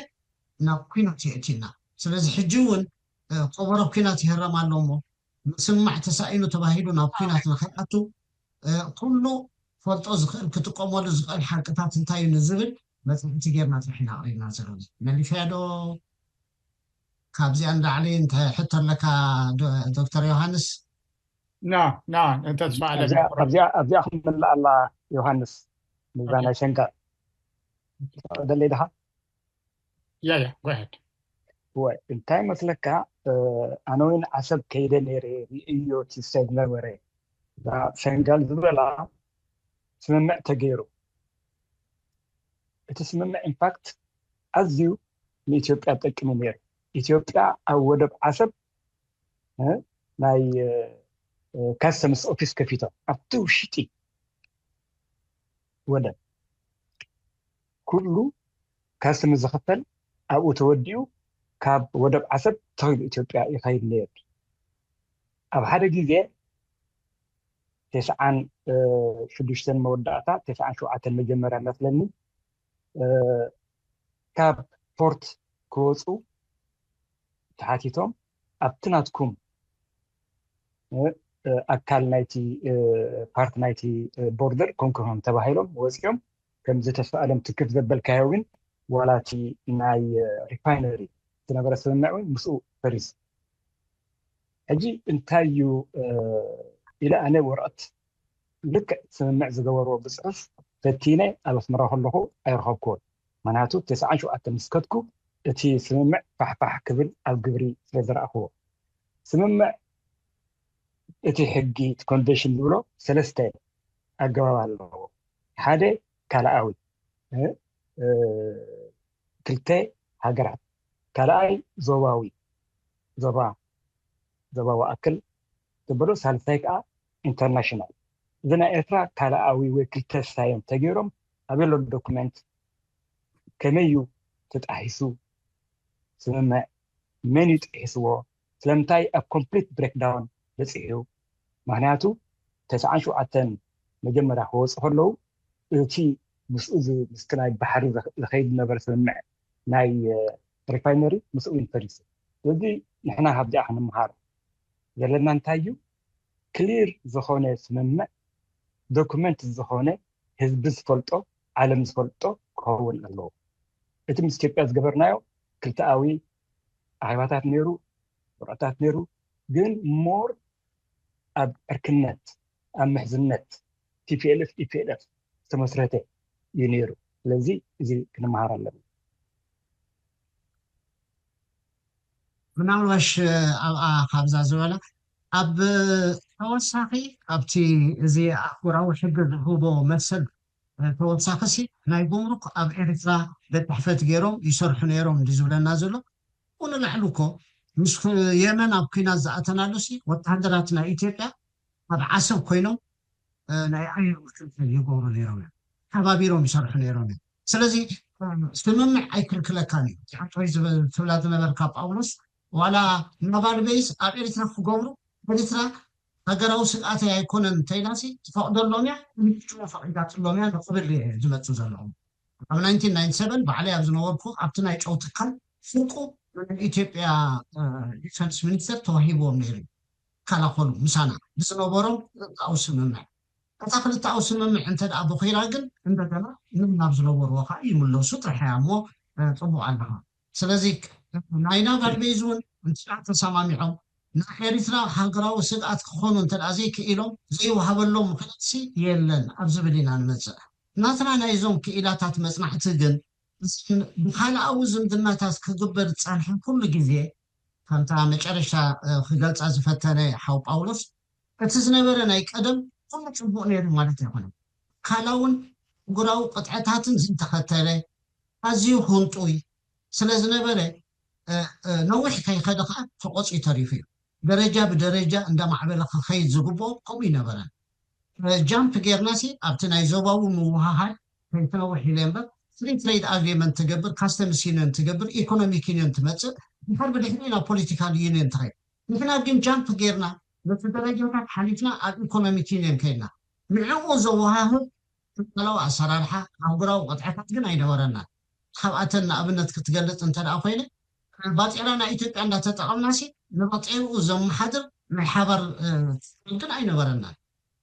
ናብ ኲናት የእቲና። ስለዚ ሕጂ እውን እ፣ ከበሮ ኲናት ይህረም ኣሎ እሞ ምስማዕ ተሳኢኑ ተባሂሉ ናብ ኲናት ንኸይኣቱ እ፣ ኩሉ ክፈልጦ ዝኽእል ክጥቀመሉ ዝኽእል ሓቅታት እንታይ እዩ ንዝብል መፅናዕቲ ጌርና ጥራሕ ኢና ኣቕሪብና ዘለና። መሊሰያ ዶ? ካብዚኣ ንላዕሊ እንታይ ሕቶ ኣለካ ዶ-፣ ዶክተር ዮሃንስ? ና ና ተስፋ ኣለም ኣብዚኣ ኣብዚኣ ኣብዚኣ ክምልኣላ ዮሃንስ፣ ምዛ ናይ ሸንጋል ደለይ ድኻ? ያ ያ go ahead ወይ እንታይ መስለካ? ኣነ እውን ዓሰብ ከይደ ነይረ፣ ርእዮ እቲ ዝነበረ እዛ ሸንጋል ዝበላ ስምምዕ ተገይሩ። እቲ ስምምዕ ኢንፋክት ኣዝዩ ንኢትዮጵያ ጠቅሚ ነይሩ። ኢትዮጵያ ኣብ ወደብ ዓሰብ እ፣ ናይ ካስተምስ ኦፊስ ከፊቶም ኣብቲ ውሽጢ ወደብ ኩሉ ካስተምስ ዝኽፈል ኣብኡ ተወዲኡ ካብ ወደብ ዓሰብ ተኺሉ ኢትዮጵያ ይኸይድ ነይሩ። ኣብ ሓደ ግዜ ተስዓን ሽዱሽተን መወዳእታ ተስዓን ሸውዓተን መጀመርያ መስለኒ ካብ ፖርት ክወፁ ተሓቲቶም ኣብቲ ናትኩም ኣካል ናይቲ ፓርት ናይቲ ቦርደር ኮንክሆም ተባሂሎም ወፂኦም። ከምዚ ተስፋ ኣለም ትክፍ ዘበልካዮ ግን ዋላ እቲ ናይ ሪፋይነሪ ዝነበረ ስምምዕ እውን ምስኡ ፈሪሱ። ሕጂ እንታይ እዩ ኢለ ኣነ ወረቐት ልክዕ ስምምዕ ዝገበርዎ ብፅሑፍ ፈቲነ ኣብ ኣስመራ ከለኹ ኣይረኸብክዎን። ምክንያቱ ተስዓን ሸውዓተን ምስ ከድኩ እቲ ስምምዕ ፋሕፋሕ ክብል ኣብ ግብሪ ስለ ዝረኣኽዎ። ስምምዕ እቲ ሕጊ እቲ ኮንቨንሽን ዝብሎ ሰለስተ ኣገባብ ኣለዎ። ሓደ ካልኣዊ፣ ክልተ ሃገራት፣ ካልኣይ ዞባዊ፣ ዞባ ዞባዊ ኣክል ዘበሎ፣ ሳልሳይ ከዓ ኢንተርናሽናል። እዚ ናይ ኤርትራ ካልኣዊ ወይ ክልተ ሳዮም ተገይሮም ኣብ የሎ ዶኩመንት ከመይ እዩ ተጣሒሱ ስምምዕ? መን እዩ ጥሒስዎ? ስለምንታይ ኣብ ኮምፕሊት ብሬክዳውን በፂሑ? ምክንያቱ ተስዓን ሸውዓተን መጀመርያ ክወፁ ከለዉ እቲ ምስኡ ምስቲ ናይ ባሕሪ ዝኸይድ ዝነበረ ስምምዕ ናይ ሪፋይነሪ ምስኡ እዩ ፈሪሱ። ስለዚ ንሕና ካብዚኣ ክንምሃር ዘለና እንታይ እዩ? ክሊር ዝኾነ ስምምዕ፣ ዶኩመንት ዝኾነ፣ ህዝቢ ዝፈልጦ፣ ዓለም ዝፈልጦ ክኸውን ኣለዎ። እቲ ምስ ኢትዮጵያ ዝገበርናዮ ክልተኣዊ ኣኼባታት ነይሩ፣ ወረቐታት ነይሩ፣ ግን ሞር ኣብ ዕርክነት፣ ኣብ ምሕዝነት ቲፒኤልኤፍ ኢፒኤልኤፍ ዝተመስረተ እዩ ነይሩ። ስለዚ እዚ ክንመሃር ኣለና። ምናልባሽ ኣብኣ ካብዛ ዝበላ ኣብ ተወሳኺ ኣብቲ እዚ ኣህጉራዊ ሕጊ ዝህቦ መሰል ተወሳኺ ሲ ናይ ጉምሩክ ኣብ ኤርትራ ቤት ጽሕፈት ገይሮም ይሰርሑ ነይሮም እንዲ ዝብለና ዘሎ። ንላዕሊ እኮ ምስ የመን ኣብ ኩናት ዝኣተናሉ ሲ ወተሃደራት ናይ ኢትዮጵያ ኣብ ዓሰብ ኮይኖም ናይ ኣየር ምክልካል ይገብሩ ነይሮም እዮም። ተሓባቢሮም ይሰርሑ ነይሮም እዮም። ስለዚ ስምምዕ ኣይክልክለካን እዩ። ሓቶይ ትብላ ዝነበርካ ጳውሎስ ዋላ ናቫል ቤይስ ኣብ ኤርትራ ክገብሩ ኤርትራ ሃገራዊ ስግኣተይ ኣይኮነን እንተኢላሲ ትፈቕደሎም እያ፣ ንሕና ፈቒዳትሎም እያ ንክብል ዝመፁ ዘለኹም። ኣብ ናይንቲን ናይንቲ ሰቨን ባዕለይ ኣብ ዝነበርኩ ኣብቲ ናይ ጨው ትካል ፍርቁ ናይ ኢትዮጵያ ዲፈንስ ሚኒስተር ተዋሂብዎም ነይሩ። ይከላኸሉ ምሳና ብዝነበሮም ክልተኣዊ ስምምዕ። እታ ክልተኣዊ ስምምዕ እንተ ደኣ ቦኺራ ግን እንደገና ንም ናብ ዝነበርዎ ከዓ ይምለሱ ጥራሕ እያ እሞ ፅቡቕ ኣለኻ። ስለዚ ናይ ናቫል ቤዝ እውን እንተ ተሰማሚዖም ንኤርትራ ሃገራዊ ስግኣት ክኾኑ እንተ ዘይክኢሎም ዘይወሃበሎም ምኽንያትሲ የለን ኣብ ዝብል ኢና ንመፅእ። ናትና ናይዞም ክኢላታት መፅናዕቲ ግን ብካልኣዊ ዝምድናታት ክግበር ዝፀንሐ ኩሉ ግዜ ከምታ መጨረሻ ክገልፃ ዝፈተነ ሓው ጳውሎስ እቲ ዝነበረ ናይ ቀደም ኩሉ ፅቡቕ ነይሩ ማለት ኣይኮነን። ካላውን ጉራዊ ቅጥዕታትን ዝተኸተለ ኣዝዩ ህንጡይ ስለ ዝነበረ ነዊሕ ከይኸደ ከዓ ተቆፂ ተሪፉ እዩ። ደረጃ ብደረጃ እንዳማዕበለ ክኸይድ ዝግብኦ ከምኡ ይነበረን። ጃምፕ ጌርናሲ ኣብቲ ናይ ዞባዊ ምውሃሃድ ከይትነውሕ ኢለ እምበር ፍሪ ትሬድ ኣግሪመንት ትገብር፣ ካስተምስ ዩኒየን ትገብር፣ ኢኮኖሚክ ዩኒየን ትመፅእ፣ ድሓር ብድሕሪ ናብ ፖለቲካል ዩኒየን ትኸይድ። ንሕና ግን ጃምፕ ጌርና ነቲ ደረጃታት ሓሊፍና ኣብ ኢኮኖሚክ ዩኒየን ከይድና። ንዕኡ ዘወሃህብ ትካላዊ ኣሰራርሓ ኣህጉራዊ ቅጥዕታት ግን ኣይነበረናን። ካብኣተን ንኣብነት ክትገልፅ እንተ ደኣ ኮይነ ባጤራ ናይ ኢትዮጵያ እንዳተጠቐምናሲ ንባጤርኡ ዘመሓድር ናይ ሓባር ትካል ግን ኣይነበረናን።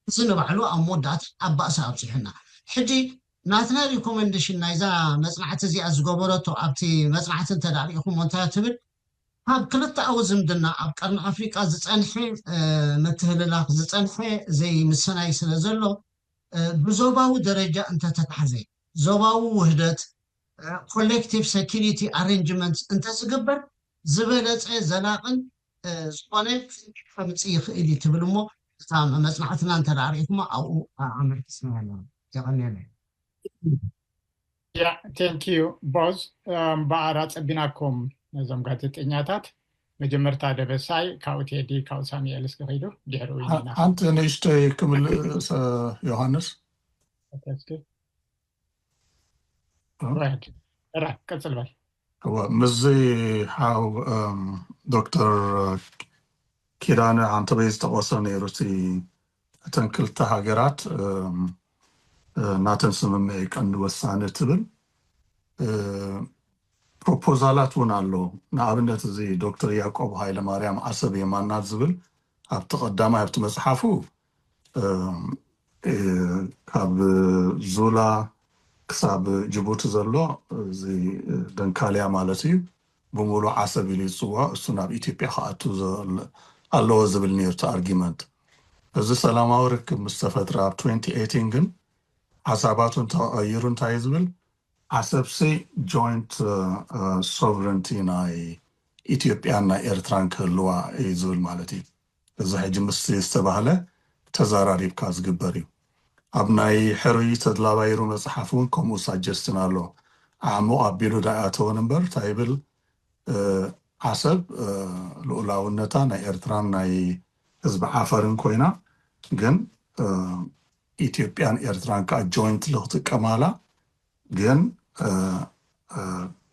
እዚ ንባዕሉ ኣብ መወዳእታ ኣብ ባእሲ ኣብፂሑና። ሕጂ ናትና ሪኮመንዴሽን ናይዛ መፅናዕቲ እዚኣ ዝገበረቶ ኣብቲ መፅናዕቲ እንተ ሪኢኹሞ እንታይ ትብል? ካብ ክልተኣዊ ዝምድና ኣብ ቀርኒ ኣፍሪቃ ዝፀንሐ ምትህልላኽ ዝፀንሐ ዘይምስናይ ስለ ዘሎ ብዞባዊ ደረጃ እንተተታሕዘ ዞባዊ ውህደት ኮሌክቲቭ ሴኪሪቲ ኣሬንጅመንት እንተዝግበር ዝበለፀ ዘላቕን ዝኾነ ከምፅ ይኽእል እዩ ትብል እሞ እታ መፅናዕትና እንተ ርኢኹሞ ኣብኡ ኣመልክትና ኣለና። የቐንየለይ። Yeah, thank you both. እምበኣር ኣጸቢናኩም ነዞም ጋዜጠኛታት። መጀመርታ ደበሳይ፣ ካብኡ ቴዲ፣ ካብኡ ሳሙኤል እስኪ ኺዱ፣ ድሕሪኡ ኢና። ሓንቲ ንእሽተይ ክምልእ ዮሃንስ። ቀጽል በል። ምስዚ ሓው ዶክተር ኪዳነ ዓንተበይ ዝጠቐሶ ነይሩ እቲ እተን ክልተ ሃገራት ናተን ስምምዕ ቀንዲ ወሳኒ ትብል ፕሮፖዛላት እውን ኣሎ። ንኣብነት እዚ ዶክተር ያዕቆብ ሃይለማርያም ዓሰብ የማና ዝብል ኣብቲ ቀዳማይ ኣብቲ መፅሓፉ ካብ ዙላ ክሳብ ጅቡቲ ዘሎ እዚ ደንካልያ ማለት እዩ ብሙሉ ዓሰብ ኢሉ ይፅውዖ እሱ ናብ ኢትዮጵያ ክኣቱ ኣለዎ ዝብል ነይሩ እቲ ኣርጊመንት። እዚ ሰላማዊ ርክብ ምስ ተፈጥረ ኣብ twenty eighteen ግን ሓሳባቱ እንተቐይሩ እንታይ ዝብል ዓሰብሲ ጆይንት ሶቨረንቲ ናይ ኢትዮጵያን ናይ ኤርትራን ክህልዋ እዩ ዝብል ማለት እዩ። እዚ ሕጂ ምስ ዝተባህለ ተዘራሪብካ ዝግበር እዩ። ኣብ ናይ ሕሩይ ተድላ ባይሩ መፅሓፍ እውን ከምኡ ሳጀስትን ኣሎ። ኣዕሙቕ ኣቢሉ ዳኣተወን እምበር እንታይ ይብል ዓሰብ ልኡላውነታ ናይ ኤርትራን ናይ ህዝቢ ዓፈርን ኮይና ግን ኢትዮጵያን ኤርትራን ከዓ ጆይንት ልክጥቀማላ ግን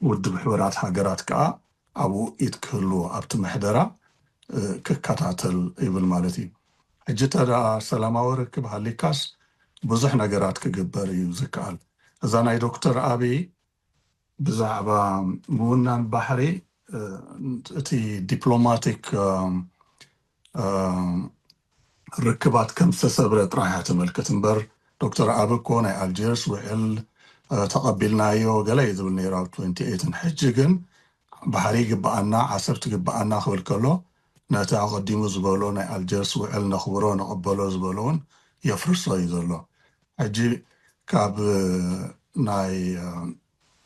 ውድብ ሕቡራት ሃገራት ከዓ ኣብኡ ኢድ ክህልዎ ኣብቲ ምሕደራ ክከታተል ይብል ማለት እዩ። ሕጂ ተዳ ሰላማዊ ርክብ ሃሊካስ ብዙሕ ነገራት ክግበር እዩ ዝከኣል። እዛ ናይ ዶክተር ኣብይ ብዛዕባ ምውናን ባሕሪ እቲ ዲፕሎማቲክ ርክባት ከም ዝተሰብረ ጥራሕ እያ ተመልክት እምበር ዶክተር ኣብ እኮ ናይ ኣልጀርስ ውዕል ተቐቢልናዮ ገለ እዩ ዝብል ነይሩ ኣብ twenty eighteen። ሕጂ ግን ባሕሪ ይግበኣና ዓሰብ ትግበኣና ክብል ከሎ ነቲ ኣቐዲሙ ዝበሎ ናይ ኣልጀርስ ውዕል ነኽብሮ ነቐበሎ ዝበሎ እውን የፍርሶ እዩ ዘሎ። ሕጂ ካብ ናይ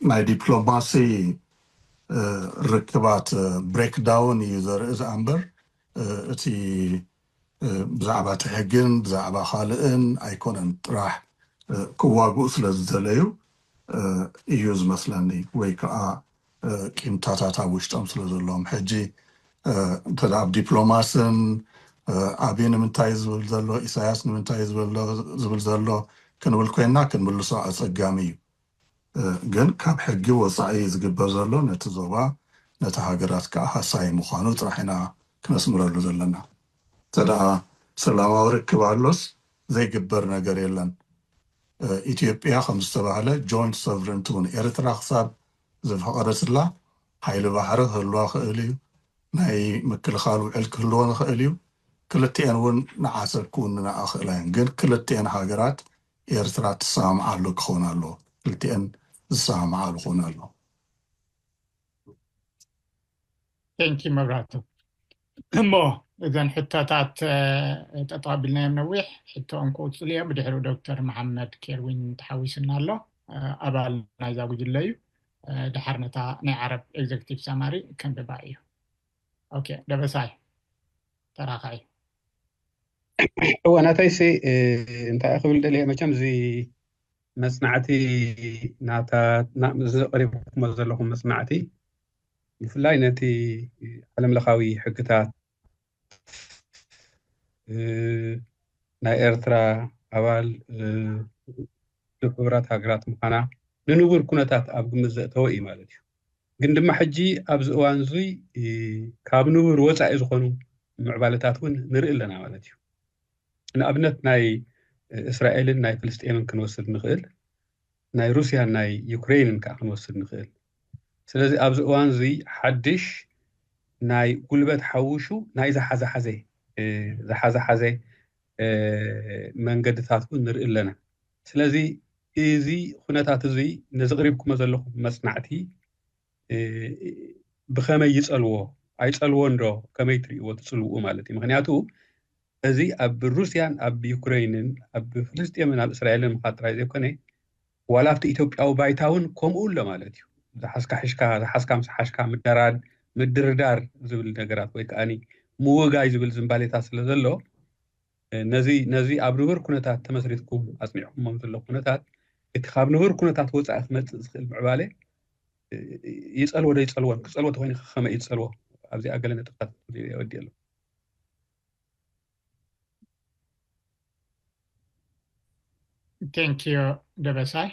ናይ ዲፕሎማሲ ርክባት ብሬክዳውን እዩ ዘርኢ ዝኣ እምበር እቲ ብዛዕባ እቲ ሕግን ብዛዕባ ካልእን ኣይኮነን ጥራሕ ክዋግኡ ስለ ዝደለዩ እዩ ዝመስለኒ ወይ ከዓ ቂምታታት ኣብ ውሽጦም ስለ ዘለዎም ሕጂ እንተ ኣብ ዲፕሎማስን ኣብይ ንምንታይ ዝብል ዘሎ ኢሳያስ ንምንታይ ዝብል ዘሎ ክንብል ኮይና ክንምልሶ ኣፀጋሚ እዩ። ግን ካብ ሕጊ ወፃኢ ዝግበር ዘሎ ነቲ ዞባ ነቲ ሃገራት ከዓ ሃሳይ ምዃኑ ጥራሕ ኢና ክነስምረሉ ዘለና። እንተ ደኣ ሰላማዊ ርክብ ኣሎስ ዘይግበር ነገር የለን። ኢትዮጵያ ከም ዝተባህለ ጆይንት ሶቨረንቲ እውን ኤርትራ ክሳብ ዝፈቐደትላ ሓይሊ ባሕሪ ክህልዋ ክእል እዩ። ናይ ምክልኻል ውዕል ክህልወን ይኽእል እዩ። ክልቲኤን እውን ንዓሰብ ክውንና ክእላ እየን። ግን ክልቲኤን ሃገራት ኤርትራ ትሰማምዓሉ ክኸውን ኣለዎ። ክልቲኤን ዝሰማምዓሉ ክኸውን ኣለዎ። ቴንኪ መብራቱ። እሞ እዘን ሕቶታት ጠጠው ኣቢልናዮም ነዊሕ ሕቶኦም ክቕፅሉ እዮም። ብድሕሪኡ ዶክተር መሓመድ ኬርዊን ተሓዊስና ኣሎ። ኣባል ናይዛ ጉጅለ እዩ። ድሓር ነታ ናይ ዓረብ ኤግዘክቲቭ ሳማሪ ከንብባ እዩ። ኦኬ ደበሳይ ተራኻይ። እወ ናተይሲ እንታይ ክብል ደልየ መቸም እዚ መፅናዕቲ ናታ ዘቅሪብኩሞ ዘለኹም መፅናዕቲ ብፍላይ ነቲ ዓለም ለኻዊ ሕግታት ናይ ኤርትራ ኣባል ውድብ ሕቡራት ሃገራት ምዃና ንንቡር ኩነታት ኣብ ግምት ዘእተወ እዩ ማለት እዩ። ግን ድማ ሕጂ ኣብዚ እዋን እዙይ ካብ ንቡር ወፃኢ ዝኾኑ ምዕባለታት እውን ንርኢ ኣለና ማለት እዩ። ንኣብነት ናይ እስራኤልን ናይ ፍልስጤምን ክንወስድ ንኽእል፣ ናይ ሩስያን ናይ ዩክሬንን ከዓ ክንወስድ ንኽእል። ስለዚ ኣብዚ እዋን እዙይ ሓድሽ ናይ ጉልበት ሓውሹ ናይ ዝሓዘሓዘ ዝሓዘሓዘ መንገድታት እውን ንርኢ ኣለና። ስለዚ እዚ ኩነታት እዚ ነዚ ቅሪብኩሞ ዘለኹም መጽናዕቲ ብኸመይ ይጸልዎ ኣይጸልዎን ዶ ከመይ ትርእይዎ ትጽልውኡ ማለት እዩ። ምክንያቱ እዚ ኣብ ሩስያን ኣብ ዩክሬንን ኣብ ፍልስጤምን ኣብ እስራኤልን ምዃን ጥራይ ዘይኮነ ዋላ ኣብቲ ኢትዮጵያዊ ባይታ እውን ከምኡ ኣሎ ማለት እዩ። ዝሓዝካ ሒዝካ ዝሓዝካ ምስ ሓዝካ ምደራድ ምድርዳር ዝብል ነገራት ወይ ከዓ ምውጋይ ዝብል ዝንባሌታት ስለ ዘሎ ነዚ ነዚ ኣብ ንቡር ኩነታት ተመስሪትኩም ኣፅኒዕኩሞም ዘለኹ ኩነታት እቲ ካብ ንቡር ኩነታት ወፃኢ ክመፅእ ዝኽእል ምዕባለ ይፀልዎ ዶ ይፀልዎን ክፀልዎ ተኮይኑ ከመይ ይፀልዎ ኣብዚኣ ገለ ነጥብታት ወዲ ኣሎ። Thank you ደበሳይ።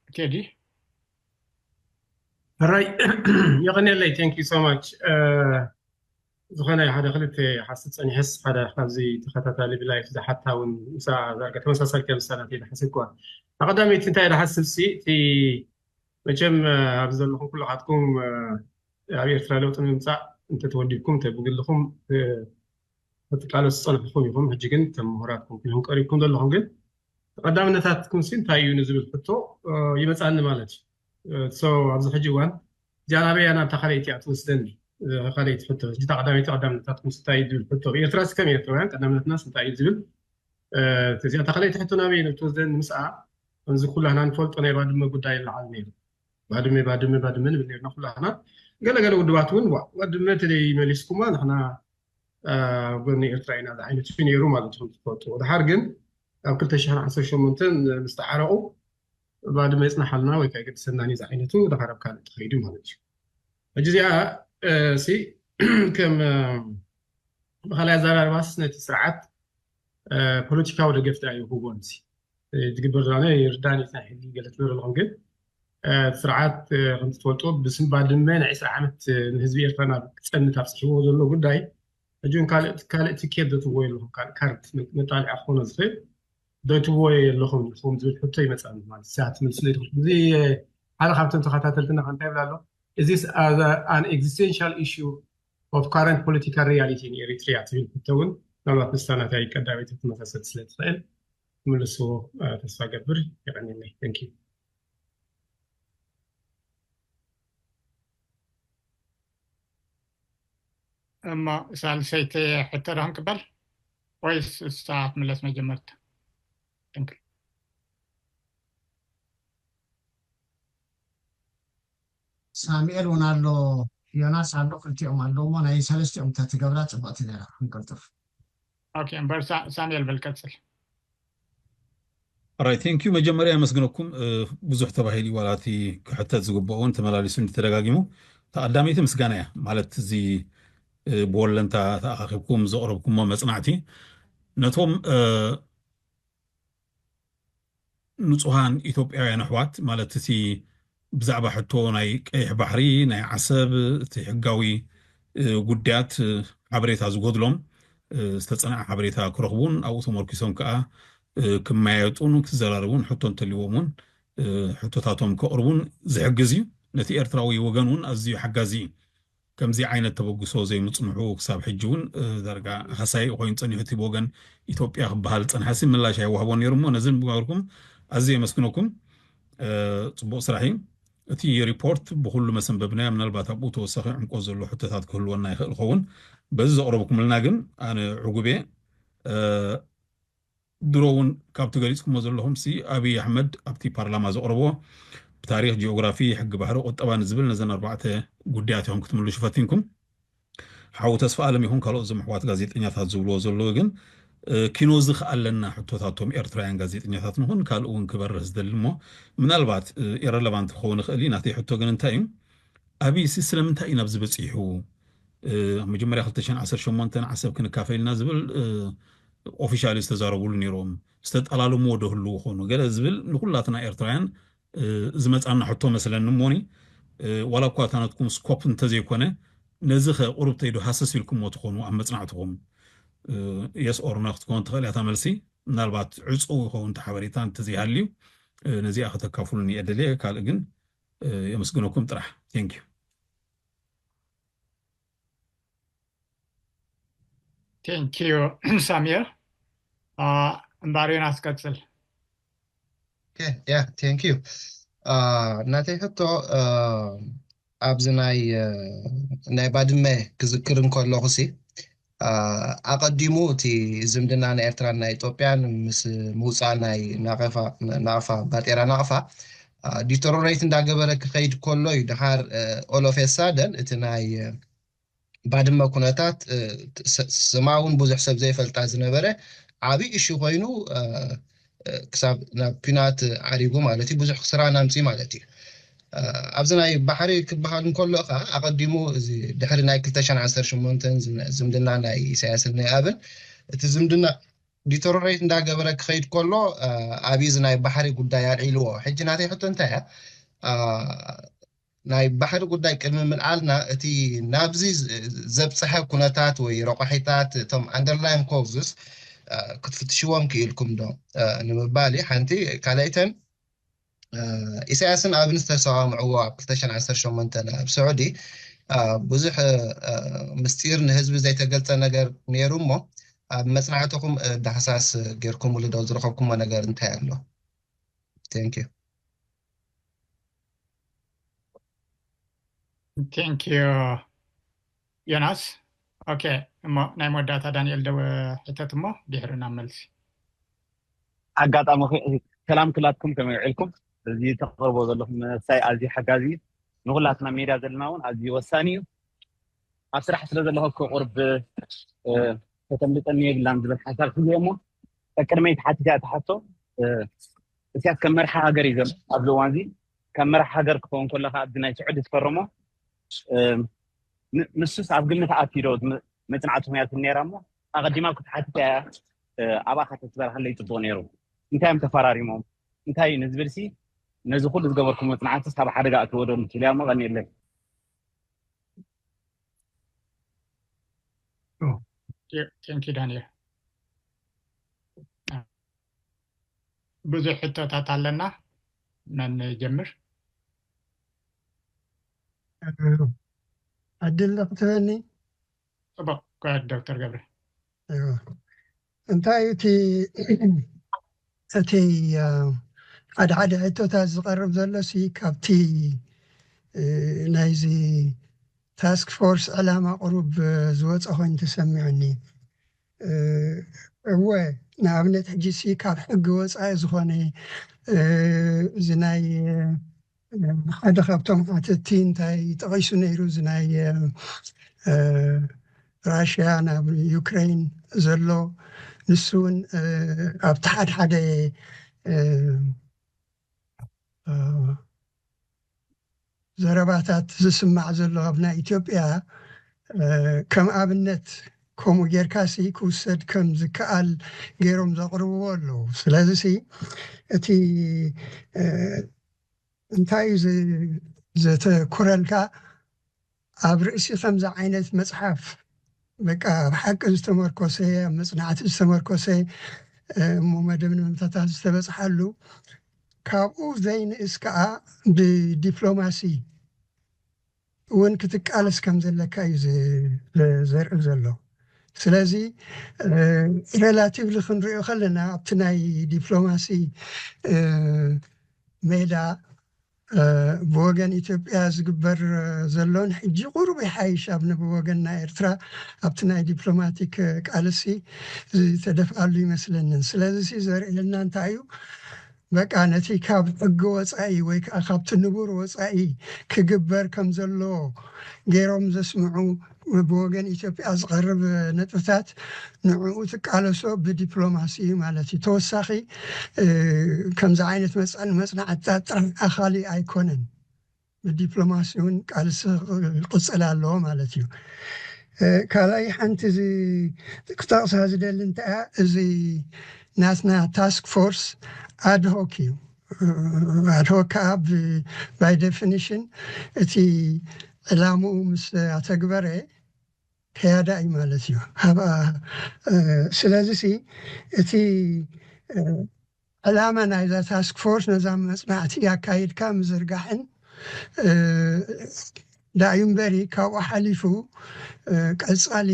ቴዲ ሕራይ የቐንየለይ። Thank you so much። ዝኾነ ሓደ ክልተ ሓስብ ፀኒሐስ ሓደ ካብዚ ተኸታታሊ ብላይፍ ዝሓታ እውን ምሳ ዛርጋ ተመሳሳሊ ከም ዝሳላት እየ ዝሓስብ ክዋ ኣቐዳሚት እንታይ ዝሓስብ ሲ እቲ መቸም ኣብዚ ዘለኹም ኩልኻትኩም ኣብ ኤርትራ ለውጢ ንምምፃእ እንተተወዲብኩም እንተ ብግልኹም ክትቃለሱ ዝፀንሕኹም ኢኹም። ሕጂ ግን ከም ምሁራት ኮንኩ ኢኹም ቀሪብኩም ዘለኹም ግን ተቐዳምነታትኩም ሲ እንታይ እዩ ንዝብል ሕቶ ይመፃኒ ማለት እዩ። ኣብዚ ሕጂ እዋን እዚኣ ናበያ ናብታ ካልኣይቲ እያ ትወስደኒ። ካልኣይቲ ሕቶ ሕጂ ቀዳመይቲ ቀዳምነታትኩም እንታይ እዩ ዝብል ሕቶ ኤርትራ ሲ ከም ኤርትራውያን ቀዳምነትና ሲ እንታይ እዩ ዝብል እዚኣ ካልኣይቲ ሕቶ ናበይ ትወስደኒ ምስኣ ከምዚ ኩላህና ንፈልጦ ናይ ባድመ ጉዳይ ይለዓል ነይሩ። ባድመ ባድመ ባድመ ንብል ነርና ኩላህና። ገለገለ ውድባት እውን ዋ ባድመ ተደይ መሊስኩማ ንሕና ጎኒ ኤርትራ ኢና ዝዓይነት እዩ ነይሩ ማለት እዩ ትፈልጡ። ድሓር ግን ኣብ ክልተ ሽሕን ዓሰርተ ሸሞንተን ምስ ተዓረቑ ባድመ ይፅናሓልና ወይ ከዓ ይገድሰናን እዩ ዝዓይነቱ ድሓር ኣብ ካልእ ተኸይዱ ማለት እዩ። ሕጂ እዚኣ ሲ ከም ብኻላይ ኣዘራርባስ ነቲ ስርዓት ፖለቲካዊ ደገፍ ዳ ይህቦን ሲ ዝግበር ዝነ ይርዳን እዩ ናይ ሕጊ ገለ ትብር ኣለኹም ግን ስርዓት ከምቲ ትፈልጦ ብስም ባድመ ናይ ዕስራ ዓመት ንህዝቢ ኤርትራ ናብ ክፀንት ኣብፅሕዎ ዘሎ ጉዳይ ሕጂ ካልእ ትኬት ዘትዎ የለኹም ካልእ ካርድ መጣልዒ ክኾኖ ዝኽእል ደትዎ የለኹም ኢኹም ዝብል ሕቶ ይመፅኣኒ ማለት እዚኣ ትምልስለይ ትኽእል እዚ ሓደ ካብቶም ተኸታተልትና ከ እንታይ ይብል ኣሎ is this an existential issue of current political reality in Eritrea ትብል ሕቶ እውን ምናልባት ምስታ ናታይ ቀዳመይቲ ክትመሳሰል ስለ ትኽእል ትምልስዎ ተስፋ ገብር። የቐንየለይ። Thank you። እሞ ሳልሰይቲ ሕቶ ዶ ክንቅበል ወይስ እሳ ክትምለስ መጀመርታ? ሳሙኤል እውን ኣሎ፣ ዮናስ ኣሎ፣ ክልቲኦም ኣለዉ እሞ ናይ ሰለስቲኦም እንተትገብራ ፅብቕቲ ነይራ። ክንቀልጥፍ። ኦኬ፣ እምበር ሳ- ሳሙኤል በል ቀፅል። ራይ ቴንክ ዩ። መጀመርያ የመስግነኩም። እ፣ ብዙሕ ተባሂሉ እዩ፣ ዋላ እቲ ክሕተት ዝግብኦ እውን ተመላሊሱ እንዲ ተደጋጊሙ። ተቐዳመይቲ ምስጋና እያ፣ ማለት እዚ እ፣ ብወለንታ ተኣኻኺብኩም ዘቕረብኩሞ መፅናዕቲ ነቶም እ፣ ንጹሃን ኢትዮጵያውያን ኣሕዋት ማለት እቲ ብዛዕባ ሕቶ ናይ ቀይሕ ባሕሪ ናይ ዓሰብ እቲ ሕጋዊ እ፣ ጉዳያት እ፣ ሓበሬታ ዝጎድሎም እ፣ ዝተጸንዐ ሓበሬታ ክረኽቡን ኣብኡ ተመርኪሶም ከኣ እ፣ ክመያየጡን ክዘራረቡን ሕቶ እንተልዎም እውን እ፣ ሕቶታቶም ከቕርቡን ዝሕግዝ እዩ። ነቲ ኤርትራዊ ወገን እውን ኣዝዩ ሓጋዚ እዩ። ከምዚ ዓይነት ተበግሶ ዘይምጽንሑ ክሳብ ሕጂ እውን እ፣ ዳርጋ ሃሳይ ኮይኑ ጸኒሑ እቲ ብወገን ኢትዮጵያ ክበሃል ዝጸንሐሲ ምላሽ ኣይወሃቦን ነይሩ እሞ ነዚ ምግባርኩም ኣዝየ የመስግነኩም። እ፣ ጽቡቕ ስራሕ እዩ። እቲ ሪፖርት ብኩሉ መሰንበብናዮ፣ ምናልባት ኣብኡ ተወሳኺ ዕምቆት ዘሎ ሕቶታት ክህልወና ይኽእል ይኸውን። በዚ ዘቕረብኩምልና ግን ኣነ ዕጉብ እየ። እ፣ ድሮ እውን ካብቲ ገሊጽኩሞ ዘለኹም ሲ ኣብይ ኣሕመድ ኣብቲ ፓርላማ ዘቕረቦ ብታሪክ፣ ጂኦግራፊ፣ ሕጊ ባሕሪ፣ ቁጠባ ንዝብል ነዘን ኣርባዕተ ጉዳያት ኢኹም ክትምልሹ ፈቲንኩም። ሓው ተስፋ ኣለም ይኹን ካልኦት እዞም ኣሕዋት ጋዜጠኛታት ዝብልዎ ዘለዉ ግን እ፣ ኪኖ እዚ ከኣለና ሕቶታቶም ኤርትራውያን ጋዜጠኛታት ንኹን ካልእ እውን ክበርህ ዝደሊ እሞ ምናልባት እ፣ ኢረለቫንት ክኸውን ይኽእል እዩ። ናተይ ሕቶ ግን እንታይ እዩ ኣብይ ሲ ስለምንታይ እዩ ናብዚ በፂሑ? እ፣ ኣብ መጀመርያ ክልተ ሽሕን ዓሰርተ ሸሞንተን ዓሰብ ክንካፈል ኢና ዝብል እ፣ ኦፊሻሊ ዝተዛረብሉ ነይሮም። ዝተጠላለምዎ ዶ ህልው ኾኑ ገለ ዝብል ንኩላትና ኤርትራውያን እ፣ ዝመጻና ሕቶ መስለኒ እሞኒ እ፣ ዋላ እኳ እታ ናትኩም ስኮፕ እንተዘይኮነ ነዚ ከ ቁሩብተይ ዶ ሃሰስ ኢልኩሞ ትኾኑ ኣብ መጽናዕትኹም? የስ ኦር ኖ ክትከውን ትኽእል እያ እታ መልሲ። ምናልባት ዕጹው ይኸውን እቲ ሓበሬታ እንተዘይሃልዩ እ፣ ነዚኣ ከተካፍሉኒ እየ ደልየ። ካልእ ግን እ፣ የመስግነኩም ጥራሕ። ቴንክ ዩ። Thank you ሳሚር። እምባር ዮናስ ቀጽል። Yeah, thank you. ናተይ ሕቶ ኣብዚ ናይ ናይ ባድመ ክዝክር እንከለኹ ሲ ኣቐዲሙ እቲ ዝምድና ናይ ኤርትራን ናይ ኢትዮጵያን ምስ ምውፃእ ናይ ናቐፋ ናቕፋ ባጤራ ናቕፋ ዲተሮሬት እንዳገበረ ክኸይድ ከሎ እዩ ድሓር ኦሎፌሳደን እቲ ናይ ባድመ ኩነታት ስማ እውን ብዙሕ ሰብ ዘይፈልጣ ዝነበረ ዓብዪ እሹ ኮይኑ ክሳብ ናብ ኲናት ዓሪጉ ማለት እዩ ብዙሕ ክስራን ኣምፅኡ ማለት እዩ። ኣብዚ ናይ ባሕሪ ክበሃል እንከሎ ከዓ ኣቐዲሙ እዚ ድሕሪ ናይ ክልተ ሽሕን ዓሰርተ ሸሞንተን ዝምድና ናይ ኢሳያስን ናይ ኣብን እቲ ዝምድና ዲተሮሬት እንዳገበረ ክኸይድ ከሎ ኣብዩ እዚ ናይ ባሕሪ ጉዳይ ኣልዒልዎ። ሕጂ ናተይ ሕቶ እንታይ እያ? ናይ ባሕሪ ጉዳይ ቅድሚ ምልዓልና እቲ ናብዚ ዘብፀሐ ኩነታት ወይ ረቋሒታት እቶም underlying causes ክትፍትሽዎም ክኢልኩም ዶ ንምባል ሓንቲ ካልኣይተን ኢሳያስን ኣብን ዝተሰማምዕዎ ኣብ ክልተ ሽሕን ዓሰርተ ሸሞንተን ኣብ ስዑዲ ብዙሕ ምስጢር ንህዝቢ ዘይተገልፀ ነገር ነይሩ እሞ ኣብ መፅናዕትኹም ዳህሳስ ጌርኩምሉ ዶ ዝረኸብኩሞ ነገር እንታይ ኣሎ? Thank you. Thank you ዮናስ። ኦኬ እሞ ናይ መወዳእታ ዳንኤል ደው ሕተት እሞ ድሕሪ ናብ መልሲ። ኣጋጣሚ ሰላም ክላትኩም ከመይ ውዒልኩም? እዚ ተቕርቦ ዘለኹም መሳይ ኣዝዩ ሓጋዚ እዩ። ንኹላትና ሜድያ ዘለና እውን ኣዝዩ ወሳኒ እዩ። ኣብ ስራሕ ስለ ዘለኹ ቁርብ ከተምልጠኒ የብላን ዝብል ሓሳብ ሒዘ እሞ ቅድመይ ተሓቲተ እያ ተሓቶ እስያስ ከም መርሒ ሃገር እዩ ዘሎ ኣብዚ እዋን እዚ ከም መርሒ ሃገር ክኸውን ከሎ ከዓ ኣብዚ ናይ ስዑዲ ዝፈረሞ ንሱስ ኣብ ግምት ኣትዩ ዶ መፅናዕትኩም እያ ትብል ነይራ እሞ ኣቐዲማ ክትሓትት እያ ኣብኣ ከተትበርሃለይ ፅቡቕ ነይሩ እንታይ እዮም ተፈራሪሞም እንታይ እዩ ንዝብል ሲ ነዚ ኩሉ ዝገበርኩም መፅናዕትስ ካብ ሓደጋ ኣትዎ ዶ ንትብል እያ እሞ ቀኒየለይ Thank you ዳንኤል። ብዙሕ ሕቶታት ኣለና። መን ይጀምር? ዕድል ዶ ክትህበኒ? ፅቡቅ ዶክተር ገብረ። እንታይ እቲ እቲ ሓደ ሓደ ሕቶታት ዝቀርብ ዘሎ ሲ ካብቲ ናይዚ ታስክ ፎርስ ዕላማ ቁሩብ ዝወፀ ኮይኑ ተሰሚዑኒ። እወ ንኣብነት ሕጂ ሲ ካብ ሕጊ ወፃኢ ዝኾነ እዚ ናይ ሓደ ካብቶም ሓተቲ እንታይ ጠቒሱ ነይሩ እዚ ናይ ራሽያ ናብ ዩክሬን ዘሎ ንሱ እውን ኣብቲ ሓደ ሓደ ዘረባታት ዝስማዕ ዘሎ ኣብ ናይ ኢትዮጵያ ከም ኣብነት ከምኡ ጌርካሲ ክውሰድ ከም ዝከኣል ገይሮም ዘቕርብዎ ኣለዉ ስለዚ እቲ እንታይ እዩ ዘተኩረልካ ኣብ ርእሲ ከምዚ ዓይነት መፅሓፍ በቃ ኣብ ሓቂ ዝተመርኮሰ ኣብ መፅናዕቲ ዝተመርኮሰ እሞ መደምደምታታት ዝተበፅሓሉ ካብኡ ዘይንእስ ከዓ ብዲፕሎማሲ እውን ክትቃለስ ከም ዘለካ እዩ ዘርኢ ዘሎ ስለዚ ሬላቲቭሊ ክንሪኦ ከለና ኣብቲ ናይ ዲፕሎማሲ ሜዳ ብወገን ኢትዮጵያ ዝግበር ዘሎን ሕጂ ቁሩብ ይሓይሽ ኣብ ብወገን ናይ ኤርትራ ኣብቲ ናይ ዲፕሎማቲክ ቃልሲ ዝተደፍኣሉ ይመስለንን ስለዚ ዘርእየልና እንታይ እዩ በቃ ነቲ ካብ ሕጊ ወፃኢ ወይ ከዓ ካብቲ ንቡር ወፃኢ ክግበር ከም ዘለዎ ገይሮም ዘስምዑ ብወገን ኢትዮጵያ ዝቐርብ ነጥብታት ንዕኡ ትቃለሶ ብዲፕሎማሲ እዩ ማለት እዩ ተወሳኺ ከምዚ ዓይነት መፅናዕትታት ጥራሕ ኣኻሊ ኣይኮነን ብዲፕሎማሲ እውን ቃልሲ ይቕፅል ኣለዎ ማለት እዩ ካልኣይ ሓንቲ ክጠቕሳ ዝደሊ እንተያ እዚ ናትና ታስክ ፎርስ ኣድሆክ እዩ ኣድሆክ ከዓ by definition እቲ ዕላምኡ ምስ ኣተግበረ ከያዳ እዩ ማለት እዩ ሃብኣ ስለዚ እቲ ዕላማ ናይዛ ታስክ ፎርስ ነዛ መፅናዕቲ ኣካይድካ ምዝርጋሕን ዳእዩ እምበሪ፣ ካብኡ ሓሊፉ ቀፃሊ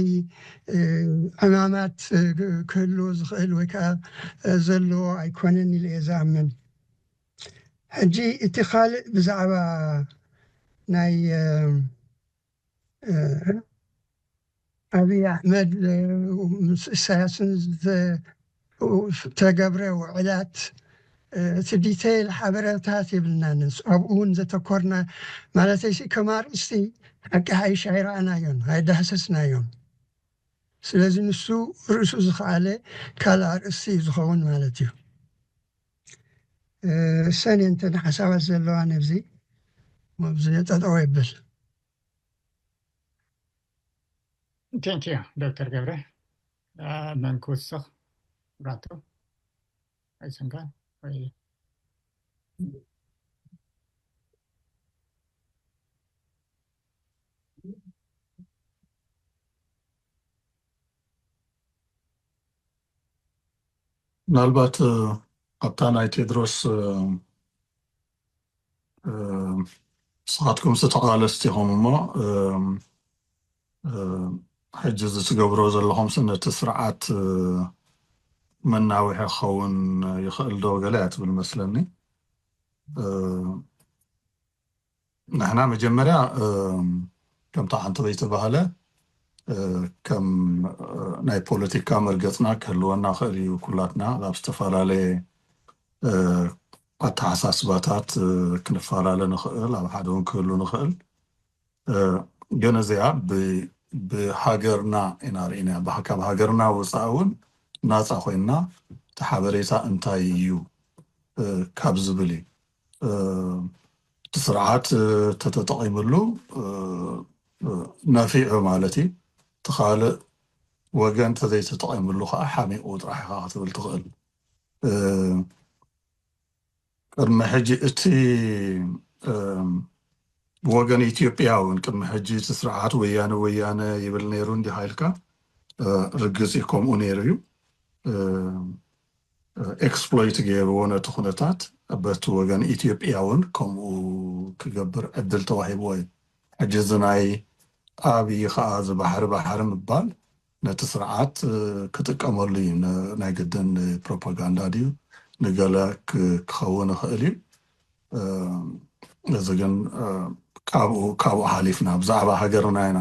ዕማማት ክህልዎ ዝኽእል ወይ ከዓ ዘለዎ ኣይኮነን ኢለ እየ ዝኣምን። ሕጂ እቲ ካልእ ብዛዕባ ናይ ኣብይ ኣሕመድ ምስ እሳያስን ዝተገብረ ውዕላት እቲ ዲቴይል ሓበሬታት የብልናን። ኣብኡ እውን ዘተኮርና ማለተይሲ ከም ኣርእስቲ ሓቂ ሓይሽ ኣይረኣናዮን ኣይዳህሰስናዮን። ስለዚ ንሱ ርእሱ ዝኸኣለ ካልእ ኣርእስቲ እዩ ዝኸውን ማለት እዩ። ሰን እንተ ሓሳባት ዘለዋ ነብዚ ኣብዚ ጠጠው ይብል። ቴንኪዩ ዶክተር ገብረ። መን ክውስኽ? ብራቱ ኣይሰንካ ወይ ምናልባት ኣብታ ናይ ቴድሮስ ንስኻትኩም ዝተቓለስቲ ኢኹም እሞ ሕጂ እዚ ትገብሮ ዘለኹም ነቲ ስርዓት መናውሒ ክኸውን ይኽእል ዶ ገለ እያ ትብል መስለኒ። ንሕና መጀመርያ ከምታ ሓንቲ ዘይተባህለ ከም ናይ ፖለቲካ መርገፅና ክህልወና ክእል እዩ። ኩላትና ኣብ ዝተፈላለየ ኣተሓሳስባታት ክንፈላለ ንኽእል፣ ኣብ ሓደ እውን ክህሉ ንኽእል። ግን እዚኣ ብሃገርና ኢና ርኢና፣ ካብ ሃገርና ወፃኢ እውን ናፃ ኮይና እቲ ሓበሬታ እንታይ እዩ ካብ ዝብል እዩ። እቲ ስርዓት ተተጠቂምሉ ነፊዑ ማለት እዩ። እቲ ካልእ ወገን ተዘይተጠቂምሉ ከዓ ሓሚቑ ጥራሕ ኢኻ ክትብል ትኽእል። ቅድሚ ሕጂ እቲ ብወገን ኢትዮጵያ እውን ቅድሚ ሕጂ እቲ ስርዓት ወያነ ወያነ ይብል ነይሩ እንዲኻ ኢልካ ርግፅ እዩ፣ ከምኡ ነይሩ እዩ። ኤክስፕሎይት ገይርዎ ነቲ ኩነታት። በቲ ወገን ኢትዮጵያ እውን ከምኡ ክገብር ዕድል ተዋሂብዎ እዩ። ሕጂ እዚ ናይ ኣብይ ከዓ እዚ ባሕሪ ባሕሪ ምባል ነቲ ስርዓት ክጥቀመሉ እዩ። ናይ ግድን ፕሮፓጋንዳ ድዩ ንገለ ክኸውን ይኽእል እዩ። እዚ ግን ካብኡ ሓሊፍና ብዛዕባ ሃገርና ኢና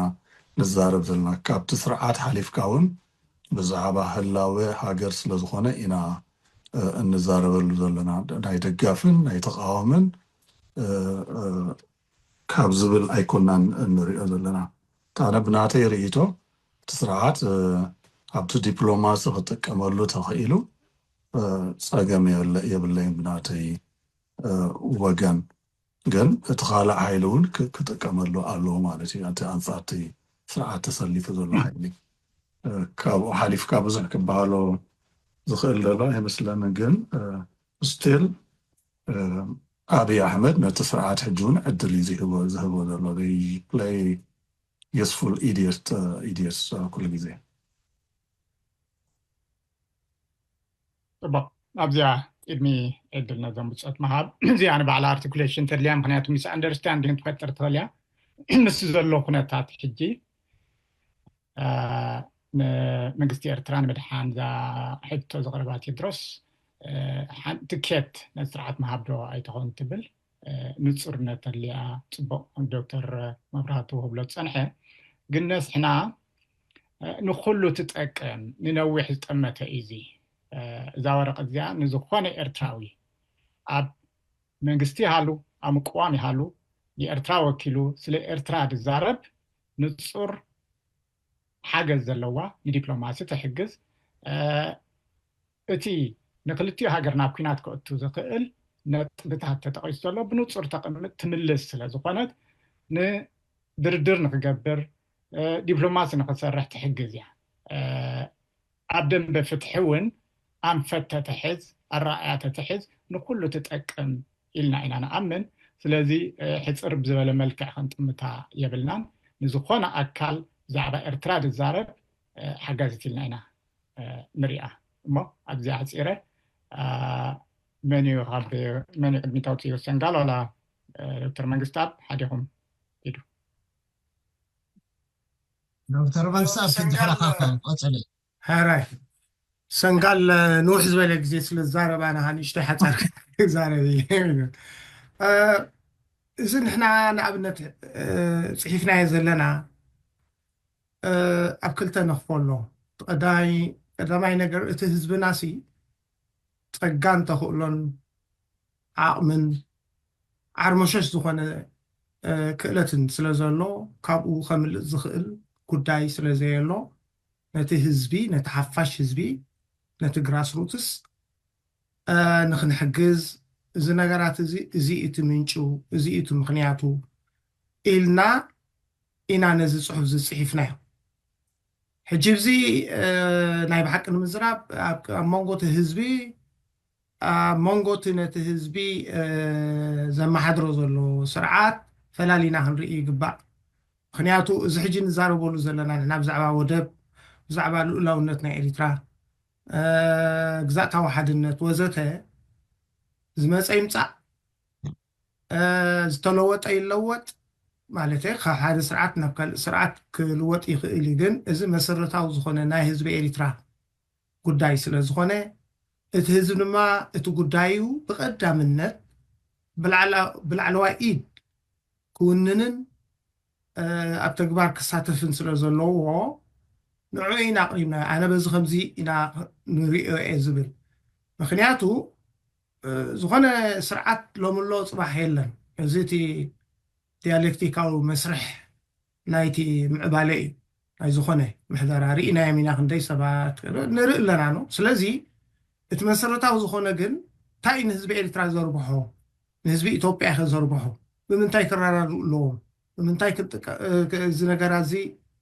ንዛረብ ዘለና። ካብቲ ስርዓት ሓሊፍካ እውን ብዛዕባ ህላወ ሃገር ስለዝኾነ ኢና እንዛረበሉ ዘለና። ናይ ደጋፍን ናይ ተቃዋምን ካብ ዝብል ኣይኮናን እንሪኦ ዘለና። ኣነ ብናተይ ርእይቶ እቲ ስርዓት ኣብቲ ዲፕሎማሲ ክጥቀመሉ ተኽኢሉ ፀገም የብለይን ብናተይ ወገን። ግን እቲ ካልእ ሓይሊ እውን ክጥቀመሉ ኣለዎ ማለት እዩ። እቲ ኣንፃርቲ ስርዓት ተሰሊፉ ዘሎ ሓይሊ ካብኡ ሓሊፍካ ብዙሕ ክበሃሎ ዝኽእል ዘሎ ኣይመስለንን። ግን ስቲል ኣብይ ኣሕመድ ነቲ ስርዓት ሕጂ እውን ዕድል እዩ ዝህቦ ዘሎ። ፕለይ ዩስፉል ኢዲየት ኢዲየት ኩሉ ግዜ። ፅቡቅ፣ ኣብዚኣ ቅድሚ ዕድል ነዞም ብፆት ምሃብ እዚኣ ንባዕላ ኣርቲኩሌሽን ተድልያ፣ ምክንያቱ ሚስ ኣንደርስታንዲንግ ትፈጥር ትኽእል እያ ምስ ዘሎ ኩነታት ሕጂ ንመንግስቲ ኤርትራ ንምድሓን እዛ ሕቶ ዘቕረባ ቴድሮስ ሓንቲ ኬት ነቲ ስርዓት ምሃብ ዶ ኣይትኸውን ትብል ንፁርነት ተድልያ። ፅቡቕ ዶክተር መብራህቱ ክብሎ ዝፀንሐ ግን ነስሕና ንኩሉ ትጠቅም ንነዊሕ ዝጠመተ እዩ እዚ እዛ ወረቀት እዚኣ ንዝኾነ ኤርትራዊ ኣብ መንግስቲ ይሃሉ ኣብ ምቅዋም ይሃሉ ንኤርትራ ወኪሉ ስለ ኤርትራ ዝዛረብ ንፁር ሓገዝ ዘለዋ ንዲፕሎማሲ ትሕግዝ እቲ ንክልቲኡ ሃገር ናብ ኲናት ከእቱ ዝኽእል ነጥብታት ተጠቒሱ ዘሎ ብንፁር ተቕምጥ ትምልስ ስለ ዝኾነት ንድርድር ንክገብር ዲፕሎማሲ ንክሰርሕ ትሕግዝ እያ። ኣብ ደንበ ፍትሒ እውን ኣንፈት ተትሕዝ ኣረኣእያ ተትሕዝ ንኩሉ ትጠቅም ኢልና ኢና ንኣምን። ስለዚ ሕፅር ብዝበለ መልክዕ ክንጥምታ የብልናን። ንዝኾነ ኣካል ብዛዕባ ኤርትራ ዝዛረብ ሓጋዚት ኢልና ኢና ንሪኣ። እሞ ኣብዚኣ ሕፂረ መን እዩ ካብ መን እዩ ቅድሚት ኣውፅኡ ሰንጋል ዋላ ዶክተር መንግስታብ ሓዲኹም ሂዱ። ዶክተር መንግስት ኣብ ክንድሕረኻ ቀጽል። ሕራይ ሰንጋል ንውሕ ዝበለ ግዜ ስለ ዝዛረብ ኣነ ንእሽተይ ሓጻር ክዛረብ እየ። እዚ ንሕና ንኣብነት ጽሒፍናዮ ዘለና ኣብ ክልተ ነኽፎ ኣሎ። ቀዳማይ ነገር እቲ ህዝብና ሲ ጸጋን ተኽእሎን ዓቕምን ዓርሞሸሽ ዝኾነ ክእለትን ስለ ዘሎ ካብኡ ከምልጥ ዝኽእል ጉዳይ ስለ ዘየሎ ነቲ ህዝቢ ነቲ ሓፋሽ ህዝቢ ነቲ ግራስሩትስ ንክንሕግዝ እዚ ነገራት እዚ እዚ እቲ ምንጩ እዚ እቲ ምኽንያቱ ኢልና ኢና ነዚ ፅሑፍ ዝፅሒፍናዮ። ሕጂ እዚ ናይ ብሓቂ ንምዝራብ ኣብ መንጎ እቲ ህዝቢ ኣብ መንጎ እቲ ነቲ ህዝቢ ዘመሓድሮ ዘሎ ስርዓት ፈላሊና ክንርኢ ይግባእ። ምክንያቱ እዚ ሕጂ ንዛረበሉ ዘለና ንሕና ብዛዕባ ወደብ ብዛዕባ ልኡላውነት ናይ ኤሪትራ ግዛእታዊ ሓድነት ወዘተ ዝመፀ ይምፃእ ዝተለወጠ ይለወጥ ማለት ካብ ሓደ ስርዓት ናብ ካልእ ስርዓት ክልወጥ ይኽእል እዩ። ግን እዚ መሰረታዊ ዝኾነ ናይ ህዝቢ ኤሪትራ ጉዳይ ስለ ዝኾነ እቲ ህዝቢ ድማ እቲ ጉዳዩ ብቐዳምነት ብላዕለዋይ ኢድ ክውንንን ኣብ ተግባር ክሳተፍን ስለ ዘለዎ ንዑ ኢና ኣቕሪብና። ኣነ በዚ ከምዚ ኢና ንሪኦ እየ ዝብል። ምክንያቱ ዝኾነ ስርዓት ሎምሎ ፅባሕ የለን። እዚ እቲ ዲያሌክቲካዊ መስርሕ ናይቲ ምዕባለ እዩ። ናይ ዝኾነ ምሕደራ ርኢናዮም ኢና ክንደይ ሰባት ንርኢ ኣለና ነው። ስለዚ እቲ መሰረታዊ ዝኾነ ግን እንታይ ንህዝቢ ኤርትራ ዘርብሖ ንህዝቢ ኢትዮጵያ ከ ዘርብሖ ብምንታይ ክረዳድኡ ኣለዎም ብምንታይ እዚ ነገራ እዚ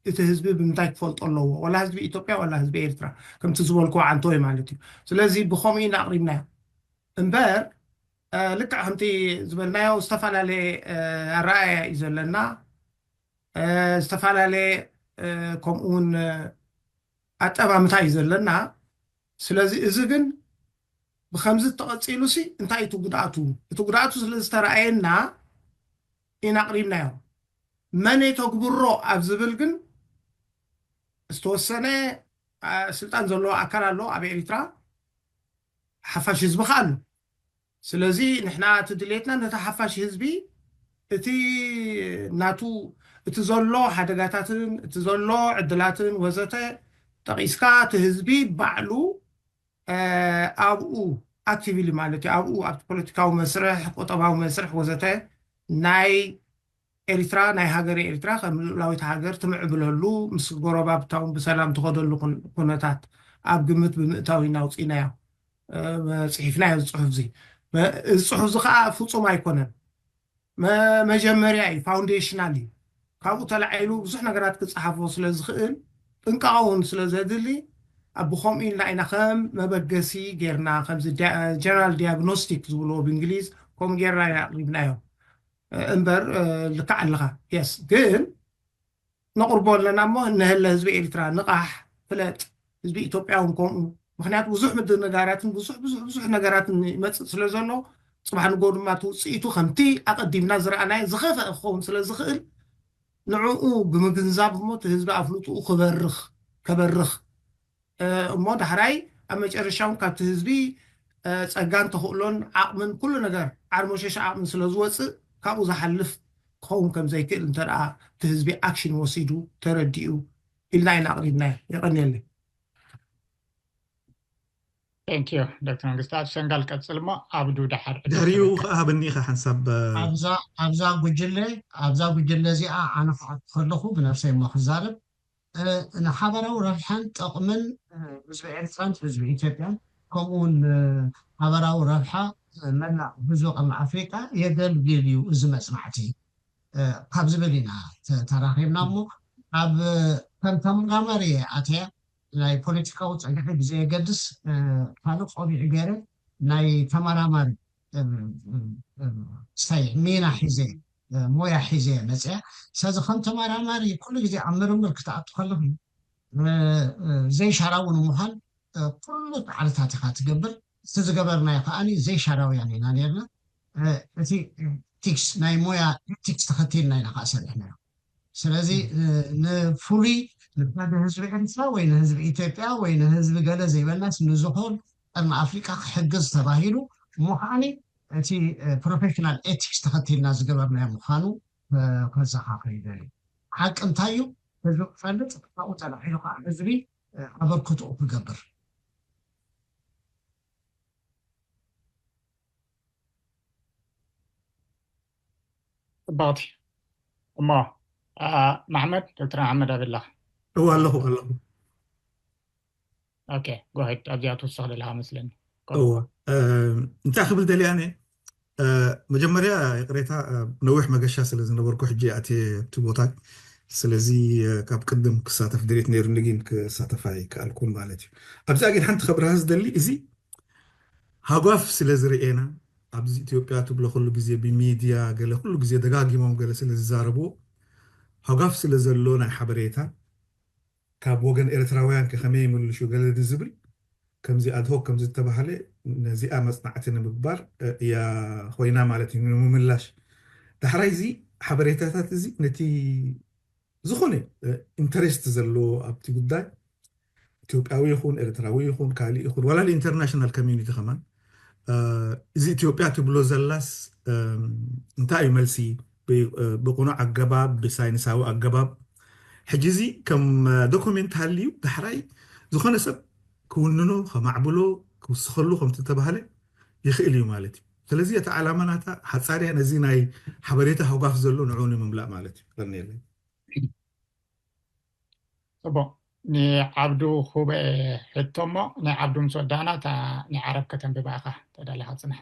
እቲ ህዝቢ ብምንታይ ክፈልጦ ኣለዎ ዋላ ህዝቢ ኢትዮጵያ ዋላ ህዝቢ ኤርትራ ከምቲ ዝበልኩ ዓንቶ እዩ ማለት እዩ። ስለዚ ብኸምኡ ኢና ኣቕሪብናዮ እምበር ልክዕ ከምቲ ዝበልናዮ ዝተፈላለየ ኣረኣያ እዩ ዘለና ዝተፈላለየ ከምኡ እውን ኣጠማምታ እዩ ዘለና። ስለዚ እዚ ግን ብከምዚ ተቐፂሉ ሲ እንታይ እቲ ጉድኣቱ እቲ ጉድኣቱ ስለ ዝተረኣየና ኢና ኣቕሪብናዮ። መን የተግብሮ ኣብ ዝብል ግን ዝተወሰነ ስልጣን ዘለዎ ኣካል ኣሎ ኣብ ኤሪትራ ሓፋሽ ህዝቢ ከ ኣሎ። ስለዚ ንሕና እቲ ድሌትና ነቲ ሓፋሽ ህዝቢ እቲ ናቱ እቲ ዘሎ ሓደጋታትን እቲ ዘሎ ዕድላትን ወዘተ ጠቒስካ እቲ ህዝቢ ባዕሉ ኣብኡ ኣክቲቪሊ ማለት እዩ ኣብኡ ኣብቲ ፖለቲካዊ መስርሕ ቁጠባዊ መስርሕ ወዘተ ናይ ኤሪትራ ናይ ሃገር ኤሪትራ ከም ልኡላዊት ሃገር ትምዕብለሉ ምስ ጎረባብታውን ብሰላም ትኸደሉ ኩነታት ኣብ ግምት ብምእታው ኢና ኣውፂእናዮ። ፅሒፍናዮ እዚ ፅሑፍ እዚ እዚ ፅሑፍ እዚ ከዓ ፍፁም ኣይኮነን። መጀመርያ እዩ ፋውንዴሽናል እዩ። ካብኡ ተላዒሉ ብዙሕ ነገራት ክፀሓፎ ስለ ዝኽእል ጥንቃቐ እውን ስለ ዘድሊ ኣብ ብኸምኡ ኢልና ኢና ከም መበገሲ ጌርና ከምዚ ጀነራል ዲያግኖስቲክ ዝብልዎ ብእንግሊዝ ከምኡ ጌርና ኢና ኣቕሪብናዮ። እምበር ልክዕ ኣለኻ የስ ግን ነቕርቦ ኣለና እሞ እነሀለ ህዝቢ ኤርትራ ንቓሕ ፍለጥ ህዝቢ ኢትዮጵያ እውን ከምኡ ምክንያቱ ብዙሕ ምድንጋራትን ብዙሕ ብዙሕ ብዙሕ ነገራትን ይመፅእ ስለ ዘሎ ፅባሕ ንጎ ድማ ትውፅኢቱ ከምቲ ኣቐዲምና ዝረኣናዮ ዝኸፈአ ክኸውን ስለ ዝኽእል ንዕኡ ብምግንዛብ እሞ እቲ ህዝቢ ኣፍልጥኡ ክበርኽ ከበርኽ እሞ ዳሕራይ ኣብ መጨረሻ እውን ካብቲ ህዝቢ ጸጋን ተኽእሎን ዓቕምን ኩሉ ነገር ዓርሞሸሽ ዓቕምን ስለ ዝወፅእ ካብኡ ዝሓልፍ ክኸውን ከም ዘይክእል እንተ እቲ ህዝቢ ኣክሽን ወሲዱ ተረዲኡ ኢልና ኢና ኣቕሪብናዮ። የቐንየለይ። ዶክተር መንግስቲ ኣብ ሰንጋል ቀፅል እሞ ኣብዱ ዳሓር ድሕሪኡ ከኣ ሃበኒ ኢኻ ሓንሳብ ኣብዛ ጉጅለ ኣብዛ ጉጅለ እዚኣ ኣነ ክሓቱ ከለኹ ብነብሰይ እሞ ክዛረብ ንሓበራዊ ረብሓን ጠቕምን ህዝቢ ኤርትራን ህዝቢ ኢትዮጵያን ከምኡውን ሓበራዊ ረብሓ መላእ ህዝቢ ቀርኒ ኣፍሪቃ የገልግል እዩ እዚ መፅናዕቲ ካብ ዝብል ኢና ተራኺብና እሞ ኣብ ከም ተመራማሪ ኣተያ ናይ ፖለቲካዊ ፀግዒ ብዘየገድስ ካልእ ቆቢዕ ገይረ ናይ ተመራማሪ ስታይ ሚና ሒዘ ሞያ ሒዘ መፅያ። ስለዚ ከም ተመራማሪ ኩሉ ግዜ ኣብ ምርምር ክትኣቱ ከለኹ ዘይሻራዊ ንምዃን ኩሉ ፃዕርታት ኢኻ ትገብር። እቲ ዝገበርናዮ ከዓኒ ዘይሻራውያን ኢና ነርና። እቲ ኤቲክስ ናይ ሞያ ኤቲክስ ተኸቲልና ኢና ከዓ ሰሪሕናዮ። ስለዚ ንፍሉይ ንሓደ ህዝቢ ኤርትራ ወይ ንህዝቢ ኢትዮጵያ ወይ ንህዝቢ ገለ ዘይበልናስ ንዝኾን ቀርኒ ኣፍሪቃ ክሕግዝ ተባሂሉ ምዃኒ እቲ ፕሮፌሽናል ኤቲክስ ተኸቲልና ዝገበርናዮ ምዃኑ ከዘኻኽር ይደሊ። ሓቂ እንታይ እዩ? ህዝቢ ክፈልጥ፣ ካብኡ ተላዒሉ ከዓ ህዝቢ ኣበርክትኡ ክገብር። ፅብቕቲ እሞ፣ ማሕመድ፣ ዶክተር ማሕመድ ኣበላ። እወ ኣለኹ ኣለኹ። ኦኬ፣ ጎሄድ ኣብዚኣ ትወስኽ ዘለኻ መስለኒ። እወ፣ እንታይ ክብል ደልያ ኣነ፣ መጀመርያ ይቕሬታ፣ ነዊሕ መገሻ ስለ ዝነበርኩ ሕጂ ኣትየ ኣብቲ ቦታ። ስለዚ ካብ ቅድም ክሳተፍ ድሌት ነይሩኒ፣ ግን ክሳተፍ ኣይከኣልኩን ማለት እዩ። ኣብዚኣ ግን ሓንቲ ከብርሃ ዝደሊ፣ እዚ ሃጓፍ ስለ ዝርእየና፣ ኣብዚ ኢትዮጵያ ትብሎ ኩሉ ግዜ ብሚድያ ገለ ኩሉ ግዜ ደጋጊሞም ገለ ስለ ዝዛረብዎ፣ ሃጓፍ ስለ ዘሎ ናይ ሓበሬታ ካብ ወገን ኤርትራውያን ከ ከመይ ይምልሹ ገለ ዝብል ከምዚ ኣድሆክ ከምዚ ዝተባህለ ነዚኣ መጽናዕቲ ንምግባር እያ ኮይና ማለት እዩ፣ ንምምላሽ። ዳሕራይ እዚ ሓበሬታታት እዚ ነቲ ዝኾነ ኢንተረስት ዘለዎ ኣብቲ ጉዳይ ኢትዮጵያዊ ይኹን ኤርትራዊ ይኹን ካልእ ይኹን ዋላ ኢንተርናሽናል ኮሚኒቲ ከማን እዚ ኢትዮጵያ ትብሎ ዘላስ እንታይ እዩ መልሲ ብቁኑዕ ኣገባብ ብሳይንሳዊ ኣገባብ ሕጂ እዚ ከም ዶኩሜንት ሃልዩ ዳሕራይ ዝኾነ ሰብ ክውንኖ ከማዕብሎ ክውስኸሉ ከምቲ ተባህለ ይኽእል እዩ ማለት እዩ። ስለዚ እቲ ዓላማ ናታ ሓጻርያ ነዚ ናይ ሓበሬታ ሃጓፍ ዘሎ ንዑ ንምምላእ ማለት እዩ። ቀንየለይ። ጽቡቕ፣ ንዓብዱ ክህቦ ሕቶ እሞ ናይ ዓብዱ ምስ ወዳእና እታ ናይ ዓረብ ከተንብባ ኢኻ ተዳሊኻ ጽናሕ።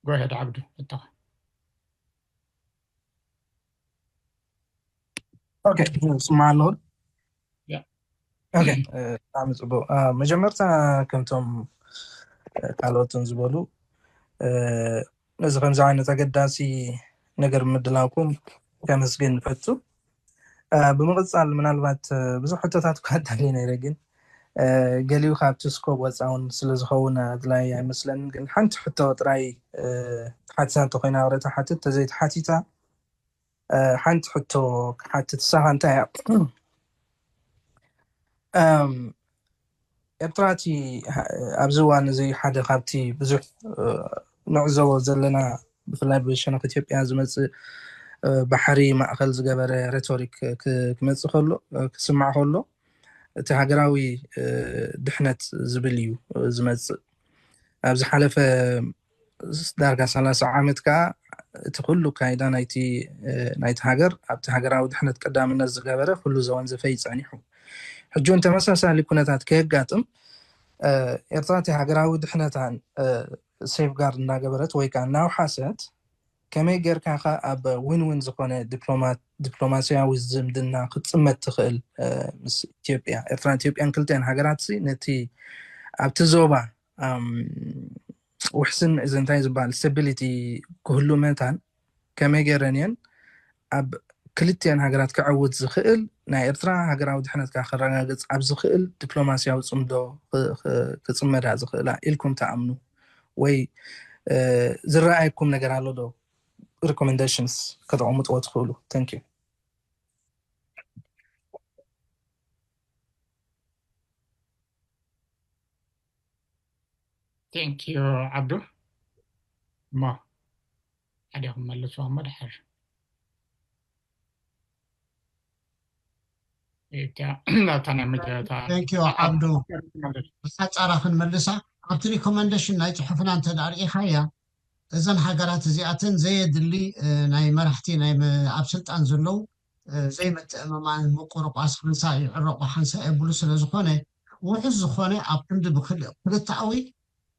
ጎሄድ ዓብዱ ሕቶኻ። ኦኬ፣ ስማዕ ኣለኹ። ኦኬ፣ ብጣዕሚ ፅቡቅ። መጀመርታ ከምቶም ካልኦትን ዝበሉ ነዚ ከምዚ ዓይነት ኣገዳሲ ነገር ምድላውኩም ከመስግን ንፈቱ። ብምቕፃል ምናልባት ብዙሕ ሕቶታት እኳ ኣዳልየ ነይረ፣ ግን ገሊኡ ካብቲ ስኮብ ወፃ እውን ስለዝኸውን ኣድላይ ኣይመስለንን። ግን ሓንቲ ሕቶ ጥራይ ተሓቲታ እንተኮይና ቅሬታ ሓትት ተዘይተሓቲታ ሓንቲ ሕቶ ክሓትት ሳኻ እንታይ እያ? ኤርትራ እቲ ኣብዚ እዋን እዚ ሓደ ካብቲ ብዙሕ ንዕዘቦ ዘለና ብፍላይ ብሸነኽ ኢትዮጵያ ዝመፅእ ባሕሪ ማእኸል ዝገበረ ሬቶሪክ ክመፅእ ከሎ ክስማዕ ከሎ እቲ ሃገራዊ ድሕነት ዝብል እዩ ዝመፅእ። ኣብ ዝሓለፈ ዳርጋ ሰላሳ ዓመት ከዓ እቲ ኩሉ ካይዳ ናይቲ ናይቲ ሃገር ኣብቲ ሃገራዊ ድሕነት ቀዳምነት ዝገበረ ኩሉ ዘወንዘፈ እዩ ጸኒሑ። ሕጂ እውን ተመሳሳሊ ኩነታት ከየጋጥም ኤርትራ እቲ ሃገራዊ ድሕነታን ሴፍጋርድ እናገበረት ወይ ከዓ እናውሓሰት ከመይ ጌርካ ከ ኣብ ዊን ዊን ዝኾነ ዲፕሎማሲያዊ ዝምድና ክትፅመድ ትኽእል ምስ ኢትዮጵያ? ኤርትራን ኢትዮጵያን ክልቲኣን ሃገራት ነቲ ኣብቲ ዞባ ውሕስን እዚ እንታይ ዝበሃል ስታቢሊቲ ክህሉ መታን ከመይ ገይረን እየን ኣብ ክልቲአን ሃገራት ክዕውት ዝኽእል ናይ ኤርትራ ሃገራዊ ድሕነትካ ከረጋግፅ ኣብ ዝኽእል ዲፕሎማሲያዊ ፅምዶ ክፅመዳ ዝኽእላ ኢልኩም ትኣምኑ ወይ ዝረኣየኩም ነገር ኣሎ ዶ? ሪኮመንደሽንስ ከተቐምጥዎ ትኽእሉ። Thank you። Thank you ዓብዱ። እሞ ሓዲኹም መልስዎ እሞ ድሓር ናብታ ናይ መጀመርታ Thank you ዓብዱ። ብሓጻራ ክንመልሳ ኣብቲ ሪኮመንደሽን ናይ ጽሑፍና እንተ ደኣ ርኢኻያ እዘን ሃገራት እዚኣተን ዘየድሊ ናይ መራሕቲ ናይ ኣብ ስልጣን ዘለዉ ዘይምትእምማን ምቁርቋስ ሓንሳእ ይዕረቑ ሓንሳእ የብሉ ስለ ዝኾነ ውሑስ ዝኾነ ኣብ ክንዲ ብክልተኣዊ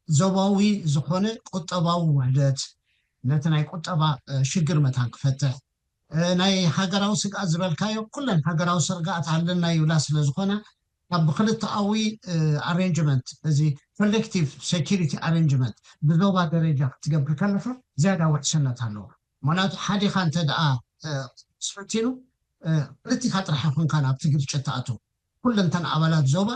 ዞባዊ ዝኾነ ቁጠባዊ ውህደት ነቲ ናይ ቁጠባ ሽግር መታን ክፈትሕ ናይ ሃገራዊ ስግኣት ዝበልካዮ ኩለን ሃገራዊ ስርግኣት ኣለና ይብላ ስለ ዝኾና ካብ ብክልተኣዊ ኣሬንጅመንት እዚ ኮሌክቲቭ ሴኪሪቲ ኣሬንጅመንት ብዞባ ደረጃ ክትገብር ከለካ ዝያዳ ውሕስነት ኣለዎ። ምክንያቱ ሓዲኻ እንተ ደኣ ስፈቲኑ ክልቲኻ ጥራሕ ይኮንካ ናብቲ ግርጭት ትኣቱ። ኩለንተን ኣባላት ዞባ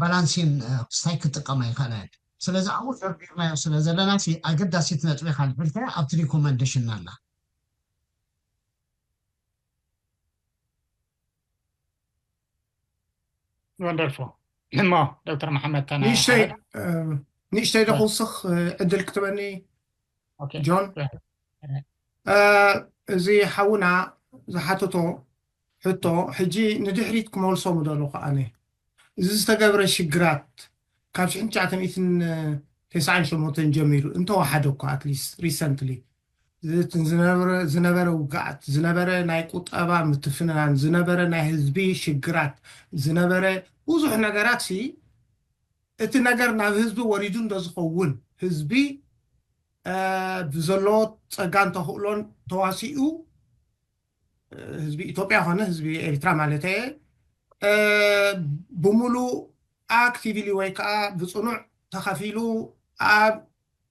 ባላንሲን ክስታይ ክጥቀማ ይኽእላ እየን። ስለዚ ኣብኡ ዘርጊርናዮ ስለ ዘለና ኣገዳሲት ነጥቢ ካልሕልካ ኣብቲ ሪኮመንዴሽን ኣላ። Wonderful. እሞ ዶክተር መሓመድ፣ ተና ንእሽተይ ሓረድ እ፣ ንእሽተይ ዶ ክውስኽ፣ እ፣ ዕድል ክትበኒ ኦኬ ጆን? go ahead. እ፣ እዚ ሓውና ዝሓተቶ ሕቶ ሕጂ ንድሕሪት ክመልሶ ምደለኹ ኣነ፣ እዚ ዝተገብረ ሽግራት ካብ ሽሕን ትሽዓተ ሚእትን ተስዓን ሸሞንተን ጀሚሩ እንተወሓደ እኳ፣ at least recently፣ ዝነበረ ዝነበረ ውግኣት፣ ዝነበረ ናይ ቁጠባ ምትፍንናን፣ ዝነበረ ናይ ህዝቢ ሽግራት፣ ዝነበረ ብዙሕ ነገራት ሲ፣ እቲ ነገር ናብ ህዝቢ ወሪዱ እንዶ ዝኸውን፣ ህዝቢ እ፣ ብዘለዎ ጸጋን ተኽእሎን ተዋሲኡ፣ እ፣ ህዝቢ ኢትዮጵያ ኾነ ህዝቢ ኤርትራ ማለት እየ፣ እ፣ ብምሉእ ኣክቲቪሊ ወይ ከዓ ብጽኑዕ ተኸፊሉ ኣብ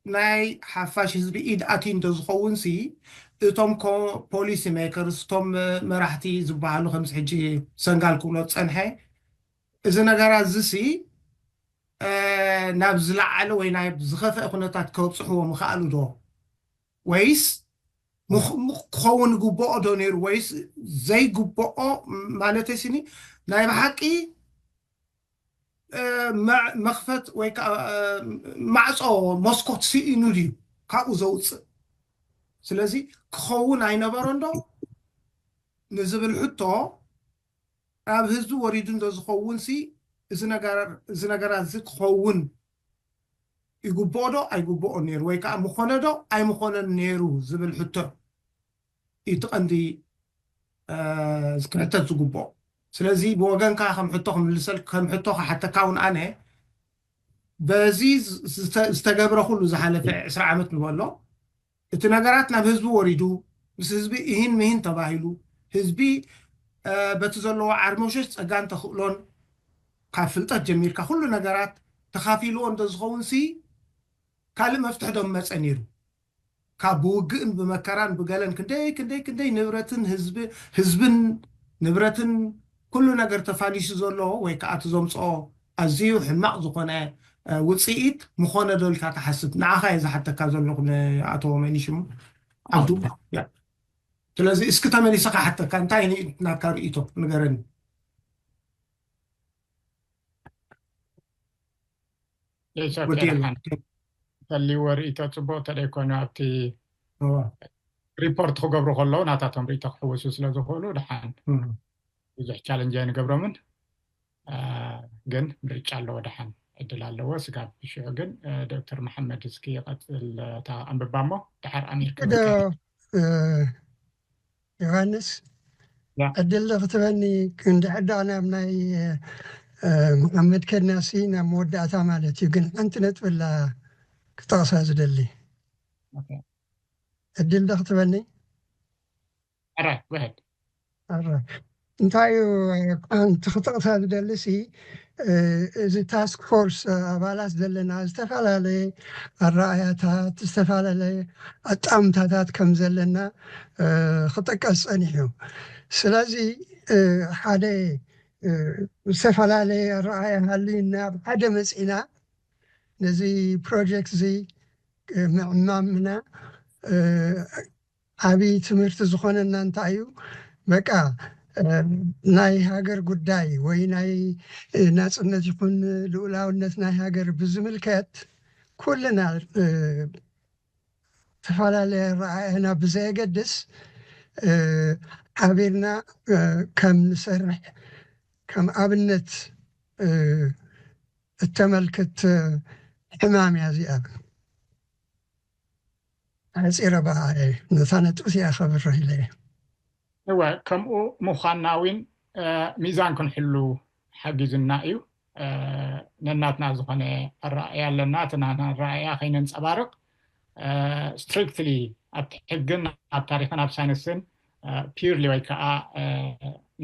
ናይ ሓፋሽ ህዝቢ ኢድ ኣትዩ እንዶ ዝኸውን ሲ፣ እቶም ኮ ፖሊሲ ሜከርስ፣ እቶም መራሕቲ ዝበሃሉ ከምዚ ሕጂ ሰንጋል ክብሎ ዝጸንሐ፣ እዚ ነገራት እዚ ሲ፣ እ፣ ናብ ዝለዓለ ወይ ናብ ዝኸፍአ ኩነታት ከብጽሕዎ ምኽኣሉ ዶ? ወይስ ምኽ- ምኽ- ክኸውን ግብኦ ዶ ነይሩ? ወይስ ዘይግብኦ ማለት ሲኒ ናይ ብሓቂ፣ እ፣ መ- መኽፈት ወይ ከዓ፣ እ፣ ማዕጾ መስኮት ስኢኑ ድዩ ካብኡ ዘውፅእ? ስለዚ ክኸውን ኣይነበሮን ዶ ንዝብል ሕቶ፣ ኣብ ህዝቢ ወሪዱ እንዶ ዝኸውን ሲ፣ እዚ ነገር፣ እዚ ነገራት እዚ ክኸውን ይግብኦ ዶ ኣይግብኦን ነይሩ? ወይ ከዓ ምኾነ ዶ ኣይምኾነን ነይሩ ዝብል ሕቶ እዩ እቲ ቀንዲ፣ እ፣ ክሕተት ዝግብኦ። ስለዚ ብወገንካ ከም ሕቶ ክምልሰል-፣ ከም ሕቶ ክሓተካ እውን ኣነ፣ በዚ ዝተ-፣ ዝተገብረ ኩሉ ዝሓለፈ ዕስራ ዓመት ንበሎ፣ እቲ ነገራት ናብ ህዝቢ ወሪዱ፣ ምስ ህዝቢ እሂን ምሂን ተባሂሉ፣ ህዝቢ፣ እ፣ በቲ ዘለዎ ዓርሞሸሽ ጸጋን ተኽእሎን፣ ካብ ፍልጠት ጀሚርካ ኩሉ ነገራት ተኻፊልዎ እንዶ ዝኸውን ሲ፣ ካልእ መፍትሒ ዶ መጸ ነይሩ? ካብ ብውግእን ብመከራን ብገለን ክንደይ፣ ክንደይ፣ ክንደይ ንብረትን ህዝቢ-፣ ህዝብን ንብረትን ኩሉ ነገር ተፋሊሱ ዘሎ ወይ ከዓ እቲ ዘምጽኦ ኣዝዩ ሕማቕ ዝኾነ፣ እ፣ ውጽኢት ምኾነ ዶ ኢልካ ትሓስብ? ንዓኻ እየ ዝሓተካ ዘለኹ፣ ንኣቶ መኒሽሙ ዓብዱ። ያ። ስለዚ እስኪ ተመሊሰ ክሓተካ፣ እንታይ ኒ-፣ ናትካ ርእይቶ ንገረኒ። It's okay፣ ወዲኤ ደሓን። ተልይዎ ርእይቶ ጽቡቕ ተደይኮኑ ኣብቲ እዋ። ሪፖርት ክገብሩ ከለዉ ናታቶም ርእይቶ ክሕውሱ ስለ ዝኽእሉ ደሓን እም። ብዙሕ ቻለንጅ ኣይንገብሮምን። አ፣ ግን ምርጫ ኣለዎ፣ ደሓን ዕድል ኣለዎ። ስጋብ ሽዑ ግን፣ አ፣ ዶክተር መሓመድ እስኪ ቀጽል፣ እታ ኣንብባ እሞ ድሓር ኣሚርካ እዶ ምርጫ። እ፣ ዮሃንስ ያ። ዕድል ዶ ክትበኒ ክንድሕር ዳኣ ናብ ናይ እ፣ መሓመድ ከድናሲ ናብ መወዳእታ ማለት እዩ። ግን ሓንቲ ነጥቢ ኣላ ክጠቕሳ ዝደሊ። ኦኬ። ዕድል ዶ ክትበኒ? ሕራይ፣ go ahead። ኣረ፣ እንታይ እዩ ሓንቲ ክጠቕሳ ዝደሊ ሲ፣ እ፣ እዚ ታስክ ፎርስ ኣባላት ዘለና ዝተፈላለየ ኣረኣእያታት፣ ዝተፈላለየ ኣጣምታታት ከም ዘለና፣ እ፣ ክጥቀስ ጸኒሑ እዩ። ስለዚ፣ እ፣ ሓደ፣ እ፣ ዝተፈላለየ ኣረኣእያ ሃልዩና ኣብ ሓደ መጺና ነዚ ፕሮጀክት እዚ፣ እ፣ ምዕማምና፣ እ፣ ዓብዪ ትምህርቲ ዝኾነና እንታይ እዩ? በቃ፣ እ፣ ናይ ሃገር ጉዳይ ወይ ናይ፣ እ፣ ናጽነት ይኹን ልኡላውነት ናይ ሃገር ብዝምልከት ኩልና፣ እ፣ ዝተፈላለየ ኣረኣእያና ብዘየገድስ፣ እ፣ ሓቢርና፣ እ፣ ከም ንሰርሕ ከም ኣብነት፣ እ፣ እተመልክት፣ እ፣ ሕማም እያ እዚኣ። ሓጺረ ብኣየ ነታ ነጥቢ እዚኣ ከብርህ ኢለ እየ። እወ፣ ከምኡ ምዃንና እውን፣ እ፣ ሚዛን ክንሕሉ ሓጊዙና እዩ። እ፣ ነናትና ዝኾነ ኣረኣእያ ኣለና። እቲ ናትና ኣረኣእያ ከይነንጸባርቕ፣ እ፣ ስትሪክትሊ ኣብቲ ሕግን ኣብ ታሪኽን ኣብ ሳይንስን፣ እ፣ ፒርሊ ወይ ከዓ፣ እ፣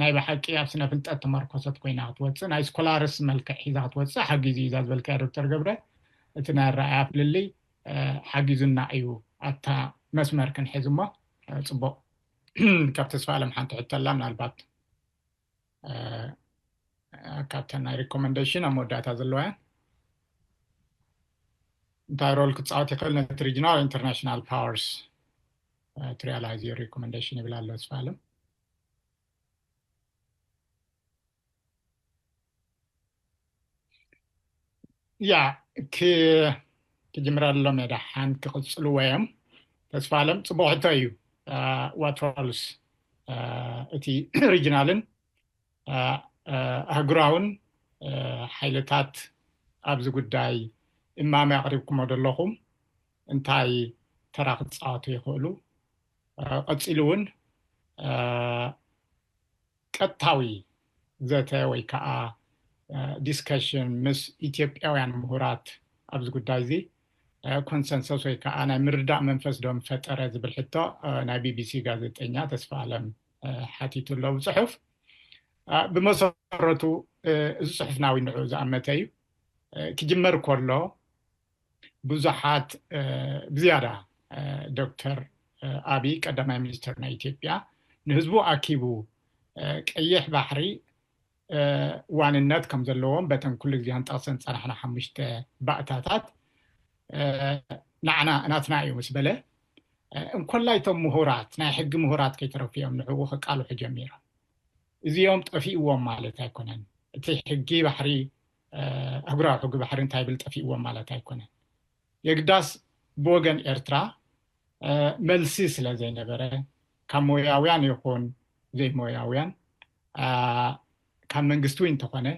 ናይ ብሓቂ ኣብ ስነ ፍልጠት ተመርኮሰት ኮይና ክትወጽእ፣ ናይ ስኮላርስ መልክዕ ሒዛ ክትወጽእ ሓጊዙ እዩ። እዛ ዝበልካያ ዶክተር ገብረ፣ እቲ ናይ ኣረኣእያ ፍልልይ፣ እ፣ ሓጊዙና እዩ ኣብታ መስመር ክንሕዝ እሞ፣ እ፣ ጽቡቕ። ካብ ተስፋ ኣለም ሓንቲ ሕቶ ኣላ፣ ምናልባት፣ እ፣ ካብተን ናይ ሪኮመንዴሽን ኣብ መወዳእታ ዘለዋ እያ። እንታይ ሮል ክጻወት ይኽእል ነቲ ሪጅናል ኢንተርናሽናል ፓወርስ፣ እ፣ ትሪያላይዝ ዮር ሪኮመንዴሽን ይብል ኣሎ ተስፋ ኣለም። ያ ክጅምረሎም እየ ደሓን ክቕፅልዎ እዮም። ተስፋ ኣለም፣ ፅቡቕ ሕቶ እዩ። ዋትሮልስ እቲ ሪጅናልን ኣህጉራውን ሓይልታት ኣብዚ ጉዳይ እማመ ኣቕሪብኩሞ ዘለኹም እንታይ ተራ ክፃወቱ ይኽእሉ? ቀፂሉ እውን ቀጥታዊ ዘተ ወይ ከዓ ዲስከሽን ምስ ኢትዮጵያውያን ምሁራት ኣብዚ ጉዳይ እዚ ኮንሰንሰስ ወይ ከዓ ናይ ምርዳእ መንፈስ ዶ ፈጠረ ዝብል ሕቶ ናይ ቢቢሲ ጋዜጠኛ ተስፋ ኣለም ሓቲቱ ኣሎ ብፅሑፍ። ብመሰረቱ እዚ ፅሑፍ ናዊ ንዑ ዝኣመተ እዩ። ክጅመር ከሎ ብዙሓት ብዝያዳ ዶክተር ኣብይ ቀዳማይ ሚኒስትር ናይ ኢትዮጵያ ንህዝቡ ኣኪቡ ቀይሕ ባሕሪ ዋንነት ከም ዘለዎም በተን ኩሉ ግዜ ክንጠቕሰን ዝፀናሕና ሓሙሽተ ባእታታት ንዓና ናትና እዩ ምስ በለ፣ እንኮላይ እቶም ምሁራት ናይ ሕጊ ምሁራት ከይተረፉ እዮም ንዕኡ ከቃልሑ ጀሚሮም። እዚኦም ጠፊእዎም ማለት ኣይኮነን። እቲ ሕጊ ባሕሪ ኣህጉራዊ ሕጊ ባሕሪ እንታይ ብል ጠፊእዎም ማለት ኣይኮነን። የግዳስ ብወገን ኤርትራ መልሲ ስለ ዘይነበረ ካብ ሞያውያን ይኹን ዘይሞያውያን ካብ መንግስቲ ወይ እንተኾነ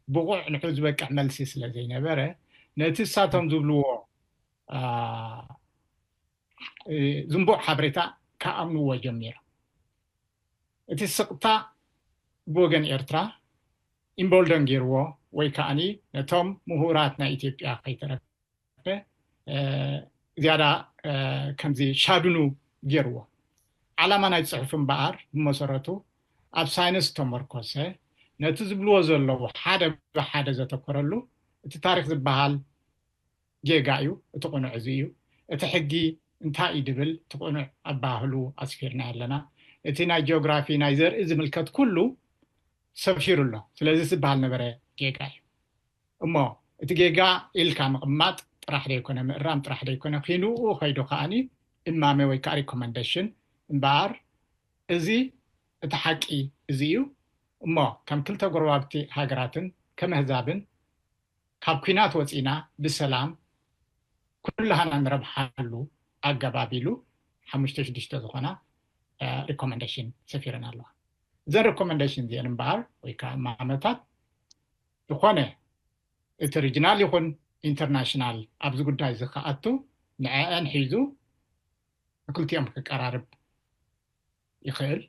ብቑዕ ንዑ ዝበቅዕ መልሲ ስለ ዘይነበረ ነቲ እሳቶም ዝብልዎ ዝንቡዕ ሓበሬታ ክኣምንዎ ጀሚሮም። እቲ ስቕታ ብወገን ኤርትራ ኢምቦልደን ገይርዎ ወይ ከዓኒ ነቶም ምሁራት ናይ ኢትዮጵያ ከይተረፈ ዝያዳ ከምዚ ሻድኑ ገይርዎ። ዓላማ ናይ ፅሑፍ እምበኣር ብመሰረቱ ኣብ ሳይንስ ዝተመርኮሰ ነቲ ዝብልዎ ዘለዉ ሓደ ብሓደ ዘተኮረሉ እቲ ታሪክ ዝበሃል ጌጋ እዩ። እቲ ቅኑዕ እዚ እዩ። እቲ ሕጊ እንታይ እዩ ድብል እቲ ቅኑዕ ኣባህሉ ኣስፊርና ኣለና። እቲ ናይ ጂኦግራፊ ናይ ዘርኢ ዝምልከት ኩሉ ሰፊሩ ኣሎ። ስለዚ ዝበሃል ነበረ ጌጋ እዩ። እሞ እቲ ጌጋ ኢልካ ምቕማጥ ጥራሕ ዘይኮነ ምእራም ጥራሕ ዘይኮነ ክንኡ ከይዱ ከዓኒ እማመ ወይ ከዓ ሪኮመንዴሽን እምበኣር እዚ እቲ ሓቂ እዚ እዩ። እሞ ከም ክልተ ጎረባብቲ ሃገራትን ከመህዛብን ካብ ኲናት ወፂና ብሰላም ኩላህና ንረብሓሉ ኣገባብ ኢሉ ሓሙሽተ ሽዱሽተ ዝኾና ሪኮመንዴሽን ሰፊረን ኣለዋ። እዘን ሪኮመንዴሽን እዚአን እምበኣር ወይ ከዓ ማመታት ዝኾነ እቲ ሪጅናል ይኹን ኢንተርናሽናል ኣብዚ ጉዳይ እዚ ክኣቱ ንዐአን ሒዙ ንክልቲኦም ክቀራርብ ይኽእል።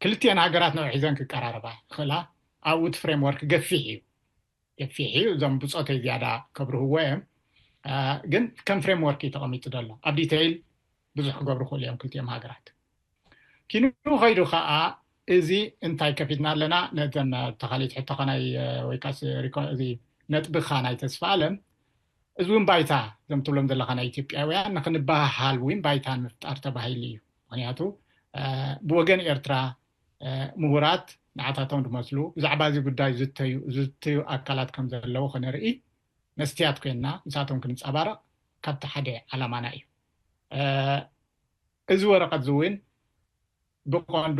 ክልቲአን ሃገራት ንዑ ሒዘን ክቀራረባ ይኽእላ። ኣብኡ እቲ ፍሬምወርክ ገፊሕ እዩ ገፊሕ እዩ። እዞም ብፆተይ ዝያዳ ከብርህዎ እዮም። ግን ከም ፍሬምወርክ እዩ ተቐሚጡ ዘሎ። ኣብ ዲተይል ብዙሕ ክገብሩ ክእሉ እዮም ክልቲኦም ሃገራት። ኪኑ ከይዱ ከዓ እዚ እንታይ ከፊትና ኣለና ነዘን ተኻሊት ሕቶኻ ናይ ወይ ከዓ እዚ ነጥብኻ ናይ ተስፋ ኣለም እዚ እውን ባይታ እዞም ትብሎም ዘለካ ናይ ኢትዮጵያውያን ንክንበሃሃል እውን ባይታ ንምፍጣር ተባሂሉ እዩ። ምክንያቱ ብወገን ኤርትራ ምሁራት ንዓታቶም ዝመስሉ ብዛዕባ እዚ ጉዳይ ዝተዩ ዝትዩ ኣካላት ከም ዘለዉ ክነርኢ መስትያት ኮይንና ምሳቶም ክንፀባረቕ ካብቲ ሓደ ዓላማና እዩ። እዚ ወረቐት እዚ እውን ብቐንዱ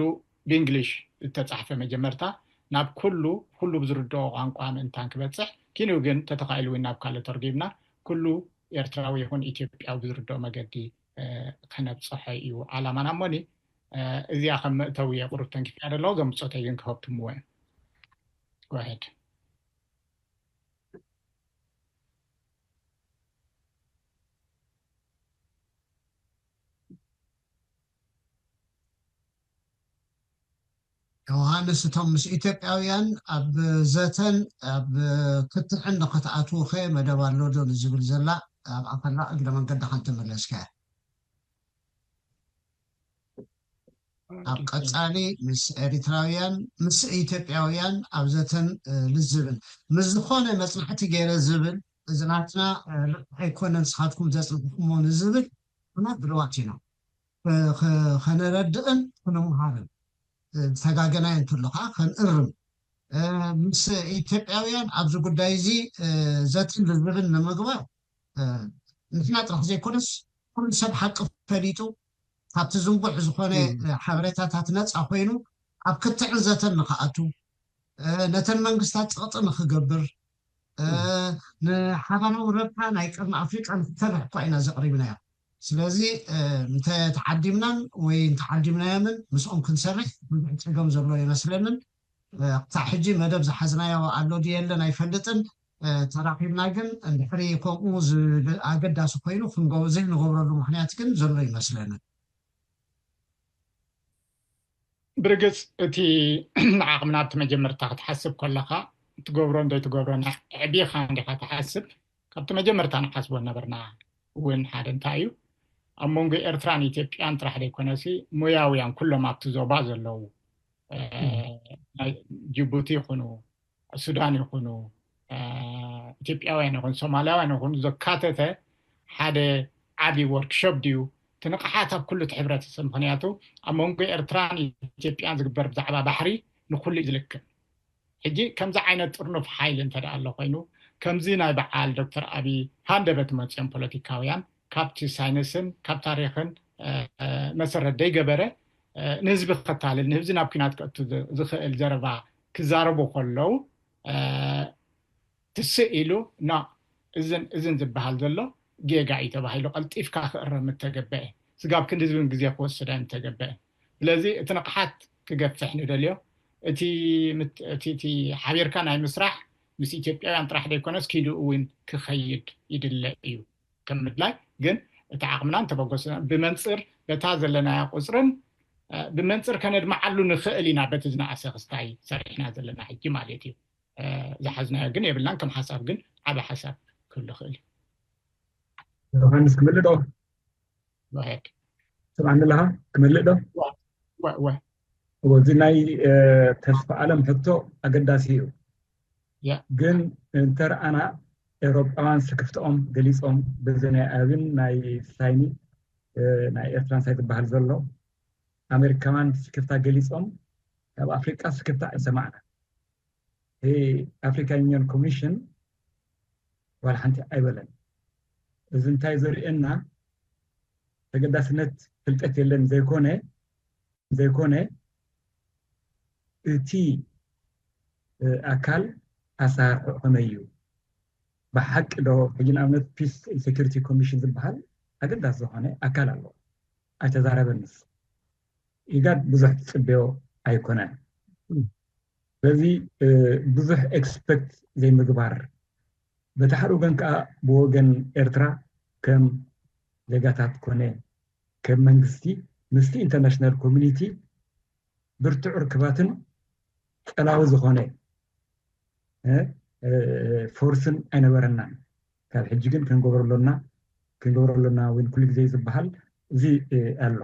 ብእንግሊሽ ዝተፃሕፈ መጀመርታ ናብ ኩሉ ኩሉ ብዝርድኦ ቋንቋ ምእንታን ክበፅሕ ኪንኡ ግን ተተኻኢሉ እውን ናብ ካልእ ተርጉምና ኩሉ ኤርትራዊ ይኹን ኢትዮጵያዊ ብዝርድኦ መገዲ ከነብፅሖ እዩ ዓላማና እሞኒ እዚኣ ከም መእተዊ እየ ቁሩብ ተንኪፍያ ደለኹ እዞም ብፆተይ ግን ክኸብትምዎ እዮም። Go ahead. ዮሃንስ እቶም ምስ ኢትዮጵያውያን ኣብ ዘተን ኣብ ክትዕን ንክትኣትዉ ከ መደብ ኣሎ ዶ ንዝብል ዘላ ኣብኣ ከላ እግረ መንገድኻ እንተመለስካያ ኣብ ቀፃሊ ምስ ኤሪትራውያን ምስ ኢትዮጵያውያን ኣብ ዘተን ልዝብን ምስ ዝኾነ መፅናዕቲ ገይረ ዝብል እዚ ናትና ልክዕ ኣይኮነን ንስኻትኩም ዘፅንዕኹሞ ንዝብል ኩና ድልዋት ኢና ከነረድእን ክንምሃርን ዝተጋገናዮ እንተሎ ከዓ ከንእርም ምስ ኢትዮጵያውያን ኣብዚ ጉዳይ እዚ ዘትን ልዝብን ንምግባር ንሕና ጥራሕ ዘይኮነስ ኩሉ ሰብ ሓቂ ፈሊጡ ካብቲ ዝንቡዕ ዝኾነ ሓበሬታታት ነፃ ኮይኑ ኣብ ክትዕን ዘተን ንክኣቱ ነተን መንግስታት ፀቕጢ ንክገብር ንሓባራዊ ረብሓ ናይ ቀርኒ ኣፍሪቃ ንክትሰርሕ እኳ ኢና ዘቕሪብናዮ። ስለዚ እንተተዓዲምናን ወይ እንተዓዲምናዮምን ምስኦም ክንሰርሕ ብዙሕ ፀገም ዘሎ ይመስለንን። ክሳዕ ሕጂ መደብ ዝሓዝናዮ ኣሎ ድየለን ኣይፈልጥን። ተራኺብና ግን እንድሕሪ ከምኡ ኣገዳሲ ኮይኑ ዘይንገብረሉ ምክንያት ግን ዘሎ ይመስለንን። ብርግፅ እቲ ንዓቕምና ኣብቲ መጀመርታ ክትሓስብ ከለካ ትገብሮን ዘይትገብሮን ኣዕቢኻ እንዲካ ትሓስብ። ካብቲ መጀመርታ ንሓስቦ ነበርና እውን ሓደ እንታይ እዩ ኣብ መንጎ ኤርትራን ኢትዮጵያን ጥራሕ ዘይኮነሲ ሞያውያን ኩሎም ኣብቲ ዞባ ዘለዉ ጅቡቲ ይኹኑ ሱዳን ይኹኑ ኢትዮጵያውያን ይኹን ሶማላውያን ይኹን ዘካተተ ሓደ ዓቢ ወርክሾፕ ድዩ ትንቕሓት ኣብ ኩሉ እቲ ሕብረተሰብ ምክንያቱ ኣብ መንጎ ኤርትራን ኢትዮጵያን ዝግበር ብዛዕባ ባሕሪ ንኩሉ እዩ ዝልክም ሕጂ ከምዚ ዓይነት ጥርኑፍ ሓይሊ እንተ ኣሎ ኮይኑ ከምዚ ናይ በዓል ዶክተር ኣብይ ሃንደበት መፅኦም ፖለቲካውያን ካብቲ ሳይንስን ካብ ታሪክን መሰረት ደይገበረ ንህዝቢ ክከታልል ንህዝቢ ናብ ኩናት ክእቱ ዝኽእል ዘረባ ክዛረቡ ከለዉ ትስእ ኢሉ ና እዝን ዝበሃል ዘሎ ጌጋ እዩ ተባሂሉ ቀልጢፍካ ክእረም ምተገበአ ስጋብ ክንዲ ዝብን ግዜ ክወስደ ምተገበአ ስለዚ እቲ ንቕሓት ክገፍሕ ንደልዮ እቲ ሓቢርካ ናይ ምስራሕ ምስ ኢትዮጵያውያን ጥራሕ ዘይኮነስ ኪዱ እውን ክኸይድ ይድለ እዩ ከም ምድላይ ግን እቲ ዓቕምና እንተበገሱ ብመንፅር በታ ዘለናያ ቁፅርን ብመንፅር ከነድመዓሉ ንኽእል ኢና በቲ ዝነኣሰ ክስታይ ሰሪሕና ዘለና ሕጂ ማለት እዩ ዝሓዝናዮ ግን የብልናን ከም ሓሳብ ግን ዓበ ሓሳብ ክህሉ ይኽእል እዩ ዮሃንስ ክምልእ ዶ ሄድ ስምዓኒ ኣለኻ ክምልእ ዶ ወ እዚ ናይ ተስፋ ኣለም ሕቶ ኣገዳሲ እዩ ግን እንተረኣና ኤውሮጳውያን ስክፍትኦም ገሊፆም በዚ ናይ ኣብን ናይ ሳይኒ ናይ ኤርትራን ሳይ ዝበሃል ዘሎ ኣሜሪካውያን ስክፍታ ገሊፆም ካብ ኣፍሪቃ ስክፍታ ኣይሰማዕና ኣፍሪካ ዩኒየን ኮሚሽን ዋላ ሓንቲ ኣይበለን እዚ እንታይ ዘርእየና ተገዳስነት ፍልጠት የለን ዘይኮነ ዘይኮነ እቲ ኣካል ኣሰራርሑ ከመይ እዩ ብሓቂ ዶ ሕጂ ንኣብነት ፒስ ሴኩሪቲ ኮሚሽን ዝበሃል ኣገዳሲ ዝኾነ ኣካል ኣሎ ኣይተዛረበንስ ኢጋድ ብዙሕ ትፅበዮ ኣይኮነን ስለዚ ብዙሕ ኤክስፐክት ዘይምግባር በቲ ሓደ ወገን ከዓ ብወገን ኤርትራ ከም ዜጋታት ኮነ ከም መንግስቲ ምስቲ ኢንተርናሽናል ኮሚኒቲ ብርቱዕ ርክባትን ፀላዊ ዝኾነ ፎርስን ኣይነበረናን ካብ ሕጂ ግን ክንገብሮ ኣሎና ክንገብሮ ኣሎና እውን ኩሉ ግዜ ዝበሃል እዚ ኣሎ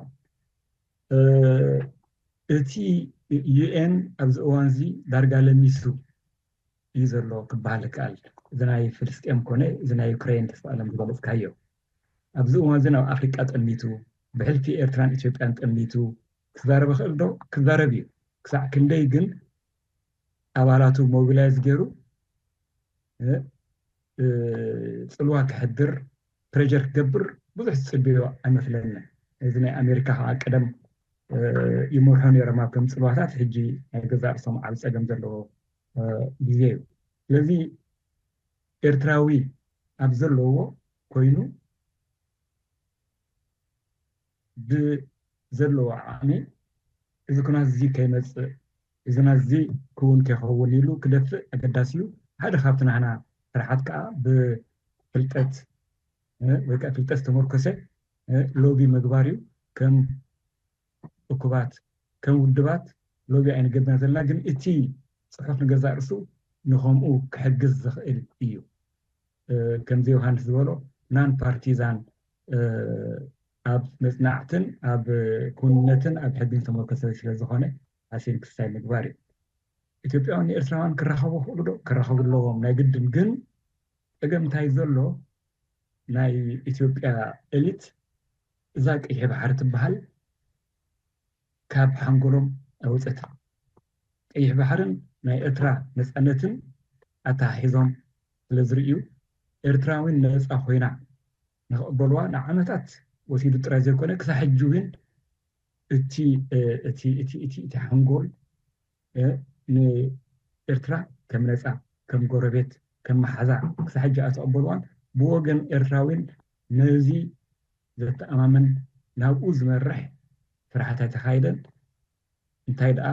እቲ ዩኤን ኣብዚ እዋን እዚ ዳርጋ ለሚሱ እዩ ዘሎ ክበሃል ይከኣል እዚ ናይ ፍልስጤም ኮነ እዚ ናይ ዩክሬን ተስፋ ኣለም ዝገለፅካዮ ኣብዚ እዋን እዚ ናብ ኣፍሪቃ ጠሚቱ ብሕልፊ ኤርትራን ኢትዮጵያን ጠሚቱ ክዛረብ ይኽእል ዶ ክዛረብ እዩ ክሳዕ ክንደይ ግን ኣባላቱ ሞቢላይዝ ገይሩ ፅልዋ ክሕድር ፕሬር ክገብር ብዙሕ ዝፅብዮ ኣይመስለኒ እዚ ናይ ኣሜሪካ ከዓ ቀደም ይመርሑ ነይሮም ኣብ ከም ፅልዋታት ሕጂ ናይ ገዛ ርእሶም ዓብ ፀገም ዘለዎ ግዜ እዩ ስለዚ ኤርትራዊ ኣብ ዘለዎ ኮይኑ ብዘለዎ ዓቕሚ እዚ ኩናት እዚ ከይመፅእ እዚ ናዚ ክውን ከይኸውን ኢሉ ክደፍእ ኣገዳሲ እዩ ሓደ ካብቲ ናህና ስራሓት ከዓ ብፍልጠት ወይ ከዓ ፍልጠት ዝተመርኮሰ ሎቢ ምግባር እዩ ከም እኩባት ከም ውድባት ሎቢ ኣይንገብና ዘለና ግን እቲ ፅሑፍ ንገዛእ ርሱ ንከምኡ ክሕግዝ ዝኽእል እዩ ከምዚ ዮሃንስ ዝበሎ ናን ፓርቲዛን ኣብ መፅናዕትን ኣብ ክውንነትን ኣብ ሕግን ዝተመርኮሰ ስለዝኾነ ኣሴን ክስታይ ምግባር እዩ ኢትዮጵያውን ንኤርትራውያን ክራኸቡ ክእሉ ዶ ክራኸቡ ኣለዎም ናይ ግድን ግን ፀገም እንታይ ዘሎ ናይ ኢትዮጵያ ኤሊት እዛ ቀይሕ ባሕሪ ትበሃል ካብ ሓንጎሎም ኣውፅእታ ቀይሕ ባሕርን ናይ ኤርትራ ነፃነትን ኣተሓሒዞም ስለ ዝርእዩ ኤርትራዊን ነፃ ኮይና ንክቕበልዋ ንዓመታት ወሲዱ ጥራይ ዘይኮነ ክሳብ ሕጂ እውን እቲ እቲ እቲ እቲ እቲ ሓንጎል ንኤርትራ ከም ነፃ ከም ጎረቤት ከም መሓዛ ክሳብ ሕጂ ኣይተቐበልዋን። ብወገን ኤርትራዊን ነዚ ዘተኣማምን ናብኡ ዝመርሕ ስራሓት ኣይተኻየደን። እንታይ ደኣ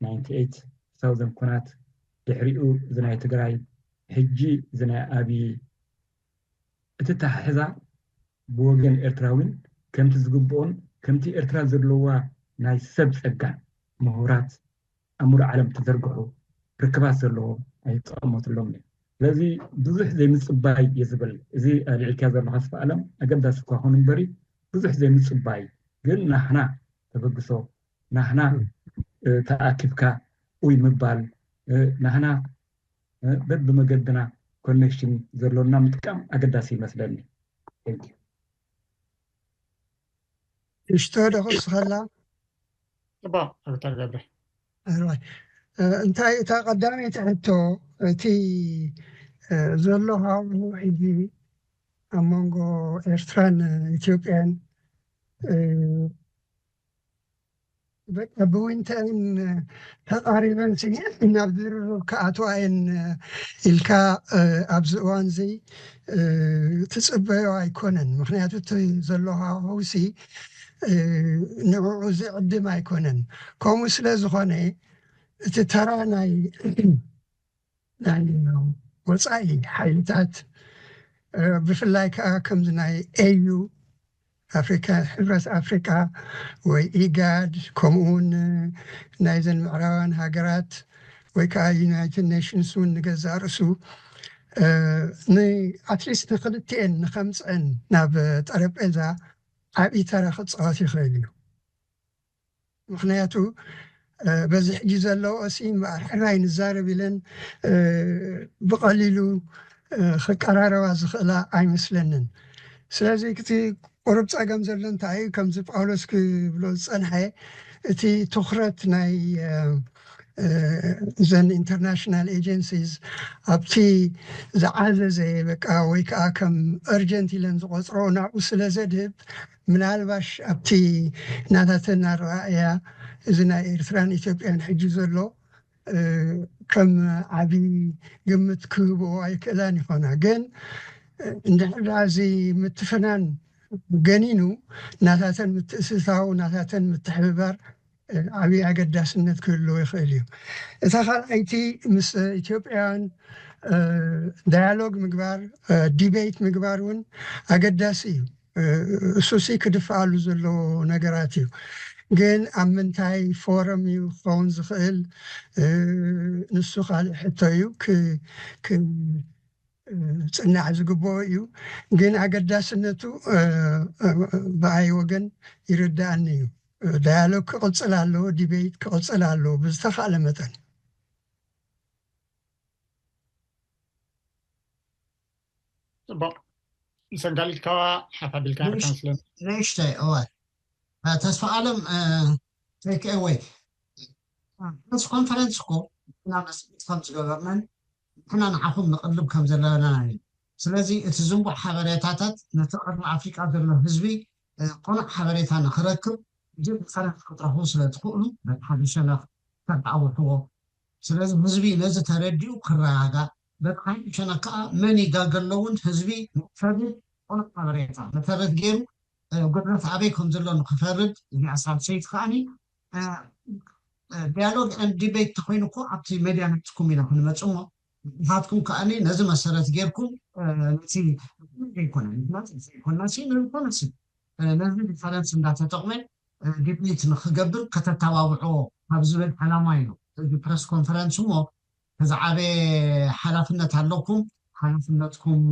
ናይንቲ ኤይት ክሳብ ዘም ኩናት ድሕሪኡ እዚ ናይ ትግራይ ሕጂ እዚ ናይ ኣብዪ እቲ ኣተሓሕዛ ብወገን ኤርትራዊን ከምቲ ዝግብኦን ከምቲ ኤርትራ ዘለዋ ናይ ሰብ ጸጋ ምሁራት ኣብ ሙሉእ ዓለም ተዘርግሑ ርክባት ዘለዎ ኣይተቐመጥሎም እዩ። ስለዚ ብዙሕ ዘይምጽባይ እየ ዝብል። እዚ ኣልዒልካ ዘለኻ ስፋ ኣለም ኣገዳሲ እኳ ኾን እምበሪ ብዙሕ ዘይምጽባይ ግን ናህና ተበግሶ ናህና ተኣኪብካ ኡይ ምባል ናህና በብመገድና ኮኔክሽን ዘሎና ምጥቃም ኣገዳሲ ይመስለኒ። እሽቶ ዶ ክስኸላ ጽቡቅ ዶክተር ገብረ እንታይ እታ ቀዳመይቲ ሕቶ እቲ ዘሎ ሃዋሁ ሕጂ ኣብ መንጎ ኤርትራን ኢትዮጵያን በቃ ብዊንተን ተቃሪበን ናብ ዝርርብ ክኣትዋ እየን ኢልካ ኣብዚ እዋን እዚ ትፅበዮ ኣይኮነን። ምክንያቱ እቲ ዘሎ ሃዋሁሲ ንዕኡ ዝዕድም ኣይኮነን። ከምኡ ስለ ዝኾነ እቲ ተራ ናይ ናይ ወፃኢ ሓይልታት ብፍላይ ከዓ ከምዚ ናይ ኤዩ ኣፍሪካ፣ ሕብረት ኣፍሪካ ወይ ኢጋድ ከምኡውን ናይዘን ምዕራባውያን ሃገራት ወይ ከዓ ዩናይትድ ኔሽንስ እውን ንገዛእ ርእሱ ንኣትሊስት ንክልቲኤን ንከምፅአን ናብ ጠረጴዛ ዓብዪ ተራ ክፃወት ይኽእል እዩ። ምክንያቱ በዚ ሕጂ ዘለዎሲ እምበኣር ሕራይ ንዛረብ ኢለን ብቐሊሉ ክቀራረባ ዝኽእላ ኣይመስለንን። ስለዚ እቲ ቁሩብ ፀገም ዘሎ እንታይ እዩ? ከምዚ ጳውሎስ ክብሎ ዝፀንሐ እቲ ትኹረት ናይ እዘን ኢንተርናሽናል ኤጀንሲስ ኣብቲ ዝዓዘዘ በቃ ወይ ከዓ ከም እርጀንት ኢለን ዝቆፅሮ ናብኡ ስለ ዘድህብ ምናልባሽ ኣብቲ ናታተን ኣረኣእያ እዚ ናይ ኤርትራን ኢትዮጵያን ሕጂ ዘሎ ከም ዓብዪ ግምት ክህብኦ ኣይክእላን ይኾና። ግን እንድሕር ደኣ እዚ ምትፍናን ገኒኑ ናታተን ምትእስሳው ናታተን ምትሕብባር ዓብዪ ኣገዳስነት ክህልዎ ይኽእል እዩ። እታ ካልኣይቲ ምስ ኢትዮጵያውያን ዳያሎግ ምግባር ዲቤት ምግባር እውን ኣገዳሲ እዩ። እሱሲ ክድፍኣሉ ዘለዎ ነገራት እዩ። ግን ኣብ ምንታይ ፎረም እዩ ክኸውን ዝኽእል? ንሱ ካልእ ሕቶ እዩ። ክጽናዕ ዝግብኦ እዩ። ግን ኣገዳስነቱ ብኣይ ወገን ይርድኣኒ እዩ። ዳያሎግ ክቕጽል ኣለዎ፣ ዲቤት ክቕጽል ኣለዎ ብዝተኻእለ መጠን። ጽቡቕ። ንሰንጋሊት ካባ ሓፍ ኣቢልካ ንእሽተይ እወ ተስፋ ኣለም ቴክ ኤወይ ፕሬስ ኮንፈረንስ እኮ ናብ መስጊድ ከም ዝገበርናን ንሕና ንዓኹም ንቕልብ ከም ዘለና እዩ። ስለዚ እቲ ዝንቡዕ ሓበሬታታት ነቲ ቅርኒ ኣፍሪቃ ዘሎ ህዝቢ ቅኑዕ ሓበሬታ ንክረክብ ጅብ ብፈረንት ክትረኽቡ ስለ ትኽእሉ በቲ ሓደ ሸነኽ ተተኣውሕዎ። ስለዚ ህዝቢ ነዚ ተረዲኡ ክረጋጋእ በቲ ሓደ ሸነኽ ከዓ መን ይጋገ ኣለውን ህዝቢ ንክፈርድ ቅኑዕ ሓበሬታ መሰረት ገይሩ ጉድለት ኣበይ ከም ዘሎ ንክፈርድ እዚኣ ሳልሰይቲ ከዓኒ ዲያሎግ ን ዲቤት ተኮይኑ እኮ ኣብቲ ሜድያ ናትኩም ኢና ክንመፅ እሞ ንስኻትኩም ከዓኒ ነዚ መሰረት ጌርኩም ነቲ ዘይኮነ ዘይኮና ዘይኮና ነዚ ዲፈረንስ እንዳተጠቕመ ዲቤት ንክገብር ከተተባብዖ ካብ ዝብል ዓላማ እዩ እዚ ፕረስ ኮንፈረንስ እሞ ከዝዓበየ ሓላፍነት ኣለኩም ሓላፍነትኩም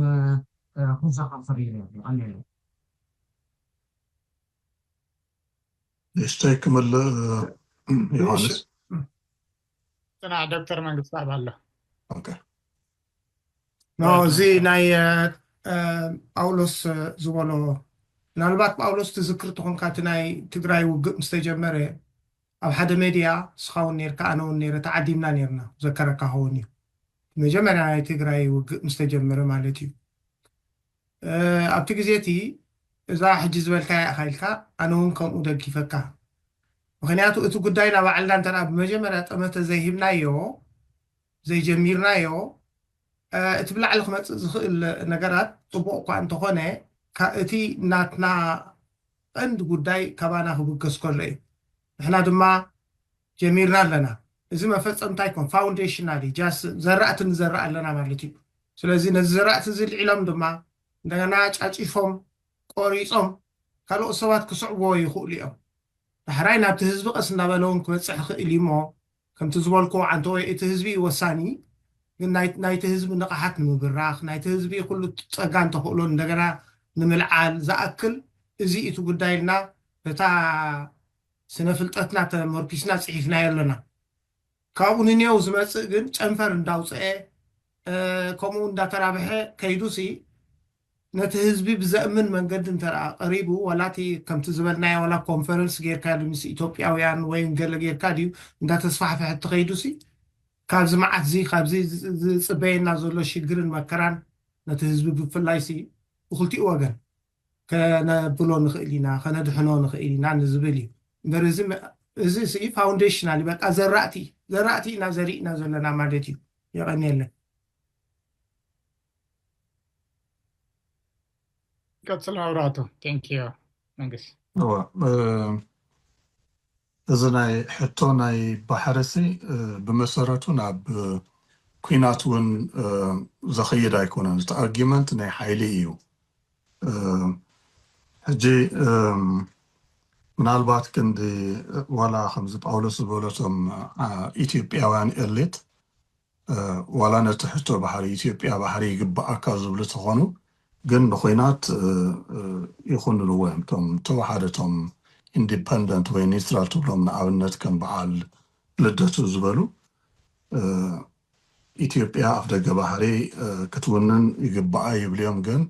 ከዘኻኽር እዩ። ንእሽተይ ክምልእ ዮሃንስ ፅናዕ ዶክተር መንግስቱ ኣብ ኣሎ እዚ ናይ ጳውሎስ ዝበሎ ምናልባት ጳውሎስ ትዝክር ትኾንካ እቲ ናይ ትግራይ ውግእ ምስ ተጀመረ ኣብ ሓደ ሜድያ ስኻ እውን ነርካ ኣነ እውን ነረ ተዓዲምና ነርና ዘከረካ ኸውን እዩ መጀመርያ ናይ ትግራይ ውግእ ምስ ተጀመረ ማለት እዩ ኣብቲ ግዜ እቲ እዛ ሕጂ ዝበልካያ ኢኻ ኢልካ ኣነ እውን ከምኡ ደጊፈካ ምኽንያቱ እቲ ጉዳይ ናብ ባዕልና እንተ ብመጀመርያ ጠመተ ዘይሂብናዮ ዘይጀሚርናዮ እቲ ብላዕሊ ክመፅእ ዝኽእል ነገራት ፅቡቕ እኳ እንተኾነ፣ እቲ ናትና ቀንዲ ጉዳይ ካባና ክብገስ ከሎ እዩ። ንሕና ድማ ጀሚርና ኣለና። እዚ መፈፀምታ ኣይኮን፣ ፋውንዴሽናል እዩ። ጃስ ዘራእቲ ንዘርእ ኣለና ማለት እዩ። ስለዚ ነዚ ዘራእቲ እዚ ልዒሎም ድማ እንደገና ጫጪፎም ቆሪፆም ካልኦት ሰባት ክስዕብዎ ይኽእሉ እዮም። ዳሕራይ ናብቲ ህዝቢ ቀስ እናበለ እውን ክበፅሕ ይኽእል እዩ እሞ፣ ከምቲ ዝበልክዎ ዓንተወይ፣ እቲ ህዝቢ እዩ ወሳኒ። ግን ናይቲ ህዝቢ ንቕሓት ንምብራኽ፣ ናይቲ ህዝቢ ኩሉ ፀጋ እንተኽእሎ እንደገና ንምልዓል ዝኣክል፣ እዚ እቲ ጉዳይ ኢልና በታ ስነ ፍልጠትና ተመርኪስና ፅሒፍናዮ ኣለና። ካብኡ ንኔው ዝመፅእ ግን ጨንፈር እንዳውፅአ ከምኡ እንዳተራብሐ ከይዱሲ፣ ነቲ ህዝቢ ብዘእምን መንገዲ እንተ ቀሪቡ፣ ዋላ እቲ ከምቲ ዝበልናዮ ዋላ ኮንፈረንስ ጌርካ ምስ ኢትዮጵያውያን ወይ ገለ ጌርካ ድዩ እንዳተስፋሕፈሐ ትኸይዱሲ፣ ካብዚ መዓት እዚ ካብዚ ዝፅበየና ዘሎ ሽግርን መከራን ነቲ ህዝቢ ብፍላይሲ ብክልቲኡ ወገን ከነብሎ ንኽእል ኢና፣ ከነድሕኖ ንኽእል ኢና ንዝብል እዩ። እምበር እዚ እዚ ፋውንዴሽናል በቃ ዘራእቲ ዘራእቲ ኢና ዘሪእና ዘለና ማለት እዩ። የቐንየለን። ቀፅል ኣብራቱ። ቴንኪዩ መንግስት። እዚ ናይ ሕቶ ናይ ባሕርሲ ብመሰረቱ ናብ ኩናት እውን ዘኸይድ ኣይኮነን። እቲ ኣርጊመንት ናይ ሓይሊ እዩ። ሕጂ ምናልባት ክንዲ ዋላ ከምዚ ጳውሎስ ዝበለቶም ኢትዮጵያውያን ኤሊት ዋላ ነቲ ሕቶ ባሕሪ ኢትዮጵያ ባሕሪ ይግባኣካ ዝብሉ ተኾኑ፣ ግን ንኹናት ይኹንንዎ እዮም። እቶም ተወሓደ እቶም ኢንዲፐንደንት ወይ ኒውትራል ትብሎም ንኣብነት ከም በዓል ልደቱ ዝበሉ ኢትዮጵያ ኣፍ ደገ ባሕሪ ክትውንን ይግባኣ ይብሉ እዮም፣ ግን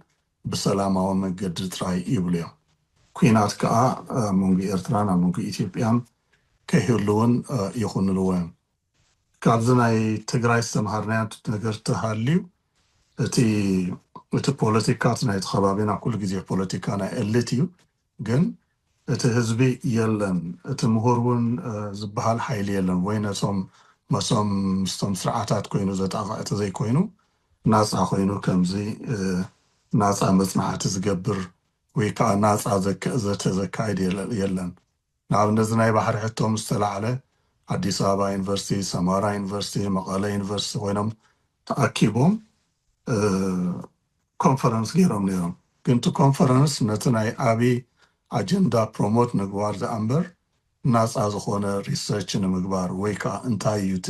ብሰላማዊ መንገዲ ጥራይ ይብሉ እዮም። ኩናት ከዓ ኣብ መንጎ ኤርትራን ኣብ መንጎ ኢትዮጵያን ከይህሉ እውን ይኹንንዎ እዮም። ካብዚ ናይ ትግራይ ዝተምሃርናዮ ነገር ተሃልዩ እቲ እቲ ፖለቲካ እቲ ናይቲ ከባቢና ኩሉ ግዜ ፖለቲካ ናይ ኤሊት እዩ። ግን እቲ ህዝቢ የለን፣ እቲ ምሁር እውን ዝበሃል ሓይሊ የለን። ወይ ነቶም መሶም ምስቶም ስርዓታት ኮይኑ ዘጣቕዕ ተዘይኮይኑ ናፃ ኮይኑ ከምዚ ናፃ መፅናዕቲ ዝገብር ወይ ከዓ ናፃ ዘተ ዘካይድ የለን። ንኣብነት እዚ ናይ ባሕሪ ሕቶ ምስ ተላዕለ ኣዲስ ኣበባ ዩኒቨርሲቲ፣ ሰማራ ዩኒቨርሲቲ፣ መቐለ ዩኒቨርሲቲ ኮይኖም ተኣኪቦም ኮንፈረንስ ገይሮም ነይሮም። ግን እቲ ኮንፈረንስ ነቲ ናይ ኣብይ ኣጀንዳ ፕሮሞት ምግባር ደኣ እምበር ናፃ ዝኾነ ሪሰርች ንምግባር ወይ ከዓ እንታይ እዩ እቲ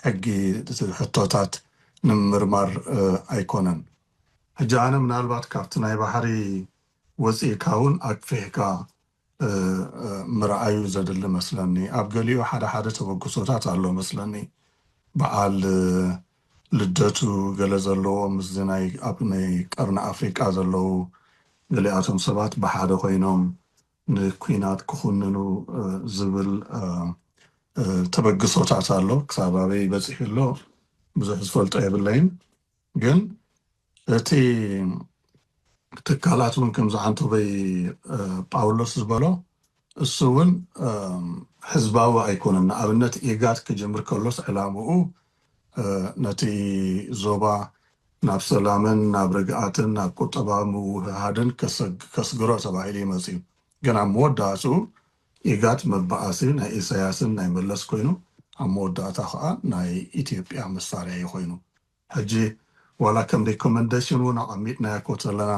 ሕጊ እቲ ሕቶታት ንምምርማር ኣይኮነን። ሕጂ ኣነ ምናልባት ካብቲ ናይ ባሕሪ ወፂእካ እውን ኣግፊሕካ ምርኣዩ ዘድሊ መስለኒ። ኣብ ገሊኡ ሓደ ሓደ ተበግሶታት ኣሎ መስለኒ። በዓል ልደቱ ገለ ዘለዎ ምስዚ ናይ ኣብ ናይ ቀርኒ ኣፍሪቃ ዘለዉ ገሊኣቶም ሰባት ብሓደ ኮይኖም ንኩናት ክኹንኑ ዝብል ተበግሶታት ኣሎ። ክሳብ ኣበይ በፂሑ ኣሎ ብዙሕ ዝፈልጦ የብለይን። ግን እቲ ትካላት እውን ከምዚ ዓንቶበይ ጳውሎስ ዝበሎ እሱ እውን ህዝባዊ ኣይኮነን። ንኣብነት ኢጋድ ክጅምር ከሎስ ዕላምኡ ነቲ ዞባ ናብ ሰላምን ናብ ርግኣትን ናብ ቁጠባዊ ምውህሃድን ከስግሮ ተባሂሉ ይመፅዩ። ግን ኣብ መወዳእትኡ ኢጋድ መበኣሲ ናይ ኢሳያስን ናይ መለስ ኮይኑ ኣብ መወዳእታ ከዓ ናይ ኢትዮጵያ መሳርያ እዩ ኮይኑ። ሕጂ ዋላ ከም ሪኮመንዴሽን እውን ኣቐሚጥናዮ እኮ ተለና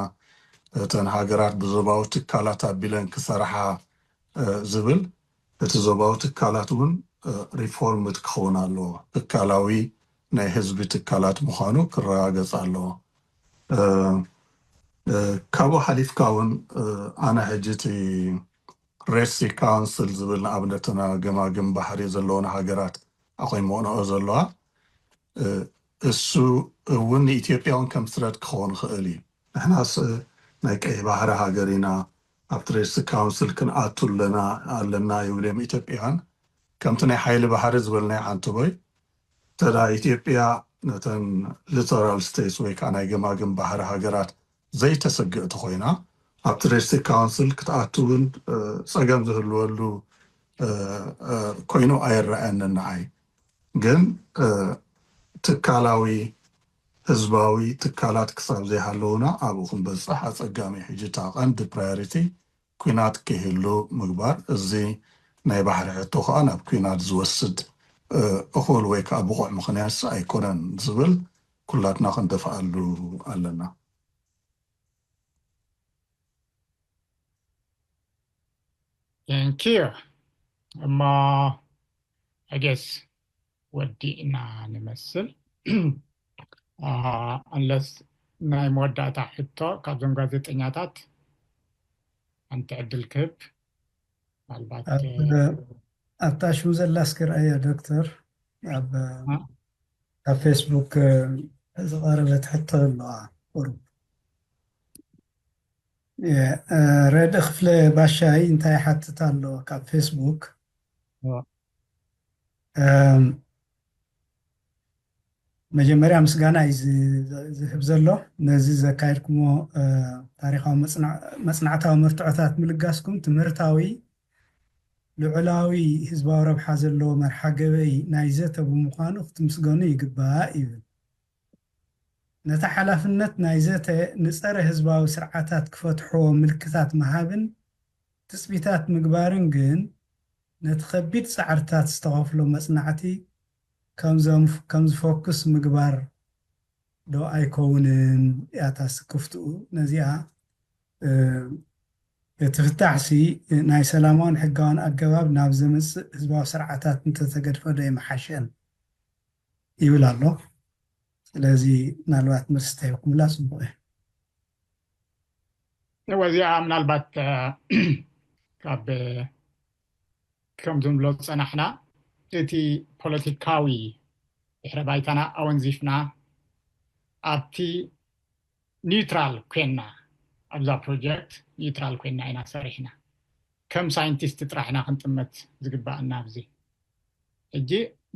እተን ሃገራት ብዞባዊ ትካላት ኣቢለን ክሰርሓ ዝብል እቲ ዞባዊ ትካላት እውን ሪፎርምድ ክኸውን ኣለዎ። ትካላዊ ናይ ህዝቢ ትካላት ምዃኑ ክረጋገፅ ኣለዎ። ካብኡ ሓሊፍካ እውን ኣነ ሕጂ እቲ ሬድሲ ካውንስል ዝብል ንኣብነት ገማግም ባሕሪ ዘለዎን ሃገራት ኣኾይ መቕንኦ ዘለዋ እሱ እውን ንኢትዮጵያ እውን ከም ስረት ክኸውን ይኽእል እዩ። ንሕናስ ናይ ቀይ ባህሪ ሃገር ኢና፣ ኣብቲ ሬድሲ ካውንስል ክንኣቱ ኣለና ኣለና ይብሉ እዮም ኢትዮጵያውያን። ከምቲ ናይ ሓይሊ ባሕሪ ዝበልናዮ ዓንተቦይ፣ እንተ ኢትዮጵያ ነተን ሊተራል ስቴትስ ወይ ከዓ ናይ ገማግም ባሕሪ ሃገራት ዘይተሰግእ ተኾይና፣ ኣብቲ ሬድሲ ካውንስል ክትኣቱ እውን ፀገም ዝህልወሉ ኮይኑ ኣይረኣየንን ንዓይ። ግን ትካላዊ ህዝባዊ ትካላት ክሳብ ዘይሃለውና ኣብኡ ክንበፅሕ ኣፀጋሚ። ሕጂ እታ ቀንዲ ፕራዮሪቲ ኲናት ክህሉ ምግባር። እዚ ናይ ባሕሪ ሕቶ ከዓ ናብ ኲናት ዝወስድ እኹል ወይ ከዓ ብቑዕ ምኽንያት ኣይኮነን ዝብል ኩላትና ክንደፍኣሉ ኣለና። Thank you። እሞ I guess ወዲእና ንመስል። Unless ናይ መወዳእታ ሕቶ ካብዞም ጋዜጠኛታት ሓንቲ ዕድል ክህብ። ምናልባት ኣብታ ሽም ዘላ እስኪ ርኣያ ዶክተር፣ ኣብ ፌስቡክ ዝቐረበት ሕቶ ኣለዋ። ቁሩብ ረድ ክፍለ ባሻይ እንታይ ሓትት ኣሎ ካብ ፌስቡክ? መጀመርያ ምስጋና እዩ ዝህብ ዘሎ ነዚ ዘካየድኩሞ ታሪካዊ መፅናዕታዊ መርትዖታት ምልጋስኩም። ትምህርታዊ፣ ልዑላዊ ህዝባዊ ረብሓ ዘለዎ መርሓ ገበይ ናይ ዘተ ብምዃኑ ክትምስገኑ ይግባእ ይብል። ነታ ሓላፍነት ናይ ዘተ ንፀረ ህዝባዊ ስርዓታት ክፈትሕዎ ምልክታት ምሃብን ትፅቢታት ምግባርን ግን ነቲ ከቢድ ፃዕርታት ዝተኸፍሎ መፅናዕቲ ከም ዝፎክስ ምግባር ዶ ኣይከውንን? ያታስ ክፍትኡ ነዚኣ እቲ ፍታሕሲ ናይ ሰላማውን ሕጋውን ኣገባብ ናብ ዘምፅእ ህዝባዊ ስርዓታት እንተተገድፈ ዶ ይመሓሸን ይብል ኣሎ። ስለዚ ምናልባት መልሲ ተሂብኩምላ ፅቡቅ እዩ። እወ፣ እዚኣ ምናልባት ካብ ከም ዝንብሎ ዝፀናሕና እቲ ፖለቲካዊ ድሕረ ባይታና ኣወንዚፍና ኣብቲ ኒውትራል ኮይና ኣብዛ ፕሮጀክት ኒውትራል ኮይና ኢና ሰሪሕና። ከም ሳይንቲስት ጥራሕ ኢና ክንጥመት ዝግባኣና ኣብዚ። ሕጂ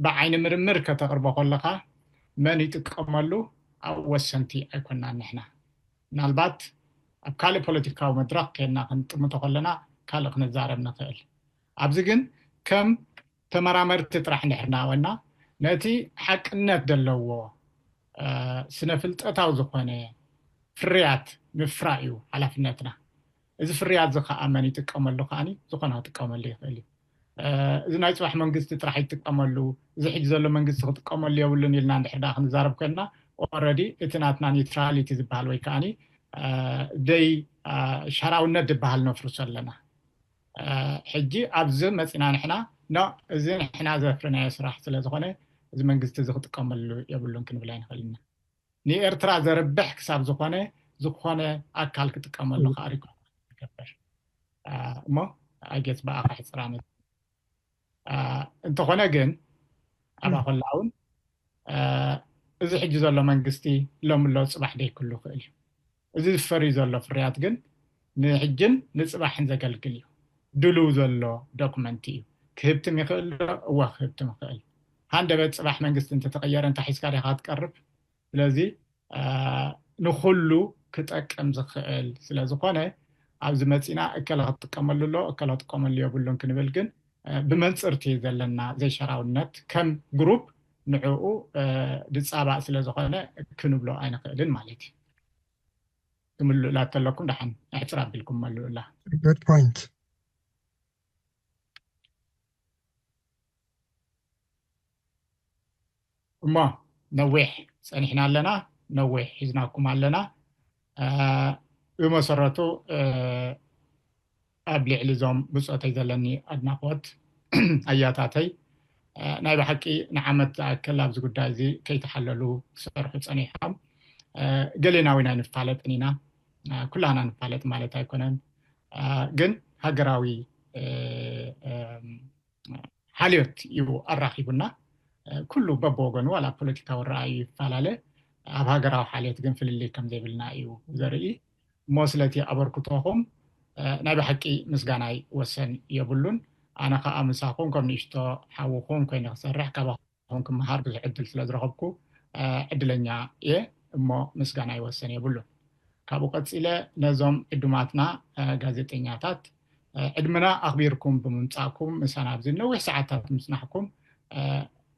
ብዓይኒ ምርምር ከተቕርቦ ከለኻ መን ይጥቀመሉ ኣብ ወሰንቲ ኣይኮናን ንሕና። ምናልባት ኣብ ካልእ ፖለቲካዊ መድረኽ ከይና ክንጥምቶ ከለና ካልእ ክንዛረብ ንኽእል። ኣብዚ ግን ከም ተመራመርቲ ጥራሕ እንድሕር እናበልና ነቲ ሓቅነት ዘለዎ ስነ ፍልጠታዊ ዝኾነ ፍርያት ምፍራይ እዩ ሓላፍነትና። እዚ ፍርያት እዚ ከዓ መን ይጥቀመሉ ከዓኒ ዝኾነ ክጥቀመሉ ይኽእል እዩ። እዚ ናይ ፅባሕ መንግስቲ ጥራሕ ይጥቀመሉ፣ እዚ ሕጂ ዘሎ መንግስቲ ክጥቀመሉ የብሉን ኢልና እንድሕር ደኣ ክንዛረብ ኮይንና ኦረዲ እቲ ናትና ኒውትራሊቲ ዝበሃል ወይ ከዓኒ ደይ ሻራውነት ዝበሃል ነፍርሶ ኣለና። ሕጂ ኣብዚ መፂና ንሕና ኖ እዚ ንሕና ዘፍርናዮ ስራሕ ስለ ዝኾነ እዚ መንግስቲ እዚ ክጥቀመሉ የብሉን ክንብል ኣይንኽእል ኢና። ንኤርትራ ዘርብሕ ክሳብ ዝኾነ ዝኾነ ኣካል ክጥቀመሉ ከዓ ሪኮርድ ዝገብር እሞ ኣጌት ብኣኻ ሕፅራነት እንተኾነ ግን ኣባ ኮላ እውን እዚ ሕጂ ዘሎ መንግስቲ ሎሚ ኣሎ ፅባሕ ደይክሉ ይኽእል እዩ። እዚ ዝፈሪ ዘሎ ፍርያት ግን ንሕጅን ንፅባሕን ዘገልግል እዩ። ድሉው ዘሎ ዶክመንት እዩ። ክህብትም ይኽእል ዶ? እወ ክህብትም ይኽእል። ሃንደበት ፅባሕ መንግስቲ እንተተቐየረ እንታይ ሒዝካ ዲኻ ክትቀርብ? ስለዚ ንኹሉ ክጠቅም ዝኽእል ስለ ዝኾነ ኣብዚ መፂና እከለ ክጥቀመሉ ኣሎ እከለ ክጥቀመሉ የብሉን ክንብል ግን ብመንፅርቲ ዘለና ዘይሸራውነት ከም ግሩፕ ንዕኡ ድፃባእ ስለ ዝኾነ ክንብሎ ኣይንኽእልን ማለት እዩ። ትምልኡላ ተለኩም ደሓን ኣሕፅር ኣቢልኩም መልኡላ። Good point። እሞ ነዊሕ ፀኒሕና ኣለና፣ ነዊሕ ሒዝናኩም ኣለና። ብመሰረቱ ኣብ ልዕሊ እዞም ብፆተይ ዘለኒ ኣድናቆት ኣያታተይ ናይ ብሓቂ ንዓመት ዝኣክል ኣብዚ ጉዳይ እዚ ከይተሓለሉ ክሰርሑ ፀኒሖም። ገሌና ዊና ንፋለጥን ኢና፣ ኩላና ንፋለጥ ማለት ኣይኮነን፣ ግን ሃገራዊ ሓልዮት እዩ ኣራኺቡና። ኩሉ በብወገኑ ዋላ ፖለቲካዊ ረኣዩ ይፈላለ፣ ኣብ ሃገራዊ ሓልዮት ግን ፍልልይ ከም ዘይብልና እዩ ዘርኢ። እሞ ስለቲ ኣበርክቶኹም ናይ ብሓቂ ምስጋናይ ወሰን የብሉን። ኣነ ከዓ ምሳኹም ከም ንእሽቶ ሓውኹም ኮይነ ክሰርሕ ካባኹም ክመሃር ብዙሕ ዕድል ስለ ዝረኸብኩ ዕድለኛ እየ። እሞ ምስጋናይ ወሰን የብሉን። ካብኡ ቀፂለ ነዞም ዕዱማትና ጋዜጠኛታት ዕድመና ኣኽቢርኩም ብምምፃእኩም ምሳና ኣብዚ ነዊሕ ሰዓታት ምፅናሕኩም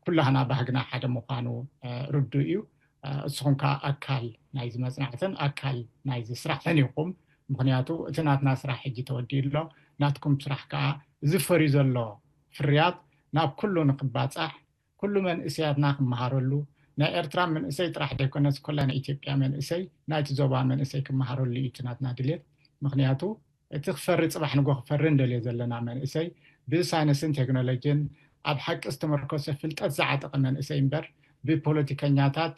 ኩላህና ባህግና ሓደ ምዃኑ ርዱእ እዩ። እስኹም ከዓ ኣካል ናይዚ መፅናዕትን ኣካል ናይዚ ስራሕን ኢኹም። ምክንያቱ እቲ ናትና ስራሕ ሕጂ ተወዲኡ ኣሎ። ናትኩም ስራሕ ከዓ እዚ ፈርዩ ዘሎ ፍርያት ናብ ኩሉ ንክባፃሕ፣ ኩሉ መንእሰያትና ክመሃረሉ፣ ናይ ኤርትራ መንእሰይ ጥራሕ ዘይኮነስ ኮላ ናይ ኢትዮጵያ መንእሰይ፣ ናይቲ ዞባ መንእሰይ ክመሃረሉ እዩ እቲ ናትና ድሌት። ምክንያቱ እቲ ክፈሪ፣ ፅባሕ ንጎ ክፈሪ እንደልዮ ዘለና መንእሰይ ብሳይንስን ቴክኖሎጂን ኣብ ሓቂ ዝተመርኮሰ ፍልጠት ዝዓጠቐ መንእሰይ እምበር ብፖለቲከኛታት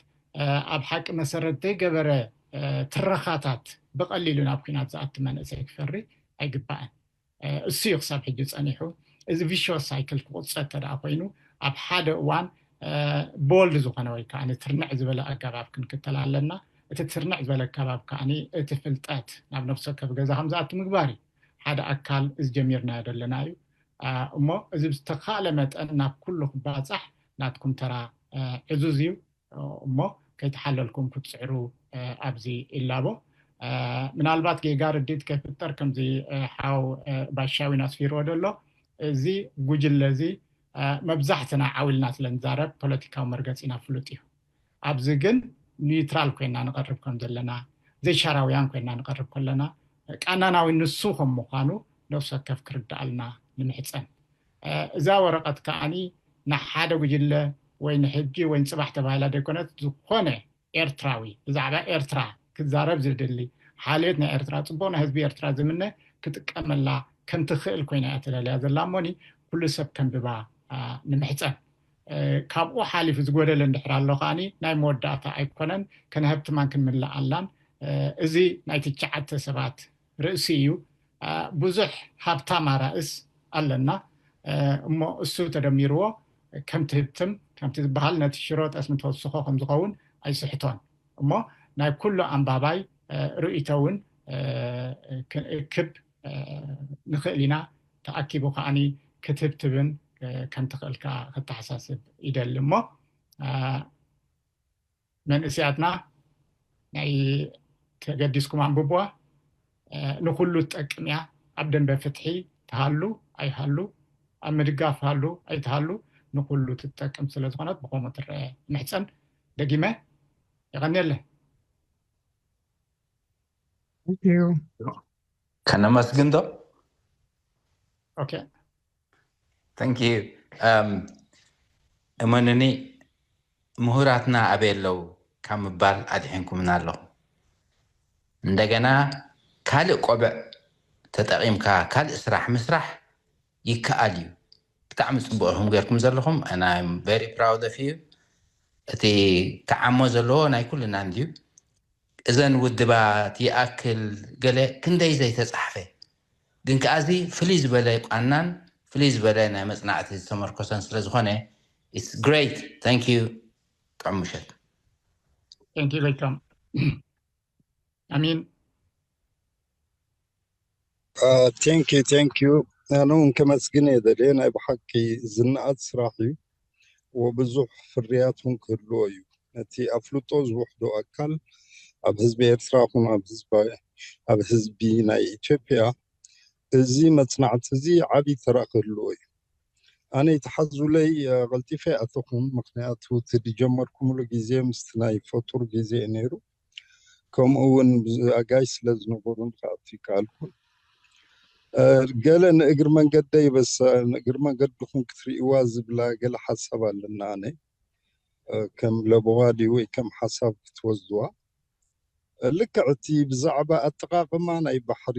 ኣብ ሓቂ መሰረት ዘይገበረ ትረኻታት ብቐሊሉ ናብ ኩናት ዝኣቲ መንእሰይ ክፈሪ ኣይግባእን። እሱ እዩ ክሳብ ሕጂ ጸኒሑ። እዚ ቪሽስ ሳይክል ክቁጸ እንተ ደኣ ኮይኑ ኣብ ሓደ እዋን ቦልድ ዝኾነ ወይ ከዓ ትርንዕ ዝበለ ኣገባብ ክንክተል ኣለና። እቲ ትርንዕ ዝበለ ኣገባብ ከዓ እቲ ፍልጠት ናብ ነፍሲ ወከፍ ገዛ ከም ዝኣቱ ምግባር እዩ። ሓደ ኣካል እዚ ጀሚርናዮ ዘለና እዩ። እሞ እዚ ብዝተኻለ መጠን ናብ ኩሉ ክባፃሕ ናትኩም ተራ ዕዙዝ እዩ። እሞ ከይተሓለልኩም ክትፅዕሩ ኣብዚ ይላቦ። ምናልባት ጌጋ ርዲት ከይፍጠር ከምዚ ሓው ባሻዊን ኣስፊርዎ ዘሎ እዚ ጉጅለ እዚ መብዛሕትና ዓው ኢልና ስለ ንዛረብ ፖለቲካዊ መርገፂና ፍሉጥ እዩ። ኣብዚ ግን ኒውትራል ኮይና ንቐርብ ከም ዘለና፣ ዘይሻራውያን ኮይና ንቐርብ ከለና ቃናናዊ ንሱ ከም ምዃኑ ነፍሲ ወከፍ ክርድኣልና ንምሕፀን። እዛ ወረቐት ከዓኒ ንሓደ ጉጅለ ወይ ንሕጂ ወይ ንፅባሕ ተባሂላ ዘይኮነት፣ ዝኾነ ኤርትራዊ ብዛዕባ ኤርትራ ክዛረብ ዝድሊ፣ ሓልዮት ናይ ኤርትራ፣ ፅቡቕ ናይ ህዝቢ ኤርትራ ዝምነ ክጥቀመላ ከም ትኽእል ኮይና እያ ተዳልያ ዘላ እሞኒ ኩሉ ሰብ ከንብባ ንምሕፀን። ካብኡ ሓሊፉ ዝጎደለ እንድሕር ኣሎ ከዓኒ ናይ መወዳእታ ኣይኮነን፣ ከነሀብትማን ክንምልኣላን። እዚ ናይ ትሽዓተ ሰባት ርእሲ እዩ። ብዙሕ ሃብታም ኣራእስ ኣለና እሞ እሱ ተደሚርዎ ከምቲ ህብትም ከምቲ ዝበሃል ነቲ ሽሮ ጠስሚ ተወስኾ ከም ዝኸውን ኣይስሕቶን። እሞ ናይ ኩሉ ኣንባባይ ርእይቶ እውን ክንእክብ ንኽእል ኢና። ተኣኪቡ ከዓኒ ክትህብትብን ከም ትኽእል ከዓ ክተሓሳስብ ይደሊ። እሞ መንእስያትና ናይ ተገዲስኩም ኣንብብዋ። ንኩሉ ትጠቅም እያ። ኣብ ደንበ ፍትሒ ትሃሉ ኣይሃሉ፣ ኣብ ምድጋፍ ሃሉ ኣይትሃሉ፣ ንኩሉ ትጠቅም ስለ ዝኾነት ብኸምኡ ትረአ ምሕፀን። ደጊመ የቐንየለይ። ከነመስግን ዶ? ኦኬ። Thank you። እመኑኒ፣ ምሁራትና ኣበይ ኣለዉ ካብ ምባል ኣድሒንኩምና ኣለኹም። እንደገና ካልእ ቆብዕ ተጠቒምካ ካልእ ስራሕ ምስራሕ ይከኣል እዩ። ብጣዕሚ ፅቡቕ ኢኹም ገይርኩም ዘለኹም። I'm very proud of you። እቲ ክዓሞ ዘለዎ ናይ ኩልና እንድዩ። እዘን ውድባት ይኣክል ገለ ክንደይ ዘይተፃሕፈ፣ ግን ከኣ እዚ ፍልይ ዝበለ ቋናን ፍልይ ዝበለ ናይ መፅናዕቲ ዝተመርኮሰን ስለ ዝኾነ it's great። Thank you። ጥዑም ምሸት። Thank you። Welcome። ኣሚን። Thank you, thank you። ኣነ እውን ከመስግን እየ ደልየ። ናይ ብሓቂ ዝነኣድ ስራሕ እዩ። ወብዙሕ ፍርያት እውን ክህልዎ እዩ። ነቲ ኣፍልጦ ዝውሕዶ ኣካል ኣብ ህዝቢ ኤርትራ ይኹን ኣብ ህዝቢ ኣብ ህዝቢ ናይ ኢትዮጵያ እዚ መጽናዕቲ እዚ ዓቢ ተራ ክህልዎ እዩ። ኣነ ይትሓዙለይ፣ ቀልጢፈ ኣይኣተኹን፣ ምኽንያቱ እቲ ዝጀመርኩምሉ ግዜ ምስቲ ናይ ፈጡር ግዜ እዩ ነይሩ። ከምኡ እውን ኣጋይሽ ስለ ዝነበሩን ክኣቱ ይከኣልኩን። ገለ ንእግሪ መንገደይ በስ ንእግሪ መንገድኹም ክትርእይዋ ዝብላ ገለ ሓሳብ ኣለና። ኣነ ከም ለበዋ ድዩ ወይ ከም ሓሳብ ክትወስድዋ፣ ልክዕ እቲ ብዛዕባ ኣጠቓቕማ ናይ ባሕሪ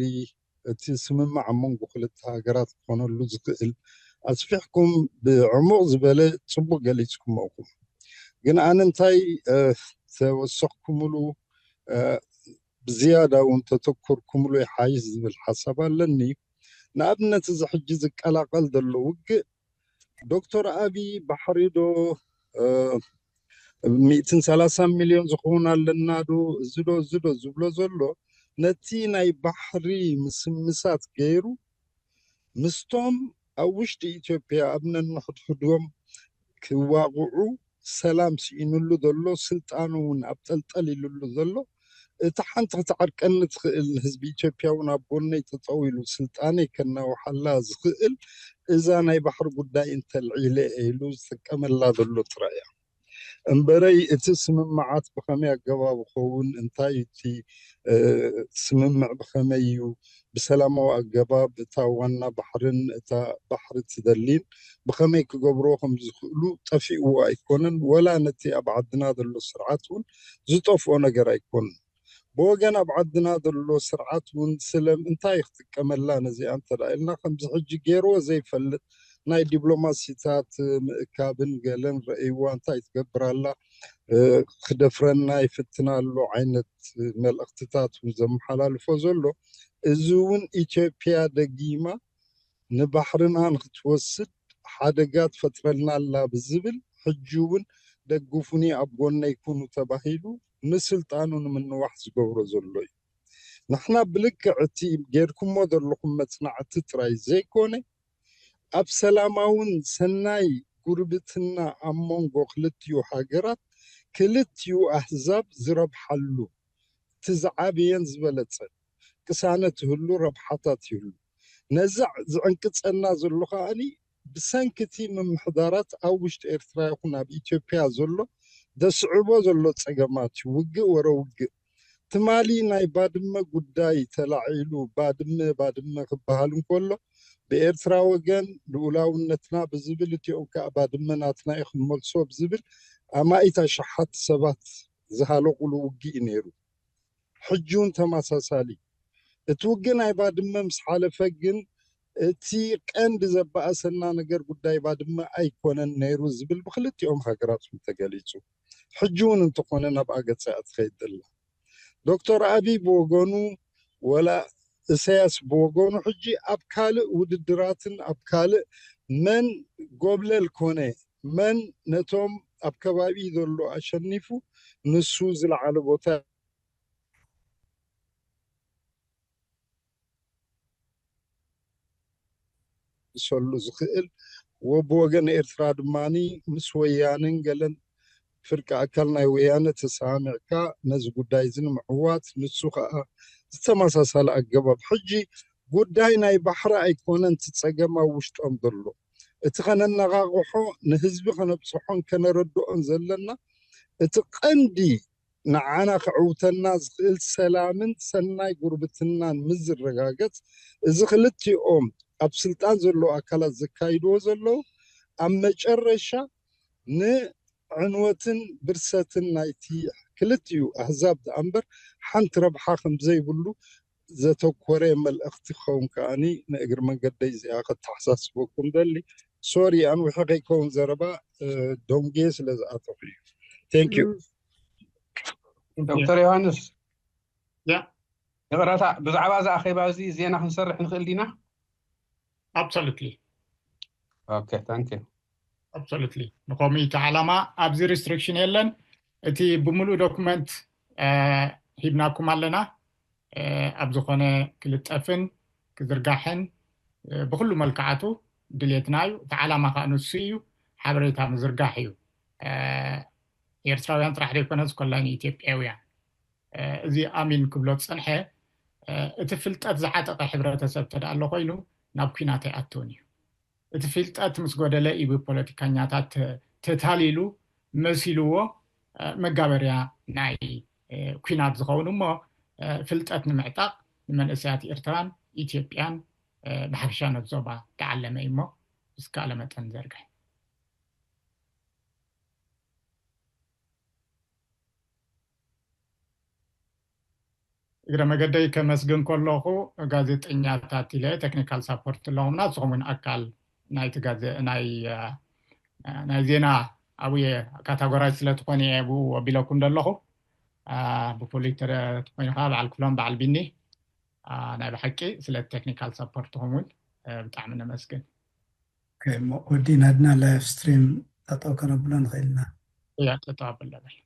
እቲ ስምምዕ ኣብ መንጎ ክልተ ሃገራት ክኾነሉ ዝኽእል ኣስፊሕኩም ብዕሙቕ ዝበለ ጽቡቕ ገሊጽኩሞ ኢኹም። ግን ኣነ እንታይ ተወሰኽኩምሉ ብዝያዳ እውን ተተኮርኩምሉ ይሓይሽ ዝብል ሓሳብ ኣለኒ። ንኣብነት እዚ ሕጂ ዝቀላቐል ዘሎ ውግእ ዶክተር ኣብይ ባሕሪ ዶ ሚእትን ሰላሳን ሚልዮን ዝኸውን ኣለና ዶ እዚ ዶ እዚ ዶ ዝብሎ ዘሎ ነቲ ናይ ባሕሪ ምስምሳት ገይሩ ምስቶም ኣብ ውሽጢ ኢትዮጵያ ኣብ ነንሕድሕዶም ክዋቕዑ ሰላም ስኢኑሉ ዘሎ ስልጣኑ እውን ኣብ ጠልጠል ኢሉሉ ዘሎ እቲ ሓንቲ ክትዓርቀኒ ትኽእል ህዝቢ ኢትዮጵያ እውን ኣብ ጎነይ ጠጠው ኢሉ ስልጣነይ ከናውሓላ ዝኽእል እዛ ናይ ባሕሪ ጉዳይ እንተልዒለ ኢሉ ዝጥቀመላ ዘሎ ጥራይ እያ። እምበረይ እቲ ስምምዓት ብኸመይ ኣገባብ ይኸውን፣ እንታይ እቲ ስምምዕ ብኸመይ እዩ፣ ብሰላማዊ ኣገባብ እታ ዋና ባሕርን እታ ባሕሪ ትደሊን ብኸመይ ክገብርዎ ከም ዝኽእሉ ጠፊእዎ ኣይኮነን፣ ወላ ነቲ ኣብ ዓድና ዘሎ ስርዓት እውን ዝጠፍኦ ነገር ኣይኮነን። ብወገን ኣብ ዓድና ዘሎ ስርዓት እውን ስለም እንታይ ክጥቀመላ ነዚኣ እንተ ኢልና ከምዚ ሕጂ ገይርዎ ዘይፈልጥ ናይ ዲፕሎማሲታት ምእካብን ገለን ረእይዋ እንታይ ትገብር ኣላ፣ ክደፍረና ይፍትን ኣሎ ዓይነት መልእኽትታት ዘመሓላልፎ ዘሎ፣ እዚ እውን ኢትዮጵያ ደጊማ ንባሕርና ንክትወስድ ሓደጋ ትፈጥረልና ኣላ ብዝብል ሕጂ እውን ደግፉኒ ኣብ ጎነይ ኩኑ ተባሂሉ ንስልጣኑ ንምንዋሕ ዝገብሮ ዘሎ እዩ። ንሕና ብልክዕ እቲ ጌርኩሞ ዘለኹም መፅናዕቲ ጥራይ ዘይኮነ ኣብ ሰላማውን ሰናይ ጉርብትና ኣብ መንጎ ክልቲኡ ሃገራት ክልቲኡ ኣህዛብ ዝረብሓሉ እቲ ዝዓበየን ዝበለፀን ቅሳነት ይህሉ ረብሓታት ይህሉ። ነዚ ዝዕንቅፀና ዘሎ ከዓኒ ብሰንኪ እቲ ምምሕዳራት ኣብ ውሽጢ ኤርትራ ይኹን ኣብ ኢትዮጵያ ዘሎ ደስዕቦ ዘሎ ፀገማት እዩ። ውግእ ወረ ውግእ ትማሊ ናይ ባድመ ጉዳይ ተላዒሉ ባድመ ባድመ ክበሃል እንከሎ ብኤርትራ ወገን ልኡላውነትና ብዝብል እቲኦም ከዓ ባድመ ናትና እዩ ክንመልሶ ብዝብል ኣማኢት ኣሽሓት ሰባት ዝሃለቁሉ ውግእ እዩ ነይሩ። ሕጂ እውን ተመሳሳሊ እቲ ውግእ ናይ ባድመ ምስ ሓለፈ ግን እቲ ቀንዲ ዘበኣሰና ነገር ጉዳይ ባድመ ኣይኮነን ነይሩ ዝብል ብክልቲኦም ሃገራት እውን ተገሊፁ። ሕጂ እውን እንተኾነ ናብ ኣገፀ እያ ትኸይድ ዘላ። ዶክተር ኣቢይ ብወገኑ ወላ እሰያስ ብወገኑ ሕጂ ኣብ ካልእ ውድድራትን ኣብ ካልእ መን ጎብለል ኮነ መን ነቶም ኣብ ከባቢ ዘሎ ኣሸኒፉ ንሱ ዝለዓለ ቦታ ሰሉ ዝኽእል ወብወገን ኤርትራ ድማ ምስ ወያንን ገለን ፍርቂ ኣካል ናይ ወያነ ተሰማሚዕካ ነዚ ጉዳይ እዚ ንምዕዋት ንሱ ከዓ ዝተመሳሳለ ኣገባብ ሕጂ ጉዳይ ናይ ባሕሪ ኣይኮነን እቲ ፀገም ኣብ ውሽጦም ዘሎ እቲ ከነነቓቕሖ ንህዝቢ ከነብፅሖን ከነረድኦን ዘለና እቲ ቀንዲ ንዓና ክዕውተና ዝኽእል ሰላምን ሰናይ ጉርብትናን ምስ ዝረጋገጽ እዚ ክልቲኦም ኣብ ስልጣን ዘለዉ ኣካላት ዘካይድዎ ዘለዉ ኣብ መጨረሻ ንዕንወትን ብርሰትን ናይቲ ክልቲኡ ኣህዛብ ደኣ እምበር ሓንቲ ረብሓ ከም ዘይብሉ ዘተኮረ መልእኽቲ ክኸውን ከዓኒ ንእግሪ መንገደይ እዚኣ ከተሓሳስበኩም ደሊ። ሶሪ ኣንዊሐ ከይከውን ዘረባ ደንጉየ ስለ ዝኣተኹ እዩ። Thank you። ዶክተር ዮሃንስ ያ ይቕረታ፣ ብዛዕባ እዚ ኣኼባ እዚ ዜና ክንሰርሕ ንኽእል ዲና? Absolutely Okay, thank you. Absolutely ንኸምኡ እቲ ዓላማ ኣብዚ restriction የለን። እቲ ብምሉእ ዶኩመንት ሂብናኩም ኣለና። ኣብ ዝኾነ ክልጠፍን ክዝርጋሕን ብኩሉ መልክዓቱ ድሌትና እዩ። እቲ ዓላማ ከዓ ንሱ እዩ፣ ሓበሬታ ምዝርጋሕ እዩ። ኤርትራውያን ጥራሕ ዘይኮነስ ኮላይ ንኢትዮጵያውያን። እዚ ኣሚን ክብሎ ዝፀንሐ እቲ ፍልጠት ዝዓጠቐ ሕብረተሰብ ተደኣ ኣሎ ኮይኑ ናብ ኲናት ኣይኣትውን እዩ። እቲ ፍልጠት ምስ ጎደለ እዩ ብፖለቲካኛታት ተታሊሉ መሲልዎ መጋበርያ ናይ ኲናት ዝኸውን እሞ ፍልጠት ንምዕጣቕ ንመንእሰያት ኤርትራን ኢትዮጵያን ብሓፈሻ ነቲ ዞባ ዝዓለመ እዩ እሞ ብዝከኣለ መጠን ዘርግሕ። እግረ መገደይ ከመስግን ከለኹ ጋዜጠኛታት ኢለ technical support ኣለኹም ናትኹም እውን ኣካል ናይቲ ጋዜ ናይ ናይ ዜና ኣብየ categorize ስለ ትኾኑ እየ ብኡ ኣቢለኩም ዘለኹ። ብፍሉይ ተኾይኑ ከዓ በዓል ክፍሎም በዓል ቢኒ ናይ ብሓቂ ስለ technical support ኹም እውን ብጣዕሚ ነመስግን። ወዲና ድና live stream ጠጠው ከነብሎ ንኽእል ኢና። እያ ጠጠው ኣብሎ በል።